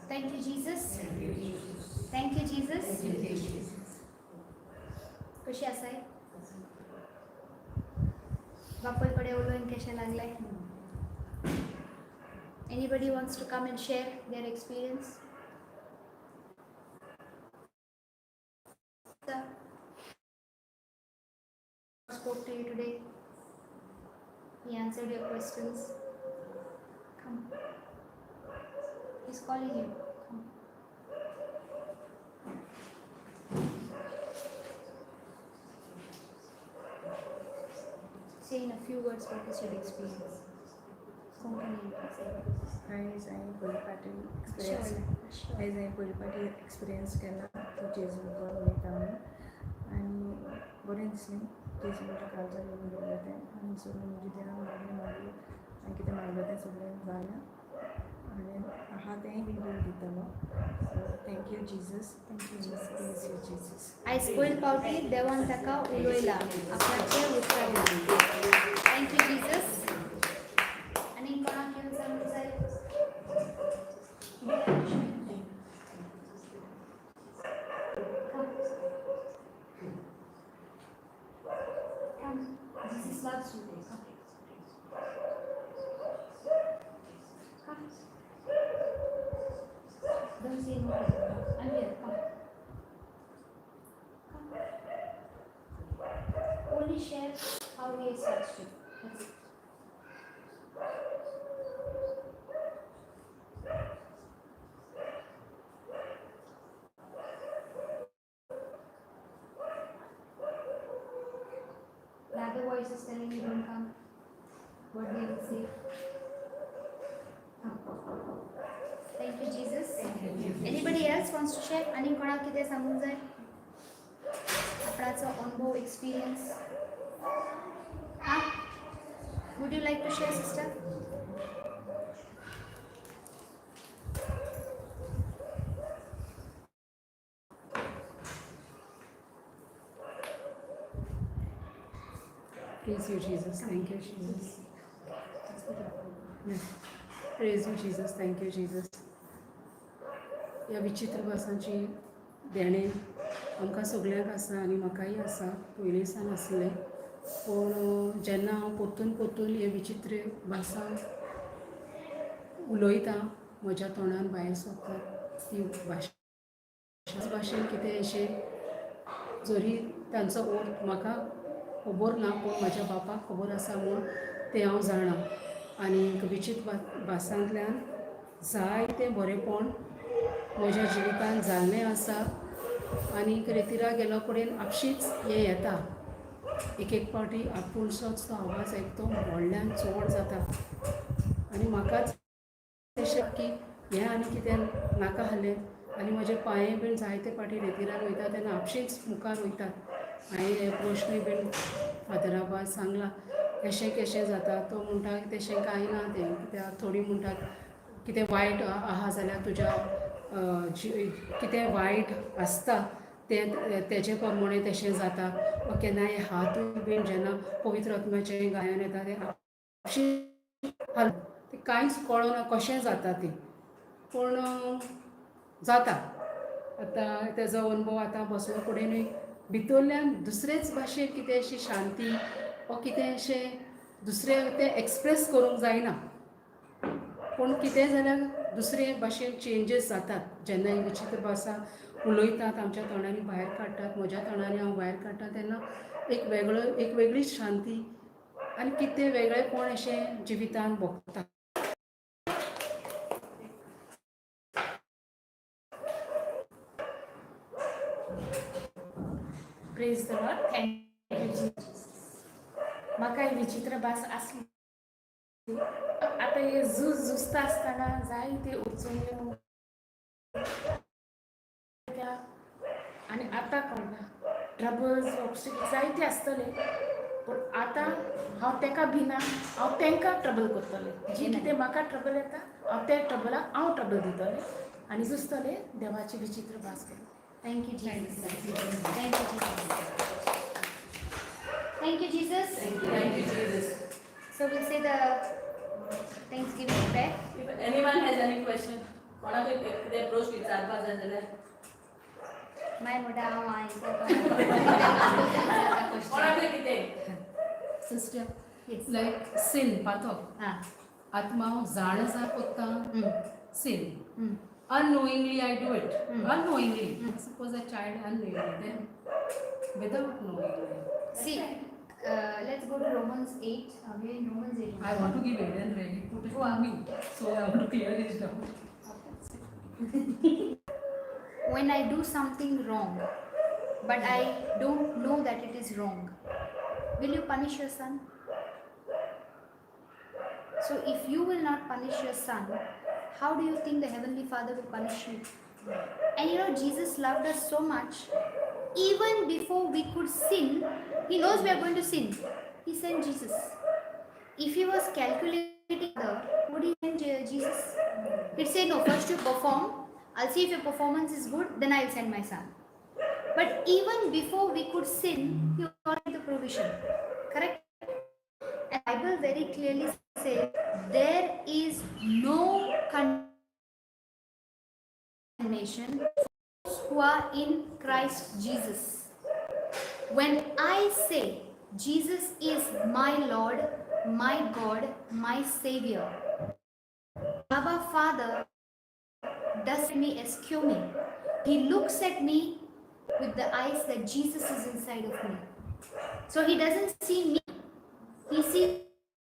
Thank you, Jesus. Thank you, Jesus. कशी आसाय? बापूय कडेन उलोवन कशें लागलें? Anybody wants to come and share their experience? Sir, spoke to you today. He answered your questions. Come. He's calling you. Come. Say in a few words what is your experience. Konkani you can say. आयज हांवें पयले फावटी experience Sure. आयज हांवें पयले फावटी experience केला तो जेजू मुखार उलयता म्हणून आनी बरें दिसलें. जेजू म्हज्या काळजाक येवन उलयलें तें आनी सगळें म्हजें देवान मागलें मागलें हांवें कितें मागलें तें सगळें जालें आनी आहा तेंय बी देव दितलो. So thank you Jesus. Thank you, Jesus. Praise you Jesus. आयज पयले फावटी देवान ताका उलयला आपणाचे उतरां. Thank you Jesus. आनी कोणाक येवन सांगूंक जाय? Come. Come. Jesus say no to them. I'm here. Come. Come. Only share how he has touched you. That's it. The other voice is telling you don't come. What they will say. Come. Thank you, Jesus. Anybody else wants to share? आनी कोणाक कितें सांगूंक जाय आपणाचो अनुभव, experience? हां, would you like to share, sister? Praise you, Jesus. Thank you, Jesus. Praise you, Jesus. Thank you, Jesus. ह्या विचित्र भासांची देणें आमकां सगल्यांक आसा आनी म्हाकाय आसा, पयलीं सावन आसलें. पूण जेन्ना हांव परतून परतून हे विचित्र भासां उलयतां, म्हज्या तोंडान भायर सरता ती भाशा भाशेन कितें अशें जरी तांचो अर्थ म्हाका खबर ना, पूण म्हज्या बापाक खबर आसा म्हूण तें हांव जाणा. आनी विचित्र भासांतल्यान जायतें बरेंपण म्हज्या जिवितान जाल्लें आसा. आनी रेतिरा गेलो कडेन आपशींच हें येता. एक एक फावटी आपूणसोच तो आवाज आयकतो, व्हडल्यान चड जाता आनी म्हाकाच अशें की हें आनी कितें नाका आसलें. आनी म्हजे पांये बीन जायते फावटी रेतिरान वयता तेन्ना आपशींच मुखार वयतात. हांवें हे प्रश्न बीन फादरा बाय सांगलां, अशें कशें जाता. तो म्हणटा तशें कांय ना तें, कित्याक थोडीं म्हणटात कितें वायट आहा जाल्यार तुज्या कितें वायट आसता तें तेजे प्रमाणे तशें जाता. वा केन्नाय हातूय बीन जेन्ना पवित्र आत्म्याचें गायन येता तें आपशीं तें कांयच कळना कशें जाता तें, पूण जाता. आतां तेजो अनुभव आतां बसलो कडेनूय भितरल्यान दुसरेच भाशेन कितें अशी शांती वा कितें अशें दुसरें तें एक्सप्रेस करूंक जायना, पूण कितें जाल्यार दुसरे भाशेन चेंजीस जातात जेन्ना ही विचित्र भाशा उलयतात, आमच्या तोंडांनी भायर काडटात. म्हज्या तोंडांनी हांव भायर काडटा तेन्ना एक वेगळो एक वेगळीच शांती आनी कितें वेगळेपण अशें जिवितान भोगता. Praise the Lord. Thank you, Jesus. म्हाका ही विचित्र भास आसली. आतां हे झूज झुजता आसतना जायते अडचण्यो आनी आतां कळना ट्रबल्स ऑब्स्टिकल्स जायते आसतले, पूण आतां हांव तेका भिना, हांव तेंकां ट्रबल करतलें. जी कितें म्हाका ट्रबल येता हांव त्या ट्रबलाक हांव ट्रबल दितलें आनी झुजतलें देवाची विचित्र भास करून. Thank you, Jesus. Thank you, Jesus. Thank you, Jesus. Thank you, Jesus. So we'll say the Thanksgiving prayer. If anyone has any question, कोणाकूय कितें प्रश्न विचारपा जाय जाल्यार. माय म्हणटा हांव कोणाकूय कितें. सिस्टर. Yes. लायक सिन पातक. हां. आतां हांव जाण आसा कोत्ता sin. Unknowingly I do it. Unknowingly. Suppose a child unknowingly, then without knowingly. See, let's go to Romans 8. Again, Romans 8. I want to give Eden ready, put it on me. So I want to clear his doubt. When I do something wrong, but I don't know that it is wrong, will you punish your son? So, if you will not punish your son, how do you think the Heavenly Father will punish you? And you know, Jesus loved us so much, even before we could sin, He knows we are going to sin. He sent Jesus. If He was calculating, would He send Jesus? He'd say, "No, first you perform. I'll see if your performance is good, then I'll send my son." But even before we could sin, He already the provision. Correct? And Bible very clearly says there is no condemnation for those who are in Christ Jesus. When I say Jesus is my Lord, my God, my Savior, Abba Father does me as Kyomi. He looks at me with the eyes that Jesus is inside of me. So he doesn't see me. He sees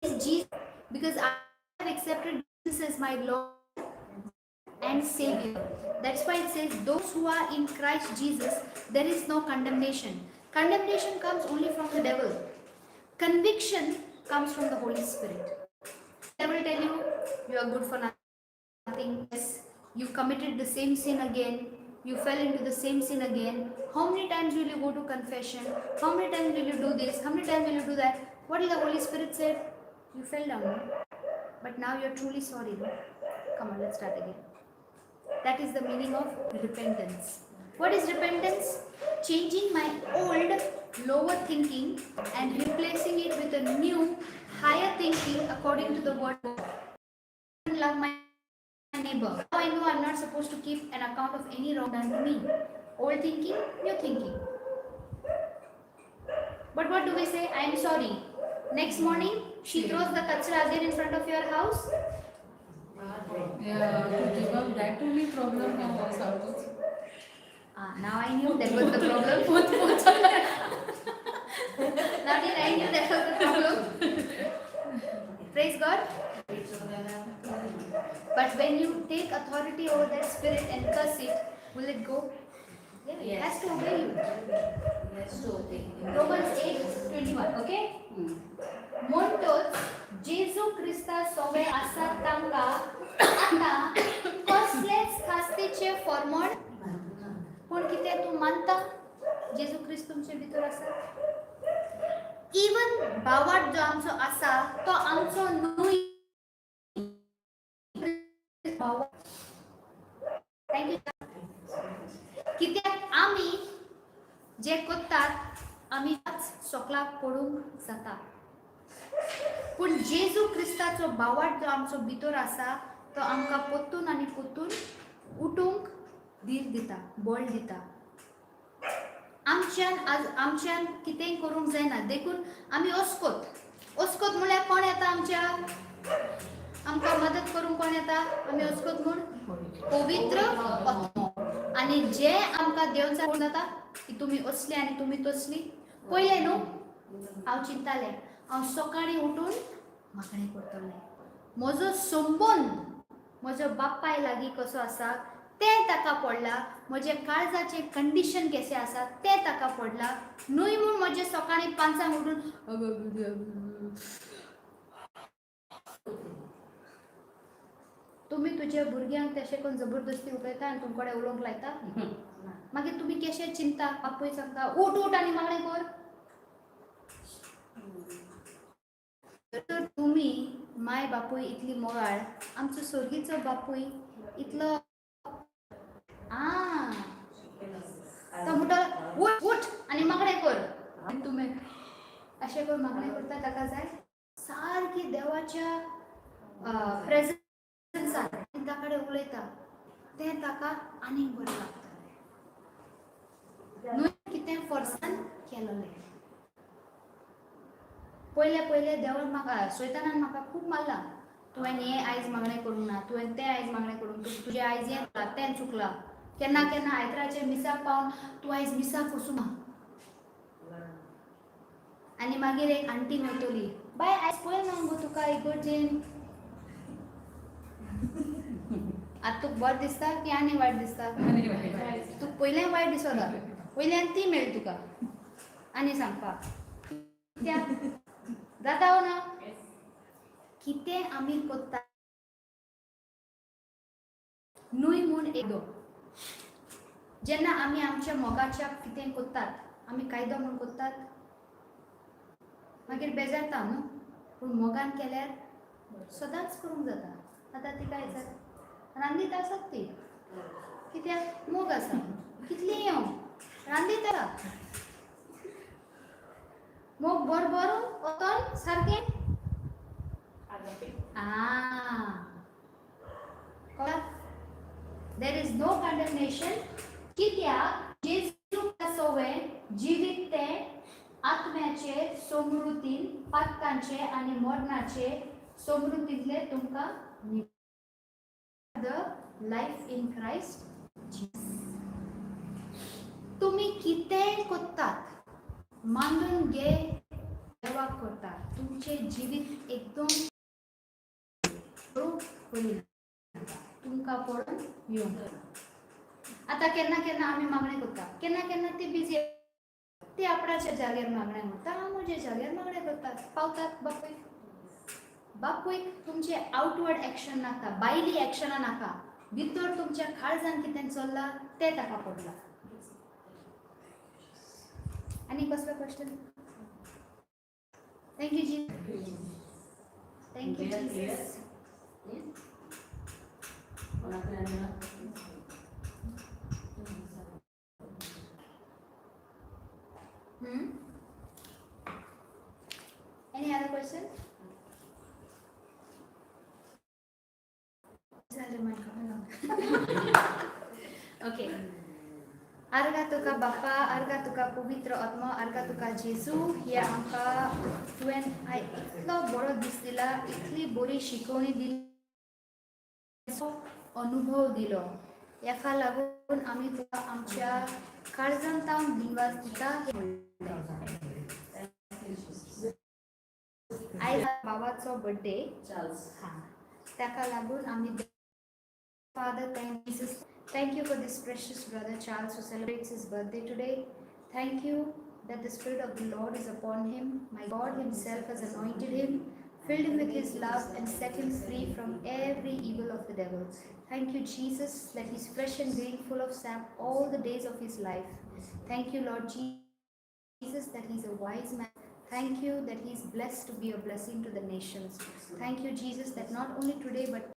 Jesus because I have accepted Jesus as my Lord and Savior. That's why it says, those who are in Christ Jesus, there is no condemnation. Condemnation comes only from the devil. Conviction comes from the Holy Spirit. Devil tell you, you are good for nothing. Yes, you committed the same sin again. You fell into the same sin again. How many times will you go to confession? How many times will you do this? How many times will you do that? What did the Holy Spirit say? You fell down, no? But now you're truly sorry. No? Come on, let's start again. That is the meaning of repentance. What is repentance? Changing my old lower thinking and replacing it with a new higher thinking according to the word of God. Love my neighbor. Now I know I'm not supposed to keep an account of any wrong done to me. Old thinking, new thinking. But what do we say? I am sorry. Next morning, she throws the kachra again in front of your house. Yeah, to give up that only problem now सारकोच. Ah, now I knew that was the problem. Now did I knew that was the problem. Praise God. But when you take authority over that spirit and curse it, will it go? Yeah, it has to obey you. Yes, to obey. Romans 8:21, okay? म्हणटोच जेजू क्रिस्ता सोवे आसा तांकां आतां कसलेच खास्तीचें फॉर्मण. पूण कितें तूं मानता जेजू क्रिस्त तुमचे भितर आसा? इवन बावाट जो आमचो आसा तो आमचो न्हय. Thank you. कित्याक आमी जे करतात आमी सोकलाक पडूंक जाता, पूण जेजू क्रिस्ताचो बावाट जो आमचो भितर आसा तो आमकां परतून आनी परतून उठूंक धीर दिता, बळ दिता. आमच्यान आज आमच्यान कितेंय करूंक जायना, देखून आमी अस्कोत. अस्कोत म्हळ्यार कोण येता आमच्या आमकां मदत करूंक? कोण येता आमी अस्कोत म्हूण? पवित्र आत्मो. आनी जे आमकां देवचार जाता की तुमी असली आनी तुमी तसली. पयलें न्हू हांव चिंतालें, हांव सकाळीं उठून मागणें करतलें, म्हजो संबंद म्हजो बापाय लागीं कसो आसा तें ताका पडलां, म्हजें काळजाचें कंडिशन कशें आसा तें ताका पडलां. न्हय म्हूण म्हजें सकाळीं 5 उठून तुमी तुज्या भुरग्यांक तशें करून जबरदस्ती उठयता आनी तुमचे कडेन उलोवंक लायता? मागीर तुमी कशें चिंता? बापूय सांगता उठ उठ आनी मागणें कर. तर तुमी माय बापूय इतली मोगाळ, आमचो सोर्गीचो बापूय इतलो आ तो म्हणटा उठ उठ आनी मागणें कर. आनी तुमी अशें करून मागणें करता. ताका जाय सारकी देवाच्या प्रेजन्सान ताका कडेन उलयता तें ताका आनीक बरें लागता, न्हय कितें फोर्सान केलोलें. पयले पयले देवान म्हाका, सैतानान म्हाका खूब मारला. तुवें हें आयज मागणें करूंक ना, तुवें तें आयज मागणें करूंक, तुजें आयज हें चुकलां तें चुकलां. केन्ना केन्ना आयतराचें मिसाक पावन तूं आयज मिसाक वचूं ना. आनी मागीर एक आंटी मेळटली, बाय आयज पळय ना गो तुका इगर्जेन. आतां तुका बरें दिसता की आनी वायट दिसता? तुका पयलें वायट दिसता, वयल्यान ती मेळ्ळी तुका आनी सांगपाक. कित्याक जाता वो ना? कितें आमी करता न्हय म्हूण एकदो जेन्ना आमी आमच्या मोगाच्या कितें करतात, आमी कायदो म्हूण करतात, मागीर बेजारता न्हू. पूण मोगान केल्यार सदांच करूंक जाता. आतां ती काय जाता, रांदीत आसत ती. कित्याक? मोग आसा. कितली येवं रांदीत आसा. मोग बरोबर वतन सारकें. Ah. There is no condemnation. कित्याक जेजू सोवें जिवीत तें आत्म्याचे समृद्धीन पातकांचे आनी मरणाचे समृद्धींतले तुमकां the Life in Christ Jesus. तुमी कितेंय करतात मानून घे देवाक करतात तुमचें जिवीत एकदम तुमकां पळोवन येवंक. आतां केन्ना केन्ना आमी मागणें करता, केन्ना केन्ना ती बिजी, ती आपणाच्या जाग्यार मागणें करता, हांव म्हज्या जाग्यार मागणें करता. पावतात बापूय. बापूय तुमचे आवटवर्ड एक्शन नाका, भायली एक्शनां नाका, भितर तुमच्या काळजान कितें चल्लां तें ताका पडलां. आनी कसलो question? Thank you ji, thank you Jesus. कोणाकडे आनी ना? Any other question? जालें म्हाका. ओके. आर्गा तुका बापा, आर्गा तुका पवित्र आत्मा, आर्गा तुका जेजू. हे आमकां तुवें आयज इतलो बरो दीस दिला, इतली बरी शिकवणी दिली, अनुभव दिलो, हेका लागून आमी तुका आमच्या काळजान तावन दिनवास दिता. आयज बाबाचो बड्डे. चार्ल्स. हा, ताका लागून आमी. Father, thank Jesus. Thank you for this precious brother Charles who celebrates his birthday today. Thank you that the Spirit of the Lord is upon him. My God Himself has anointed him, filled him with His love, and set him free from every evil of the devil. Thank you, Jesus, that he's fresh and green, full of sap all the days of his life. Thank you, Lord Jesus, that he's a wise man. Thank you that he's blessed to be a blessing to the nations. Thank you, Jesus, that not only today but